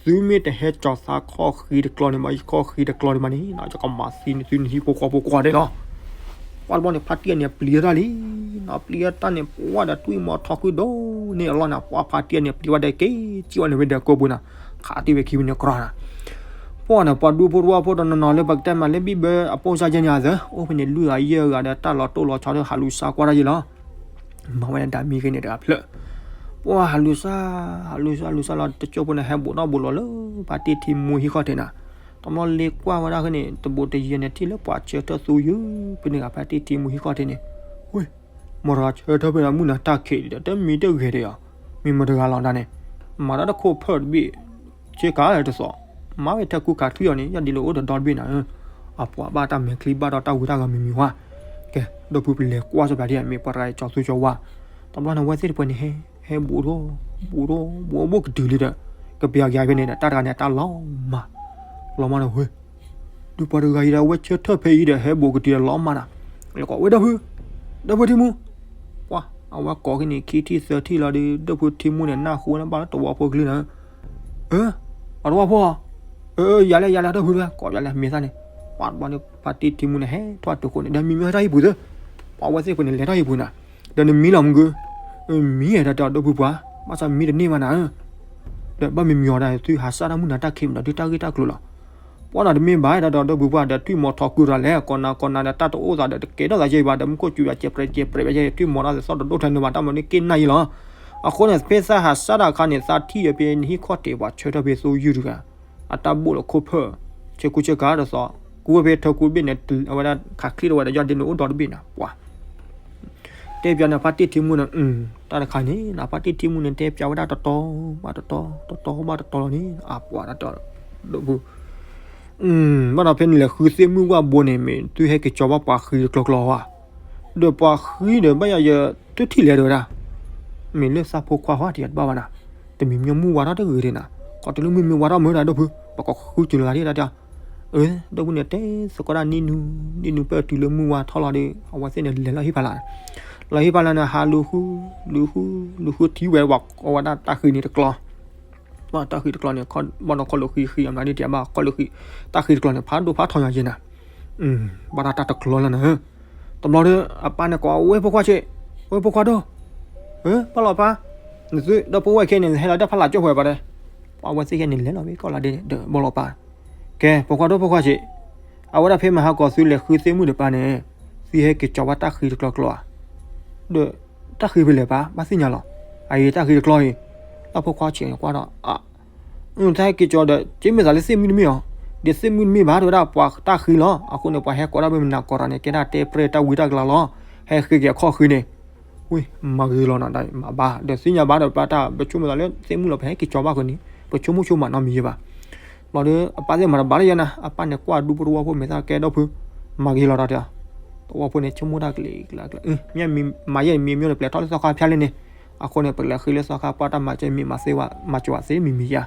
သုမ့ၢ်တဟဲကၠီၤသးခီၣ်ဃံတကျီန့ၣ်ဘၣ်, ယခီၣ်ဃံတကျီန့ၣ်ဘၣ်န့ၣ် ယကမၤသံနသုနဟံၣ်ဖိဃီဖိကိးဂၤဒဲးလီၤ. ပှၤတဘျီန့ၣ် ဖါတံၢ်န့ၣ်ပျံၤတၢ်လံ, ပျံၤတၢ်န့ၣ် ပှၤဒီးတွံၢ်မီၤထီခုဒိၣ်န့ၢ်အလီၢ်န့ၣ် ပှၤဖါတံၢ်န့ၣ်ပျံၤဝဲဒီးက့ၤ စံၣ်ဝဲန့ၣ်ဝဲဒီးကိာ်ပူၤန့ၣ် ခးတံၢ်ဝဲခံဖဲန့ၣ်ကြီန့ၣ် ပှၤန့ၣ် ပှၤဒူဖိတဝၢဖိတနီၤနီၤလၢပကတဲမးလၢဘံၣ်ဘၢအပိၢ်စၢ်ယဲၢ်န့ၣ်အသး အိၣ်ဖဲန့ၣ်လွံၢ်ဂၤယဲၢ်ဂၤဒီးတၢ်လီၤတိၢ်လီၤဆီဒီးဟးလူၤစါကွၢ်တၢ်ယဲၢ်လီၤ. မၤဝဲဒၣ်မံၤဂ့ၤန့ၣ်တဂၤဖျၢၣ်, ပှၤဟးလူၤစါ, ဟးလူၤစါလူၤစါလီၤ တကၠိဖိန့ၣ် ဟဲဘူးထီၣ်ဘူးလီၤလၢ ဖါတံၢ်ထံမူဟံၣ်ခီၣ်ထံးနၤ, တဘျီလဲၤကွၢ်ဝဲဒၣ်ဃီန့ၣ် တဘိးတယဲၢ်န့ၣ် ထံၣ်လၢပှၤဆၢထၢၣ်သူယုၢ်ဖဲန့ၣ်ဂၤ ဖါတံၢ်ထံမူဟံၣ်ခီၣ်ထံးန့ၣ်, ဝ့ၢ်, မတၤတဂၤဆၢထၢၣ်ဖဲန့ၣ် မုၢ်နၤတၢ်ခံးဒီး တမံၤတဂဲၤဒီးယၤ, မ့ၢ်မတၤတဂၤလီၤဒၣ်န့ၣ်, မၤတၢ်တခိၣ်ဖၢၣ်တဘ့ၣ်, ဆ့ကၤတသီၣ်, မၤဝဲထဲကူခးချံအီၤန့ၣ် ယီၢ်ဒ်လၢအိၣ်တဒီတဘ့ၣ်နၤ, အပှၤဘၣ်တၢ်မဲာ်ချံဘၣ်ဒီးတၢ်ဝံတၢ်ဂၤမံၤမံၤဝါ, ကဲ ဒီပုၢ်ပလဲၤကွၢ်စီၤပၤဒ်မ့ၢ်ပှၤတဂၤကၠီၤသူကၠီၤဝါ, တဘျီန့ၣ် အဝဲသ့ၣ်တပှဲၤန့ၣ်ဟဲ ဟဲဘူးထီၣ် ဘူးထီၣ် ဘူးဘူးကတုၤလံဒီး ကပျၢ်ကယၤဖဲန့ၣ်ဒီး တၢ်တဂၤန့ၣ် တၢ်လီၤမၢ်, လီၤမၢ်ဒီးဝဲ, ဒုးပှၤတဂၤအံၤဒီး အဝဲဆၢထၢၣ်ဖဲအံၤဒီး ဟဲဘူးကတုၤဒီးလီၤမၢ်နၤ, လဲၤကိးဝဲဒီပုၢ်, ဒီပုၢ်ထံမူ, ပှၤ အဝဲကိးက့ၤန့ၣ် ခံထံၣ်သၢထံၣ်လီၤဒီး ဒီပုၢ်ထံမူန့ၣ် နၢ်ဟူဝဲန့ၣ် ဘၣ်လၢသဝီဖိကလုၢ်နၤ, အၢ, အသဝီဖိ, အၢ ယၤလဲၣ် ယၤလဲၣ် ဒီပုၢ်ဝဲ ကိးယၤလဲၣ် မ့ၢ်သၣ်န့ၣ်, ပှၤတဘျီန့ၣ် ဖါတံၢ်ထံမူန့ၣ် ဟဲထီၣ်တုၤဃိန့ၣ် ဒီးမံမံဟဲထီၣ်ဟံၣ်ပူၤသၢ, ပှၤအဝဲသ့ၣ်ပှဲၤန့ၣ် လဲၤထီၣ်ဟံၣ်ပူၤနၤ, ဒီးနမံလီၤမုၢ်ဂုၢ်, မံယဲဒီးတဲအီၤ ဒီပုၢ်ပှၤ, ဘၣ်ဆၣ်မံတန့ၢ်ဘၣ်နၤဧၢ, ဒီးဘၣ်မံမံအီၤဒၣ် သုဟးစၢ်တၢ်မုၢ်နၤတၢ်ခံးမးဒီး ဒုးတၢ်ဂ့ၢ်တၢ်ကျိၤလီၤ ပှၤနီၤတမ့ၢ်ဘၣ်ဒီး ဒီပုၢ်ပှၢ်ဒီး ထွံၣ်မီၤထီၣ်ကွံာ်တၢ်လဲၣ် ကိးနၤကိးနၤဒီး တၢ်တအိၣ်သးဒီး တကဲထီၣ်သးယဲၢ်ဘၣ်ဒီး မူခိၣ်စူၤယၤ ကဲပြဲးကဲပြဲးဘၣ်ယဲၢ် ထွံၣ်မီၤတၢ်သးသီၣ်တဒိၣ်ထဲန့ၣ်ဘၣ် တၢ်မၤန့ၣ်က့ၢ်နၢ်ယဲၢ်လီၤ. အဃိန့ၣ် ဖဲသးဟးစၢ်တၢ်အခါန့ၣ် သးထံၣ်အဖဲနဟံၣ်ခီၣ်ထံး ပှၤဆၢထၢၣ်ဖဲသိယုၢ်တဂၤ အတၢ်ဘိၣ်လီၤခိၣ်ဖၢၣ် ဆ့ကူဆ့ကၤတသီၣ် ကူဝဲဖဲထၢကူဘ့ၣ်န့ၣ် အဝဲဒၣ်ခးချံတဝဲဒီး ယီၢ်ဒ့န့ၣ်အိၣ်ဒီတဘ့ၣ်နၤ ပှၤ တဲပၠးန့ၣ် ဖါတံၢ်ထံမူန့ၣ် တၢ်တခါန့ၣ် ဖါတံၢ်ထံမူန့ၣ် တဲပၠးဝဲဒၣ်တတီၤဘၣ်တတီၤ တတီၤဘၣ်တတီၤလီၤန့ၣ် အပှၤတၢ်တီ ဒီပုၢ် ဘၣ်ဒီးဖဲနလဲၤဃုသ့ၣ်မုၢ်ဝၣ်ဘိန့ၣ် မ့ၢ်သုဟဲက့ၤကၠီၤဘၣ်ပှၤဃံတကျီကျီဧါ, ဒီးပှၤဃံဒီးဘၣ်ယၤယထံၣ်လဲၤဒီးဝဲဒၣ်, မ့ၢ်လၢသးဖိခွါဟီတယၤတဘၣ်ဘၣ်နၤ, တမံၤမံမုၢ်ဝါထီၣ်တဂ့ၤဒံးနၤ, ခီတုၤလၢမုၢ်မ့ၢ်ဝါထီၣ်မုၢ်ဒၣ်ဒီပုၢ် ပကဃုတုၤလၢဂၤဒၣ်တၢ်, အၢ ဒီပုၢ်န့ၣ်တဲသကိးဒၣ်နံၣ်နူ နံၣ်နူပၢၢ်တုၤလၢမုၢ်ဝါထီၣ်လီၤဒီး အဝဲသ့ၣ်န့ၣ်လဲၤလီၤဟံၣ်ဖးလၢ်, လီၤဟံၣ်ဖးလၢ်န့ၣ် ဟးလူၤဃု လူၤဃု လူၤဃုထံဝဲဝဲဒၣ်တၢ်ဃံန့ၣ်တကျီ ဘၣ်တၢ်ဃံတကျီန့ၣ် ဘၣ်နီၢ်ခီၣ်လိာ်ဃံဃံအမျးဒ်တယၤဘၣ် ခီၣ်လိာ်ဃံ တၢ်ဃံတကျီန့ၣ် ဖးဒိၣ်ဖးထီၣ်ညီယဲၢ်နၤ, ဘၣ်တၢ်တၢ်တကျီလၢနၤ, တဘျီဒီး အပၢ်န့ၣ်ကိးဝဲဖိခွါဆံး, ဝဲဖိခွါဒိၣ်, ပၢ်လီၤပၢ်, နသုဒီဖိဝဲၢ်ခဲန့ၣ် ဟဲလီၤတၢ်ဖးလၢ်ကၠိၣ်ဖဲပှၤတဲ, ပှၤဝဲသ့ၣ်ခဲန့ၣ် လဲၤလီၤဝဲကီၢ်လီၤဒ့ဒီးဘီလီၤပၢ်, ကဲ ဖိခွါဒိၣ်ဖိခွါဆံး, အဝဲဒၣ်ဖဲမဟါကီၢ်သုလဲၤဃုသ့ၣ်မုၢ်တပၢ်န့ၣ်, သုဟဲက့ၤကၠီၤဘၣ်တၢ်ဃံတကျီကျီဧါ ဒီးတၢ်ဃံဖဲလဲၣ်ပၢ် ဘၣ်သ့ၣ်ညါလီၤ, အအံၤတၢ်ဃံတကျီအံၤ, တၢ်ဖိခွါဆံးန့ၣ်ကွၢ်ဒီး အ တၢ်ဟဲက့ၤကၠီၤဒီး က့မ့ၢ်သးလၢသ့ၣ်မုၢ်တမ့ၢ်အီၤ, ဒီးသ့ၣ်မုၢ်တမ့ၢ်ဘၣ် တဲဝဲဒၣ်ပှၤတၢ်ဃံလီၤ, အဃိန့ၣ် ပှၤဟဲကိးတၢ်ဘၣ်မနၤကိးတၢ်န့ၣ် ကဲဒၣ်တဲပြဲၢ်တၢ်ဝံတၢ်ကလၤလီၤ, ဟဲဃ့က့ၤအခီၣ်ဃံန့ၣ်, ဝ့ၢ် မၤဂ့ၤလီၤနၤ မၤဘၣ် ဒီးသ့ၣ်ညါဘၣ်ဒီးပၢ်တၢ် ပဆိကမိၣ်သးလၢသ့ၣ်မုၢ်လီၤ ပဟဲက့ၤကၠီၤဘၣ်ဃုာ်န့ၣ် ပဆိကမိၣ်ဆိကမးနီတမံၤယဲၢ်ဘၣ် ဘျီဒီး အပၢ်သ့ၣ်မၤတဘၣ်လၢယဲၢ်နၤ, အပၢ်န့ၣ်ကွၢ်ဒူပသဝီဖိမဲာ်သၣ်ကဲဒီပုၢ်, မၤဂ့ၤလီၤဒီးတဲ, သဝီဖိန့ၣ် ဆိကမိၣ်တၢ်ကလံၤကလါကလါ, မ့ၢ်မၤယဲၢ်မံၤမံၤဒီး ပျဲထီၣ်လၢသီခါဖၠါလၢန့ၣ်, အဃိန့ၣ် ပလဲၤဃ့လၢသီခါပှၢ်တၢ်မၤကဲမံၤမၤသ့ဝဲ မၤကၠီၤသ့မံၤမံၤယါ,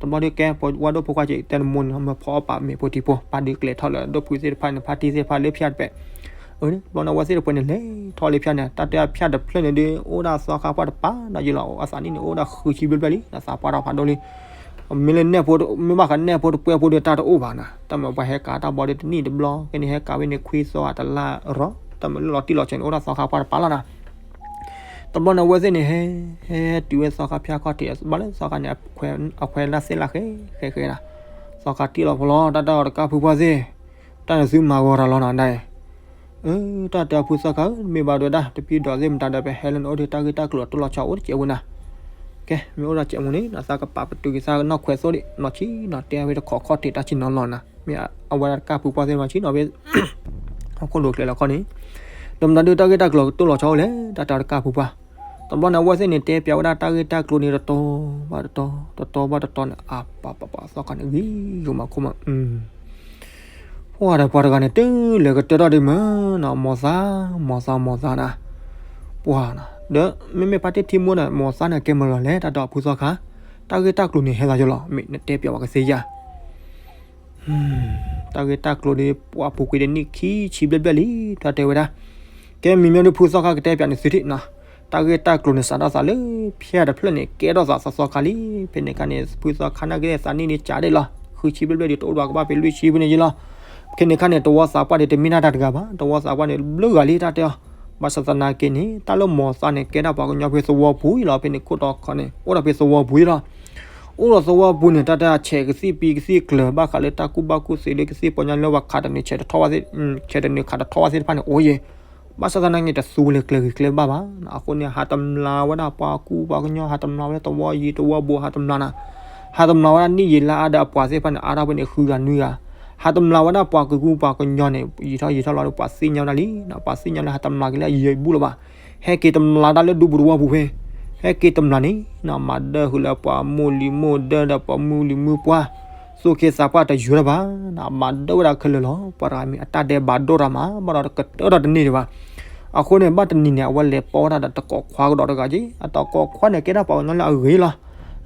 တဘျီဒီးကဲ ပဝဲဒိၣ်ဖိခွါက့ၤ တဲနမိၢ်န့ၣ် မၢဖီအီၣ်ပာ်မ့ၣ်ဖိထံဖိ ပၢ်ဒုးကျဲၤထီၣ်လၢဒိၣ်ဖုသ့ၣ်တဖၣ်န့ၣ် ဖါတံၢ်သ့ၣ်တဖၣ်လၢဖၠါတပဲာ် တဘျီန့ၣ် အဝဲသ့ၣ်တပှဲၤန့ၣ် လဲၤထီၣ်လၢဖၠါန့ၣ် တၢ်တဲအဖၠါတဖျၢၣ်န့ၣ်ဒီး အိၣ်ဒၣ်သီခါပှၢ်တပၤဒီးယလီၤ အသးနံၣ်န့ၣ် အိၣ်ဒၣ်ဃုဆံဘျဲၣ်ဘျဲၣ်လံ အသးပှၢ်တၢ်ဖးဒိၣ်လံ မ့ၢ်လၢနဲၣ်ဖိ မ့ၢ်ဘၣ်ဃးနဲၣ်ဖိတပှဲၤဖိဒီးတၢ်တအိၣ်ဘၣ်နၤ တၢ်မ့ၢ်ပှၤဟဲကၤတၢ်ဘီဒီးတနံၣ်တဘျီ ကဲန့ၣ်ဟဲကၤဝဲန့ၣ်ခွံသီအတလါရီ တၢ်မ့ၢ်လၢလီၤတံၢ်လီၤဆဲးန့ၣ် အိၣ်ဒၣ်သီခါပှၢ်တပၤလီၤနၤ တဘျီန့ၣ် အဝဲသ့ၣ်န့ၣ် ဟဲ ဟဲတုၤဝဲသီခါဖၠါခီၣ်ထံး ဘၣ်လၢသီခါန့ၣ် အခွဲးလၢ်သ့ၣ်လၢ်ဃဲဃဲဃဲနၤ သီခါတံၢ်လီၤဖိလီၤ တၢ်တဲအီၤတကးဖုပှၢ်သ့ၣ် တၢ်န့ၣ်သုမၤဂီၤတၢ်လီၤနၤဒၣ် အၢ တၢ်တဲအီၤဖုသီခါဧၢ မ့ၢ်ဘၣ်ဒိးဒၣ် တပံၤဒီးသ့ၣ်မတၤဒီး ပဟဲလၢနအိၣ်ဒီးတၢ်ဂ့ၢ်တၢ်ကျိၤတိၢ်လီၤဆီအိၣ်တကဲးဝဲနၤ ကဲ မ့ၢ်အိၣ်ဒီးကဲးမူန့ၣ် နသးကပာ်ပတုာ်က့ၤသးနီၢ်ခွဲးသိၣ်ဒံး နီၢ်ဆံနီၢ်တဲဝဲတခီခီၣ်ထံးတၢ်ဆံနီၢ်လီၤနၤ မ့ၢ်အဝဲဒၣ်တကးဖုပှၢ်သ့ၣ်မၤဆံနီၢ်ဝဲ ဟီၣ်ခိၣ်လိာ်ကျဲလီၤခီန့ၣ် ဒီးမတၤဒုးတၢ်ဂ့ၢ်တၢ်ကျိၤတိၢ်လီၤဆီအိၣ်လဲၣ် တၢ်တဲအီၤတကးဖုပှၢ် တဘျီန့ၣ် အဝဲသ့ၣ်န့ၣ် တဲပၠးဝဲဒၣ်တၢ်ဂ့ၢ်တၢ်ကျိၤန့ၣ် တတီၤဘၣ်တတီၤ တတီၤဘၣ်တတီၤန့ၣ် အပပပသီခါန့ၣ် ဂံၢ်ယိာ်မးခိၣ်မး ပှၤဒီးပှၤတဂၤန့ၣ် တုၤလဲၤကတၢၢ်ထီၣ်ဒံးမ့ၢ်နီၤ မိၢ်သး မိၢ်သး မိၢ်သးနၤ ပှၤနီၤ ဒီးမ့မ့ၢ်ဖါတံၢ်ထံမိၢ်န့ၣ် မိၢ်သးန့ၣ် ကဲမုၢ်လီၤလဲၣ် တၢ်ဒီးဖုသီခါ တၢ်ဂ့ၢ်တၢ်ကျိၤန့ၣ် ဟဲသးယိလီၤ မ့ၢ်နတဲပၠးဝဲကသ့ဧါ တၢ်ဂ့ၢ်တၢ်ကျိၤဒီး ပှၤပူၤကွံာ်တနံၣ်ခံဆံဘျဲၣ်ဘျဲၣ်လံ တၢ်တဲဝဲဒၣ် ကဲမံၤမ့ၢ်ဒုးဖုသီခါကတဲပၠးန့ၣ်သုထံၣ်နီၤ တၢ်ဂ့ၢ်တၢ်ကျိၤန့ၣ် စးထီၣ်သးလၢ ဖၠါတဖျၢၣ်န့ၣ် ကဲထီၣ်သးသီသီခါလံ ဖဲန့ၣ်ခါန့ၣ် ဖုသီခါနာ်က့သးနံၣ်န့ၣ်ကးဒံးလီၤ ဃုဆံဘျဲၣ်ဘျဲၣ်ဒီး တအိၣ်ဘၣ်ကဘၣ်ဖဲလွံၢ်ဆံဖဲန့ၣ်ယံလီၤ ဖဲန့ၣ်ခါန့ၣ် တဝီသးပှၢ်ဒီးတမ့ၢ်ဒၣ်တၢ်တဂၤဘၣ် တဝီသးပှၢ်န့ၣ် ဘျုးဂၤလံတၢ်တဲအီၤ ဘၣ်ဆၣ်သနာ်က့န့ၣ် တၢ်လၢမိၢ်သးန့ၣ် ကဲဒၣ်ပှၤကညီဖဲသဝီပူၤအံၤလီၤ ဖဲန့ၣ်ခိၣ်တီခီန့ၣ် အိၣ်ဒီးဖဲသဝီပူၤအံၤလီၤ အိၣ်ဒီးသဝီပူၤန့ၣ် တၢ်တဲအဆဲးကသံၣ်ပံၤကသံၣ်ကျၢၤ ဘၣ်ဃးလၢတၢ်ကူၣ်ဘၣ်ကူၣ်သ့လၢကသံၣ်ပီညါလၢပှၤခးတနုာ်ဆဲးတထီၣ်ဝဲသ့ၣ် ဆဲးတနုာ်ခးတထီၣ်ဝဲသ့ၣ်တဖၣ်န့ၣ် အိၣ်ယဲၢ် ဘၣ်ဆၣ်သနာ်က့ တသူဝဲလၢကျဲဂ့ၤကျဲဘၣ်ဘၣ် အဃိန့ၣ် ဟးတမျးဝဲဒၣ်ပှၤကူပှၤကညီ ဟးတမျးဝဲလၢသဝီယံၤသဝီဘိ ဟးတမျးနၤ ဟးတမျးဝဲဒၣ်နံၣ်ယံာ်လါအါဒီးအပှၤသ့ၣ်တဖၣ်န့ၣ် အါထီၣ်ဖဲန့ၣ် ဃုဂၤနွံဂၤ, ဟးတမျးဝဲဒၣ်ပှၤကကူပှၤကညီန့ၣ် ယံာ်ထီၣ်ယံာ်ထီၣ်လီၤဒီး ပှၤသ့ၣ်ညါဝဲဒၣ်လံ, ပှၤသ့ၣ်ညါလၢဟးတမျးက့ၤလၢအယံာ်အဘူၣ်လၢၤဘၣ်, ဟဲက့ၤတမျးတၢ်လၢဒူပူၤသဝီပူၤဖဲ, ဟဲက့ၤတမျးန့ၣ် မၤဒၢဃုာ်လၢပှၤမိၢ်လံၤမိၢ်ဒၢဒီးပှၤမုၢ်လံၤမုၢ်ပှၢ်, သူၣ်က့သးပှၢ်တယုၢ်လၢၤဘၣ်, မၤဒၢဝဲဒၣ်ခဲလၢာ်လီၤ, ပှၤတဂၤမ့ၢ်အတၢ်ဒဲးဘးဒိၣ်တၢ်မး ဘၣ်ဒီးတကတၢၢ်ဒီးတန့ၢ်ဒံးဘၣ်. အဃိန့ၣ် ဘၣ်တနံၤန့ၣ် အဝဲလဲၤပိာ်ဝဲဒၣ်ဒီးတကိးခွါကဒီးတဂၤက့ၤ, အတကိးခွါန့ၣ် ကဲဒၣ်ပှၤကညီလၢအဂ့ၤလီၤ.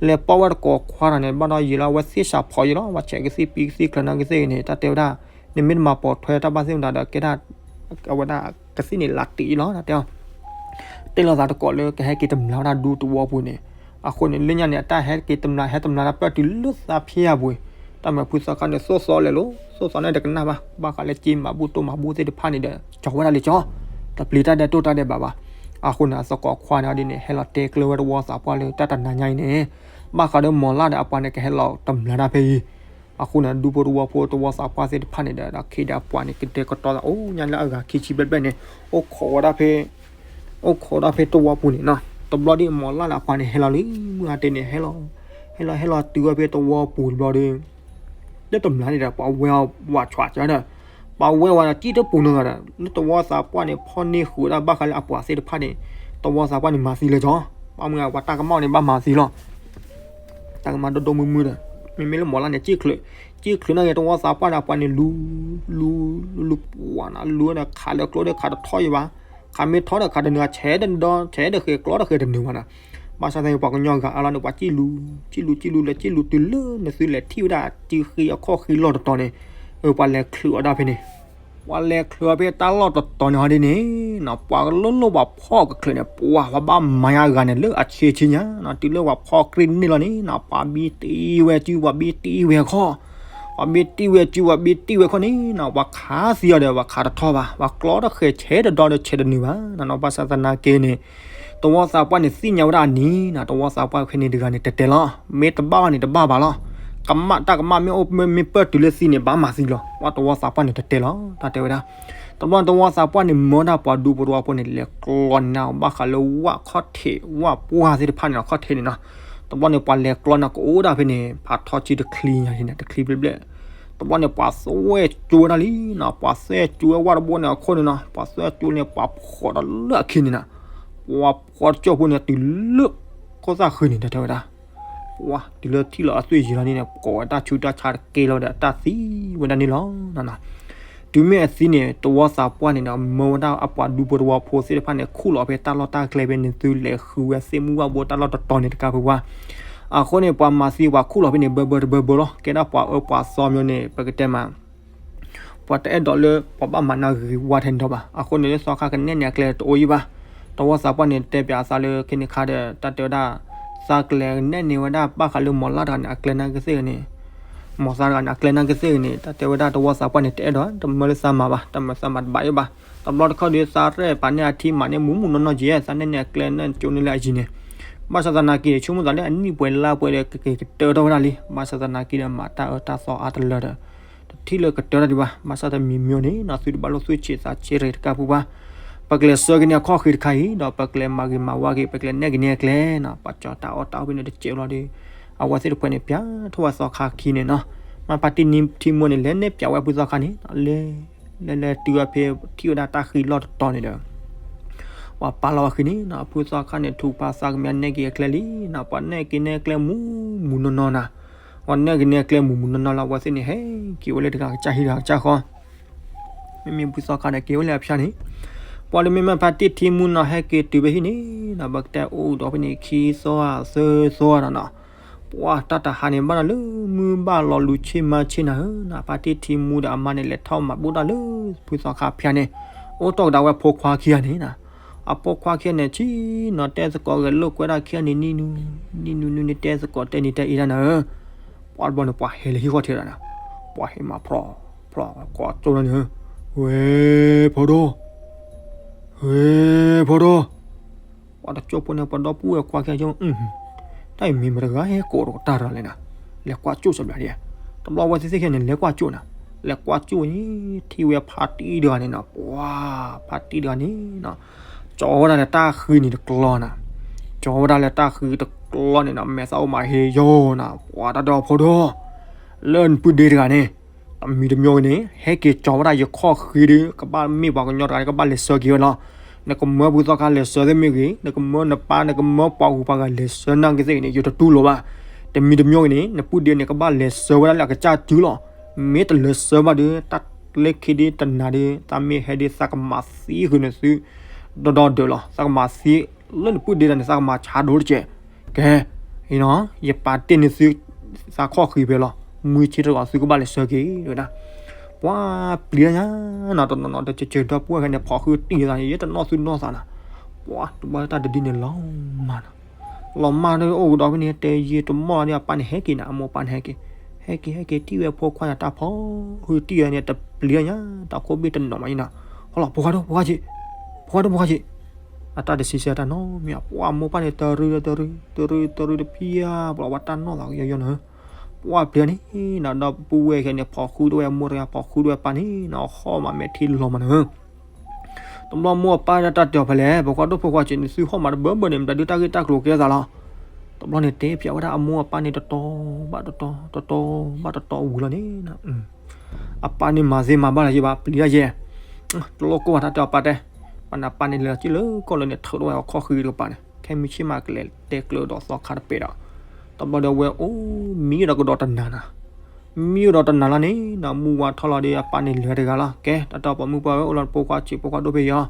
လဲၤပိာ်ဝဲတကိးခွါတဂၤန့ၣ် ဘၣ်ဒီးယံာ်လီၤ အဝဲသ့ၣ်စးဖီးယံာ်လီၤ, ပှၤဆဲးကသံၣ်ပံကသံၣ်ချၢနီၣ်ကသ့ၣ်ဂ့ၤန့ၣ် တၢ်တဲဝဲဒၣ်, နမ့ၢ်တမၤပိာ်ထွဲတၢ်ဘၣ်သ့ၣ်မတၤဒီး ကဲဒၣ် အဝဲဒၣ်ကသံၣ်န့ၣ်လးတံာ်လီၤ တၢ်တဲအီၤ တဲလိာ်သးတကိးလၢကဟဲက့ၤတမျးဝဲဒၣ်ဒူသဝီပူၤန့ၣ်, အဃိန့ၣ် လၢညါန့ၣ် အတၢ်ဟဲက့ၤတမျး ဟဲတမျးတၢ်ပၢၢ်တုၤလၢသးဖျ့အပူၤ, တၢ်မၤဖုသီခါန့ၣ် သိၣ်သီလဲၤလိၤ သိၣ်သီန့ၣ်တကနၣ်ဘၣ်, ဘၣ်ဃးလၢက့မၤဘူၣ်တိၢ်မၤဘူၣ်သ့ၣ်တဖၣ်န့ၣ်ဒီး ကၠီၤဝဲဒၣ်လံကၠီ, တပျံၤတၢ်ဒဲးတိၢ်တၢ်ဒဲးဘးဘၣ်. အဃိန့ၣ် အသကိးခွါန့ၣ်ဒ်န့ၣ် ဟဲလီၤတဲကျၢၤဝဲတဝီသးပှၢ်လၢတၢ်တနၤညါအံၤန့ၣ်, ဘၣ်ဃးဒီးမီၤလၢ်ဒီးအပှၤန့ၣ် ကဟဲလီၤတမျးတၢ်ဖဲအံၤ အဃိန့ၣ် ဒူဖိတဝီဖိတဝီသးပှၢ်သ့ၣ်တဖၣ်န့ၣ်ဒီး ဒီးခ့ဒီးအပှၤန့ၣ် ကတဲာ်ကတီၤသးအိၣ်ညါလၢအဂၤခံဆံဘျဲၣ်ဘျဲၣ်န့ၣ်, အိၣ်ခိးဝဲဒၣ်ဖဲ အိၣ်ခိးဝဲဒၣ်ဖဲတဝီပူၤန့ၣ်နီၤ, တဘျီဒီးမီၤလၢ်ဒီးအပှၤန့ၣ် ဟဲလီၤလံ မုၢ်ဟါတ့ၢ်န့ၣ် ဟဲလီၤ ဟဲလီၤဟဲလီၤတုၤဝဲဖဲတဝီပူၤတဘျီဒီး လၢတမျးန့ၣ်ဒီး ပှၤဝဲအီၤဝးဆှးကၢဒီး, ပှၤဝဲဝဲဒီး ကံၣ်တပူၤနီတဂၤဒီး လၢတဝီသးပှၢ်န့ၣ် ဖီၣ်န့ၢ်ဃုာ်ဝဲဒၣ်ဘၣ်ဃးလၢအပှၤသ့ၣ်တဖၣ်န့ၣ်, တဝီသးပှၢ်န့ၣ် မၤသံလၢကၠီ, ဘၣ်မနုၤပှၤတၢ်ကမၣ်န့ၣ် ဘၣ်မၤသံလီၤ. တၢ်ကမၣ်ဒိၣ်ဒိၣ်မုၢ်မုၢ်ဒီး မ့မ့ၢ်လၢမီၤလၢ်န့ၣ် ကံၣ်ချုး, ကံၣ်ချုးနီၣ်ဂ့ၤ တဝီသးပှၢ်န့ၣ် အပှၤန့ၣ်လူၤ လူၤ လူၤ လူၤ ပှၤနၤလူၤဒီး ခးလၢကျိဒီး ခးတထီၣ်ယံၤဘၣ်, ခးမ့ၢ်ထီၣ်ဒီး ခးတနုၤဂၤဆဲးဒီး ဆဲးဒီးဃဲၤကျိဒီးဃဲၤတနုၤဘၣ်နီၤ. ဘၣ်ဆၣ်သနာ်က့ ပှၤကညီဂၤအါလီၤန့ၣ် ပှၤကံၣ်လူၤ ကံၣ်လူၤ ကံၣ်လူၤ လဲၤကံၣ်လူၤတုၤလၢနသုလဲၤထံၣ်ဝဲဒၣ် စုဃံအခီၣ်ဃံလီၢ်တတီၤန့ၣ်, ပှၤလဲၤချုးအီၤဒၣ်ဖဲန့ၣ်, ပှၤလဲၤချုးအီၤဖဲတၢ်လီၢ်တတီၤန့ၣ်ဟီဒ်န့ၣ်နီၤ, ပှၤကလိၣ်လိၣ်ပှၤဖီၣ်ကချုးန့ၣ် ပှၤ ပှၤဘၣ်မၤညါအဂၤန့ၣ် လၢအဆ့ဆ့ညါနီၤ, တုၤလၢပှၤဖီၣ်ကြ့ၢ်န့ၢ်လီၤန့ၣ်နီၤ ပှၤဘ့တံၢ်ဝဲစု ပှၤဘ့တံၢ်ဝဲခီၣ်, ပှၤဘ့တံၢ်ဝဲစု ပှၤဘ့တံၢ်ဝဲခီၣ်န့ၣ်နီၤ, ပှၤခးသံအီၤဒီး ပှၤခးတထီၣ်ဘၣ်, ပှၤကျီဒီးဃဲၤဆဲးဒီးဒီဒီးဆဲးတနုၤဘၣ်နီၤ, ဘၣ်ဆၣ်သနာ်က့န့ၣ် တဝီသးပှၢ်န့ၣ် သ့ၣ်ညါဝဲဒၣ်အနံၤနီၤ, တဝီသးပှၢ်ဖဲန့ၣ်တဂၤန့ၣ် တဲတဲလီၤ, မ့ၢ်တဘၣ်ဘၣ်န့ၣ် တဘၣ်ဘၣ်လီၤ, ကမၣ်တၢ်ကမၣ်မ့ၢ်အိၣ်မ့ၢ်ပၢၢ်တုၤလၢသံန့ၣ် ဘၣ်မၤသံလီၤ, ပှၤတဝီသးပှၢ်န့ၣ်တဲတဲလီၤ, တၢ်တဲဝဲဒၣ်. တဘျီန့ၣ် တဝီသးပှၢ်န့ၣ် မၢဝဲဒၣ်ပှၤဒူဖိတဝီဖိန့ၣ် လဲၤကျီန့ၢ်ဝဲဘၣ်ဃးလၢဝၣ်ခီၣ်ထံး ဝၣ်ပှၢ်သ့ၣ်တဖၣ်န့ၣ်လီၤ, ခီၣ်ထံးန့ၣ်နီၤ, တဘျီန့ၣ် ပှၤလဲၤကျီန့ၢ်ကအိၣ်ဒၣ်ဖဲန့ၣ် ဖးထီကၠံတချံညါန့ၣ် တချံဘျဲၣ်ဘျဲၣ်, တဘျီန့ၣ် ပှၤသွဲၣ်ကၠိဝဲဒၣ်လံနီၤ, ပှၤသွဲၣ်ကၠိဝဲဝၣ်တဘိန့ၣ်အခိၣ်န့ၣ်နီၤ, ပှၤသွဲၣ်ကၠိန့ၣ် ပှၤဖှီးဒီးလၢအခံန့ၣ်နီၤ, ပှၤဖှီးတကၠိၢ်ဖိန့ၣ် တုၤလၢ ခိၣ်သၣ်ဃံန့ၣ် တၢ်တဲဝဲဒၣ် ပှၤတုၤလၢထံၣ်လီၤအသွံၣ်ယံၤလီၤန့ၣ် ကိးဝဲတၢ်ဆူးတၢ်ဆါတက့ၢ်လီၤဒီး တၢ်သံဝဲဒၣ်န့ၣ်လီၤ. တုၤမ့ၢ်အသံန့ၣ် တဝီသးပှၢ်န့ၣ်ဒီး မၢဝဲဒၣ်အပှၤဒူဖိတဝီဖိသ့ၣ်တဖၣ်န့ၣ် ခူၣ်လီၤဖဲတၢ်လီၢ်တၢ်ကျဲဖဲန့ၣ် သုလဲၤဃုဝဲသ့ၣ်မုၢ်ဝၣ်ဘိတၢ်လီၢ်တတီၤန့ၣ်တကးဖိခွါ, အဃိန့ၣ် ပှၤမၤသံပှၤခူၣ်လီၤဖဲန့ၣ် ဘၢဘၢတဘၢဘၢလီၤ. ကဲဒၣ်ပှၤအၢပှၤသီမီန့ၣ် ပကတဲမး ပှၤတအဲၣ်ဒိးလၢပှၤဘၣ်မၤနၢ်ဂ့ၤဝါထဲန့ၣ်ဒီးဘၣ်. အဃိန့ၣ် လၢသီခါကနဲၣ်န့ၢ်အကျဲတအိၣ်ယံၤဘၣ်. တဝီသးပှၢ်န့ၣ် တဲပၠးအသးလၢခဲန့ၣ်ခါဒီး တၢ်တဲဝဲဒၣ် သးကလဲၤနဲၣ်န့ၢ်ဝဲဒၣ်ဘၣ်ဃးလၢမီၤလၢ်တဂၤန့ၣ် အကျဲနာ်က့သ့ၣ်ဂ့ၤန့ၣ်, မီၤသးတဂၤန့ၣ် အကျဲနာ်က့သ့ၣ်ဂ့ၤန့ၣ် တၢ်တဲဝဲဒၣ်တဝီသးပှၢ်န့ၣ် တအဲၣ်ဒိး တမၢလၢသးမၤဘၣ်, တမၢသးမၤတဘၣ်အံၤဘၣ်. တဘျီတခီၣ်ဒီး သးရဲၣ်ပာ်န့ၢ်အထံမၤန့ၢ်မူးမူးနီၢ်နီၢ်က့ၤ သးနဲၣ်န့ၢ်အကျဲနဲၣ်ကၠိန့ၢ်လၢအယံၤန့ၣ်, ဘၣ်ဆၣ်သနာ်က့ ဆိကမိၣ်သးလၢအနံၣ်ပှဲၤလါပှဲၤဒီး ကက့ၤကတၢၢ်ထီၣ်ဝဲဒၣ်လံ. ဘၣ်ဆၣ်သနာ်က့ဒီး မၤတၢ်အၢတၢ်သီအါတလၢဒီး တထံၣ်လၢကတၢၢ်တၢ်ဒံးဘၣ်. ဘၣ်ဆၣ်တမံၤမံၤန့ၣ် သုတဘၣ်လိာ်သူၣ်ဆံးသးဆံးရ့ၣ်တကးဖိဘၣ်. ပကလဲၤဆှၢက့ၤန့ၢ်အခီၣ်ဃံတခါအံၤ ဒီးပကလဲၤမၤဂ့ၤမၤဝါက့ၤ ပကလဲၤနဲၣ်က့ၤန့ၢ်အကျဲနီၤ. ပှၤကၠီၤတၢ်အီၣ်တၢ်အီဖဲန့ၣ်တစဲးလီၤဒီး အဝဲသ့ၣ်တဖၣ်န့ၣ် ပၠးထီၣ်ဝဲသီခါခံန့ၣ်နီၤ. မ့ၢ်ဖါတံၢ်ထံမူန့ၣ် လဲၤနဲၣ်ပၠးဝဲဖုသီခါန့ၣ် လဲၤ လဲၤလဲၤတုၤဝဲဖဲထံၣ်ဝဲဒၣ်တၢ်ဃံလီၢ်တတီၤန့ၣ်ဒီး ပှၤပာ်လီၤဝဲဃံန့ၣ်နီၤ. ဖုသီခါန့ၣ် ထုးဖးသးကမၠးနဲၣ်က့ၤအကျဲလံနီၤ. ပှၤနဲၣ်က့ၤနဲၣ်ကျဲမူးမူးနီၢ်နီၢ်နီၤ. ပှၤနဲၣ်က့ၤနဲၣ်ကျဲမူးမူးနီၢ်နီၢ်လီၤ. အဝဲသ့ၣ်န့ၣ် ဟဲက့ၤဝဲလၢတဂၤကစၢ်ဟံၣ်တဂၤကစၢ်ဃီ မ့မ့ၢ်ဖုသီခါဒီးက့ၤဝဲလၢအဖၠါန့ၣ်, ပှၤလၢမ့မ့ၢ်ဖါတံၢ်ထံမူနီၤ ဟဲက့ၤတုၤဖဲဟံၣ်န့ၣ်နီၤ. ပကတဲအိၣ်ဒီးဖဲန့ၣ် ခံသီဧါ သၢသီဧါနီၤ. ပှၤတၢ်တဟါန့ၣ် ဘၣ်ဒီးလၢမုၢ်ဘၣ်လီၤလူၤဆ့မါဆ့နၤဧၢနီၤ. ဖါတံၢ်ထံမူဒီးအမါန့ၣ် လဲၤထီၣ်မၤဘူၣ်တၢ်လၢဖုသီခါဖၠါန့ၣ်, အိၣ်တီၢ်ကဒါဝဲဖိခွါခံဂၤန့ၣ်နီၤ. အဖိခွါခံဂၤန့ၣ် ဆံနီၤ တဲသကိးဂဲၤလိာ်ကွဲဒၣ်ခံဂၤန့ၣ် နံၣ်နူ နံၣ်နူနူန့ၣ် တဲသကိးတဲနံၤတဲအံၤဒၣ်နၤဧၢ. ပှၤတဘျီန့ၣ် ပှၤဟဲလၢဟံၣ်ဃီၣ်ထံးဒၣ်နီၤ. ပှၤဟဲမၤဖျီၣ်ဖျီၣ်ကွၢ်ကၠိၣ်လီၤန့ၣ်, ဝဲဖီဒိၣ်, ဝဲဖီဒိၣ်, ပှၤတကၠိၣ်ဖိန့ၣ် ပှၤဒီပုၢ်ဝဲၢ်ခွါခံဂၤကၠိၣ်, တၢ်အံၤမ့ၢ်မတၤတဂၤဟဲကိးတကတၢၢ်တဂၤလဲၣ်နီၤ. လဲၤကွၢ်ကၠိၣ်စၢဘျးဒံး, တဘျီဝဲသ့ၣ်သ့ၣ်ခဲန့ၣ် လဲၤကွၢ်ကၠိၣ်နီၤ. လဲၤကွၢ်ကၠိၣ်န့ၣ် ထံၣ်ဝဲဖါတံၢ်တဂၤန့ၣ်နီၤ. ပှၤဖါတံၢ်တဂၤန့ၣ်နီၤ ကၠီဝဲဒၣ်လၢတၢ်ဃံန့ၣ်တကျီနီၤ. ကၠီဝဲဒၣ်လၢတၢ်ဃံတ တဘျီန့ၣ်နီၤ မဲာ်သၣ်အိၣ်မးဟ့ယီၤနၤ ပှၤတၢ်တဲအီၤဖိဒိၣ် လၢနပုၢ်ဒ့တဂၤန့ၣ် တမံၤတမံၤဂ့ၤန့ၣ် ဟဲက့ၤကၠီၤဝဲဒၣ်ယခီၣ်ဃံဒီး ကဘၣ်မ့ၢ်ပှၤကညီတဂၤန့ၣ် ကဘၣ်လဲၤဆှၢက့ၤဝဲလီၤ. နကမၢဖုသီခါလဲၤဆှၢသ့ၣ်မ့ၢ်ဂ့ၤ, နကမၢနပၢ် နကမၢပှၤဂုၤပှၤဂၤလဲၤဆှၢနာ်က့သ့ၣ်ဂ့ၤန့ၣ် ယတတူၢ်လိာ်ဘၣ်. တမံၤတမံၤဂ့ၤန့ၣ် နပုၢ်ဒ့န့ၣ် ကဘၣ်လဲၤဆှၢဝဲဒၣ်လၢအကစၢ်စုလီၤ. မ့ၢ်တလဲၤဆှၢဘၣ်ဒီး တၢ်လၢခံဒ်တနၤဒီး သးမ့ၢ်ဟဲဒ်သးကမၤသံဃုာ်နသု ဒီဒီဒၢးလီၤ. သးကမၤသံ လၢနပုၢ်ဒ့ဒၣ်န့ၣ် သးကမၤဆါဒိၣ်တက့ၢ်. ကဲ, ယပာ်တ့ၢ်န့ၢ်သု သးခီၣ်ဃံဖဲလီၤ. မုၢ်ဆ့ၣ်တဂီၤသုကဘၣ်လဲၤဆှၢက့ၤဝဲဒၣ်. ပှၤပျံၤတၢ်ညါနီၤ တနီၤနီၤ တစၢၤစၢၤဒီပုၢ်ဝဲၢ်ခဲန့ၣ် ဖီၣ်ဃုတံၢ်သးန့ၣ် ယတနီၣ်သူၣ်နီၣ်သးနီၤ. ပှၤတဘျီတၢ်တဒုန့ၣ်လီၤမးနီၤ လီၤမၢ်ဒီးအိၣ်ကဒီးဖဲန့ၣ် တဲယံာ်တမီၢ်ဒီးအပၢ်န့ၣ်ဟဲက့ၤနၤ အမိၢ်အပၢ်န့ၣ်ဟဲက့ၤ, ဟဲက့ၤ ဟဲက့ၤ တံၢ်ဝဲဖိခွါယၤတၢ်ဖီၣ်ဃုတံၢ်ဝဲန့ၣ် တပျံၤညါ တၢ်ခိၣ်ဘ့ၣ်တနီၤမးနီၤ. ဟီလီၤ ဖိခွါဒိၣ် ဖိခွါဆံး, ဖိခွါဒိၣ် ဖိခွါဆံး. အတၢ်တဆံဆဲအတၢ်နီတမံၤ ပှၤမိၢ်ပၢ်န့ၣ် တရူးတရူး တရူးတရူးတဖံးဧါ ပှၤဝဲတၢ်နီၣ်သးကယီယီနီၤ. ပှၤပျံၤန့ၣ်နီၤ ဒီပုၢ်ဝဲၢ်ခဲန့ၣ် ဖီၣ်ဃုတဝဲအမိၢ်တဂၤ ဖီၣ်ဃုတဝဲအပၢ်န့ၣ်နီၤ ဟီၣ်မးမဲာ်ထံလီၤမးနီၤ. တဘျီမိၢ်အပၢ်ဒၣ်တၢ်တဲအီၤဖဲလဲၣ် ဖိခွါဒိၣ်ဖိခွါဆံးန့ၣ် သုဟီၣ်မးတဘၢဘၢန့ၣ် မတၤဒုးတၢ်ဂ့ၢ်တၢ်ကျိၤကဲသးလီၤ. တဘျီန့ၣ်တဲပၠးဝဲဒၣ်အမိၢ်အပၢ်န့ၣ် တတီၤဘၣ်တတီၤ တတီၤဘၣ်တတီၤဝံၤလီၤန့ၣ် အပၢ်န့ၣ်မၤသ့မၤဘၣ်လၢၤယဘၣ် ပျံၤဒၣ်ယဲ တလိၣ်ကိၢ်ဘၣ်တၢ်တဲအီၤပၢ်တဲ, ပှၤန့ၣ်အပၢ်န့ၣ်လဲၤလီၤက့ၤလၢကီၢ်လၢန့ၣ် ထုးထီၣ်ဝဲအခီၣ်ဃံတကပၤန့ၣ် ခဲမုၢ်ဆ့ၣ်မးကလဲၤတဲကျၢၤဒီးသီခါတပဲဒီး, တဘျီဒီးဝဲအိၣ်မံဒီးကဒီးတနၤနီၤ မံဒီးတနၤလီၤန့ၣ်နီၤ မုၢ်ဝါထီၣ်လီၤဒီးအပၢ်န့ၣ်လဲၤတဂၤလီၤ. ကဲ တၢ်တဲအီၤပိာ်မုၣ်ပှၢ်ဧၢ အိၣ်လီၤဖိခွါဆံး ဖိခွါဒိၣ်ဖဲယီၤ,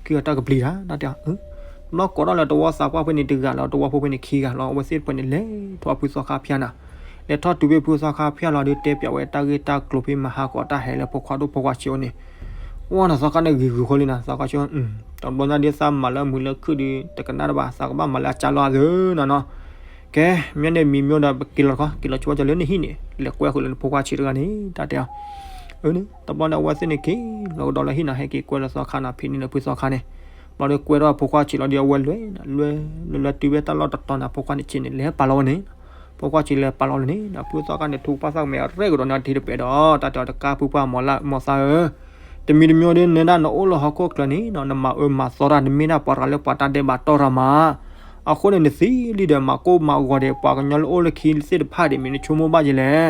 ခံဂၤတၢ်ကပျံၤတၢ် တၢ်တဲအီၤ တဘျီကိးထီၣ်လၢတဝီသးပှၢ်ဖဲန့ၣ်တဂၤလီၤ တဝီဖိဖဲန့ၣ်ခံဂၤလီၤ အဝဲသ့ၣ်တဖၣ်န့ၣ်လဲၤထီၣ်ဖုသီခါဖၠါနီၤ, လဲၤထီၣ်တုၤဖဲဖုသီခါဖၠါလီၤဒီး တဲပၠးဝဲတၢ်ဂ့ၢ်တၢ်ကျိၤဖဲမဟါကီးတၢ်ဟဲလၢဖိခွါဒိၣ်ဖိခွါဆံးအိၣ်န့ၣ်, ဝဲနီၤသီခါန့ၣ်ဂ့ၤဂ့ၤဃီလံနီၤ သီခါဆံး တဘျီညါဒ်သးမၤလၢအမုာ်လၢခုၣ်ဒီး တကနၣ်တဘၣ် သးကဘၣ်မၤလၢအကၢ်လီၤအသးနီၤ. ကဲ မ့ၢ်န့ၣ်မံၤမ့ၢ်ဒီး ပက့ၤလီၤတခီ က့ၤလီၤဆိကၠီလၢနဟံၣ်န့ၣ် လဲၤကွဲဃုာ်လၢနဖိခွါဆံးတဂၤန့ၣ် တၢ်တဲအီၤ အၢန့ၣ် တဘျီန့ၣ် အဝဲသ့ၣ်န့ၣ်က့ၤလီၤကဒီးလၢဟံၣ်နီၤ ဟဲက့ၤကွဲလၢသီခါနီၤ ဖံးန့ၢ်လၢဖုသီခါန့ၣ်, ဘျီဒီးကွဲထီၣ်ဖိခွါဆံးလီၤဒီး အဝဲလဲၤ လဲၤ လဲၤ လဲၤတုၤဖဲတၢ်လီၢ်တတီၤန့ၣ် ဖိခွါန့ၣ်ဆံးန့ၣ် လဲၤပာ်လီၤဝဲန့ၣ်, ဖိခွါဆံးလဲၤပာ်လီၤလၢန့ၣ် ဖုသီခါန့ၣ် ထူကပၣ်သၣ်ကမဲာ်အရဲၣ်ကဒီးန့ၣ် အထံတပဲဒီး တၢ်တဲအီၤတကါပုၢ်ပှၢ်မီၤလၢမီၤသးဧၢ တမံၤတမံၤဒီး နဲဒၣ်နအိၣ်လၢဟီၣ်ခိၣ်ချၢန့ၣ်နီၤ နမၤအၢမၤသီတၢ် နမ့ၢ်ဒၣ်ပှၤတဂၤလၢပှၤတၢ်ဒဲးဘးတီၢ်တၢ်မး, အဃိန့ၣ် နသံလံဒီး မၤကိၢ်မၤဂီၤဒီး ပှၤကညီလၢအိၣ်လၢခံသ့ၣ်တဖၣ်ဒံး မ့ၢ်နဆိကမိၣ်ဘၣ်ယဲလဲၣ်.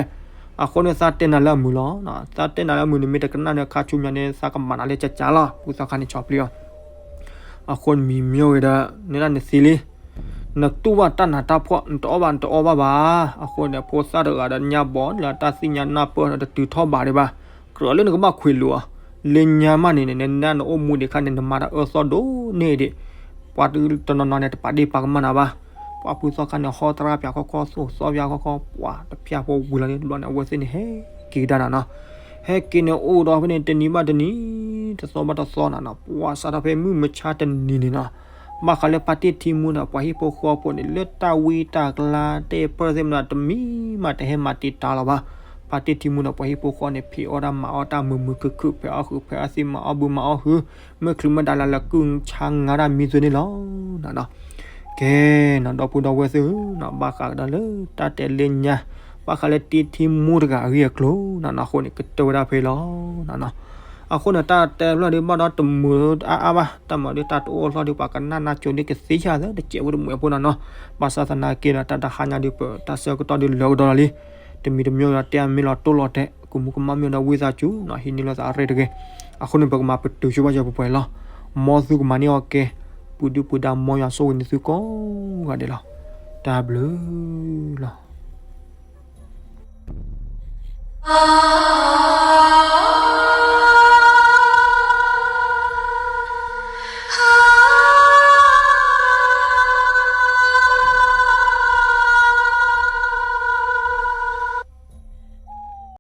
အဃိန့ၣ် သးတဲနၤလၢအမုာ်လီၤ. သးတဲနၤလၢအမုာ် နမ့ၢ်တကနၣ်န့ၣ် ခါဆူညါန့ၣ် သးကမၤနၤလၢကကါလီၤ. ဖုသီခါန့ၣ်ဆီၣ်ပျံၤအီၤ အဃိန့ၣ်မံၤမ့ၢ်ဝဲဒီး နဲဒၣ်နသံလံ နတူၢ်ဘၣ်တၢ်နးတၢ်ဖှီၣ် နတအီၣ်ဘၣ်နတအီဘၣ်ဘၣ်. အဃိန့ၣ် ဖိသၣ်တဂၤဒီး ညါဘီလၢတၢ်သ့ၣ်ညါနၢ်ပၢၢ်ဒီး တတုၤထီၣ်ဘးဒံးဘၣ်. ကြၢးလၢနကဘၣ်ခွဲးလိာ်အီၤ လၢညါမးန့ၣ် နနၢ်နအိၣ်မူဒံးခါန့ၣ် နမၤတၢ်အၢသီၣ်ဒိၣ်န့ၢ်ဒံး ပှၤတနီၤနီၤန့ၣ် တပာ်ဒ့ၣ်ပာ်ကမၣ်နၤဘၣ်. ပှၤဖုသီခါန့ၣ် ဟီတရၣ်ပၠးခီခီ သိၣ်သီပၠးခီခီ ပှၤတဖၠၣ်ဖိဝံၤလီၤန့ၣ် တဘျီန့ၣ် အဝဲသ့ၣ်န့ၣ် ဟဲက့ၤကဒါနၤနီၤ. ဟဲက့ၤန့ၣ် အိၣ်ဒီးဖဲန့ၣ် တနံၤဘၣ်တနံၤ တသီဘၣ်တသီနၤနီၤ ပှၤစးထီၣ်ဖဲမုၢ်မဆါတနံၤန့ၣ်နီၤ ဘၣ်ဃးလၢပှၤတ့ထံမူဒီးပှၤဟံၣ်ဖိဃီဖိန့ၣ် လၢတၢ်ဝံတၢ်ကျါ တၢ်ပၢၢ်သ့ၣ်မနုၤ တမံၤမးတဟဲမၤတံာ်တာ်လီၤဘၣ်. ပှၤတ့ထံမူဒီးပှၤဟံၣ်ဖိဃီန့ၣ် ဖံးအီၣ်တၢ်မၤအီၣ်တၢ်မုာ်မုာ်ခုၣ်ခုၣ် ဖဲးအီၣ်ဃုာ်ဖဲးအီၣ်သံ မၤအီၣ်ဘုမၤအီၣ်ဟု မ့ၢ်ချုးမ့ၢ်ဒါလၢလၢကုၢ်ဆါငါတၢ်မံၤသွဲန့ၣ်လီၤနၤနီၤ. ကဲနီၤ ဒီပုၢ်ဒီဝဲၢ်သ့ၣ်ဧၢနီၤ ဘၣ်ဃးကဒီးလၢတၢ်တဲလၢညါ ဘၣ်ဃးလၢတ့ထံမူတဂၤအဂ့ၢ်အကျိၤနၤနီၤ အဃိန့ၣ် ကတၢၢ်ဝဲဒၣ်ဖဲလီၤနၤနီၤ. အဃိန့ၣ် တၢ်တဲဖျၢၣ်ဒုးဘၣ်ဒီးတမုာ်အါအါဘၣ် တၢ်မၤဒုးတၢ်တအိၣ်အလီၢ်ဒုး ပှၤကနၣ်နၢ်ကၠိဒုးကသ့ဆၣ်သၢ တစဲးဖိတမုာ်ဖိနီၤနီၤ. ဘၣ်ဆၣ်သနာ်က့ဒီး တၢ်တဟါညါဒုးပၢၢ် တၢ်ဆၢကတီၢ်ဒုးလၢကဒီးလီၤလံ. တမံၤတမံၤဒီးတဲအမ့ၢ်လီၤတိၢ်လီၤတဲာ် ကူမူကမၣ်မ့ၢ်ဒီးဝံသးစူၤနီၤ ဟံးန့ၢ်လိာ်သးအရ့တဂ့ၤ. အဃိန့ၣ် ပကမၤပတုာ်ဆိဘၣ်ယဲၢ်ပှဲၤပှဲၤလီၤ. မ်သုကမၤန့ၢ်အီၤကဲ ပူၤဒုၣ်ပူၤဒါ မ်ယွၤဆိၣ်ဂ့ၤန့ၢ်သုကိးဂၤဒဲးလီၤ. တၢ်ဘျုးလီၤ.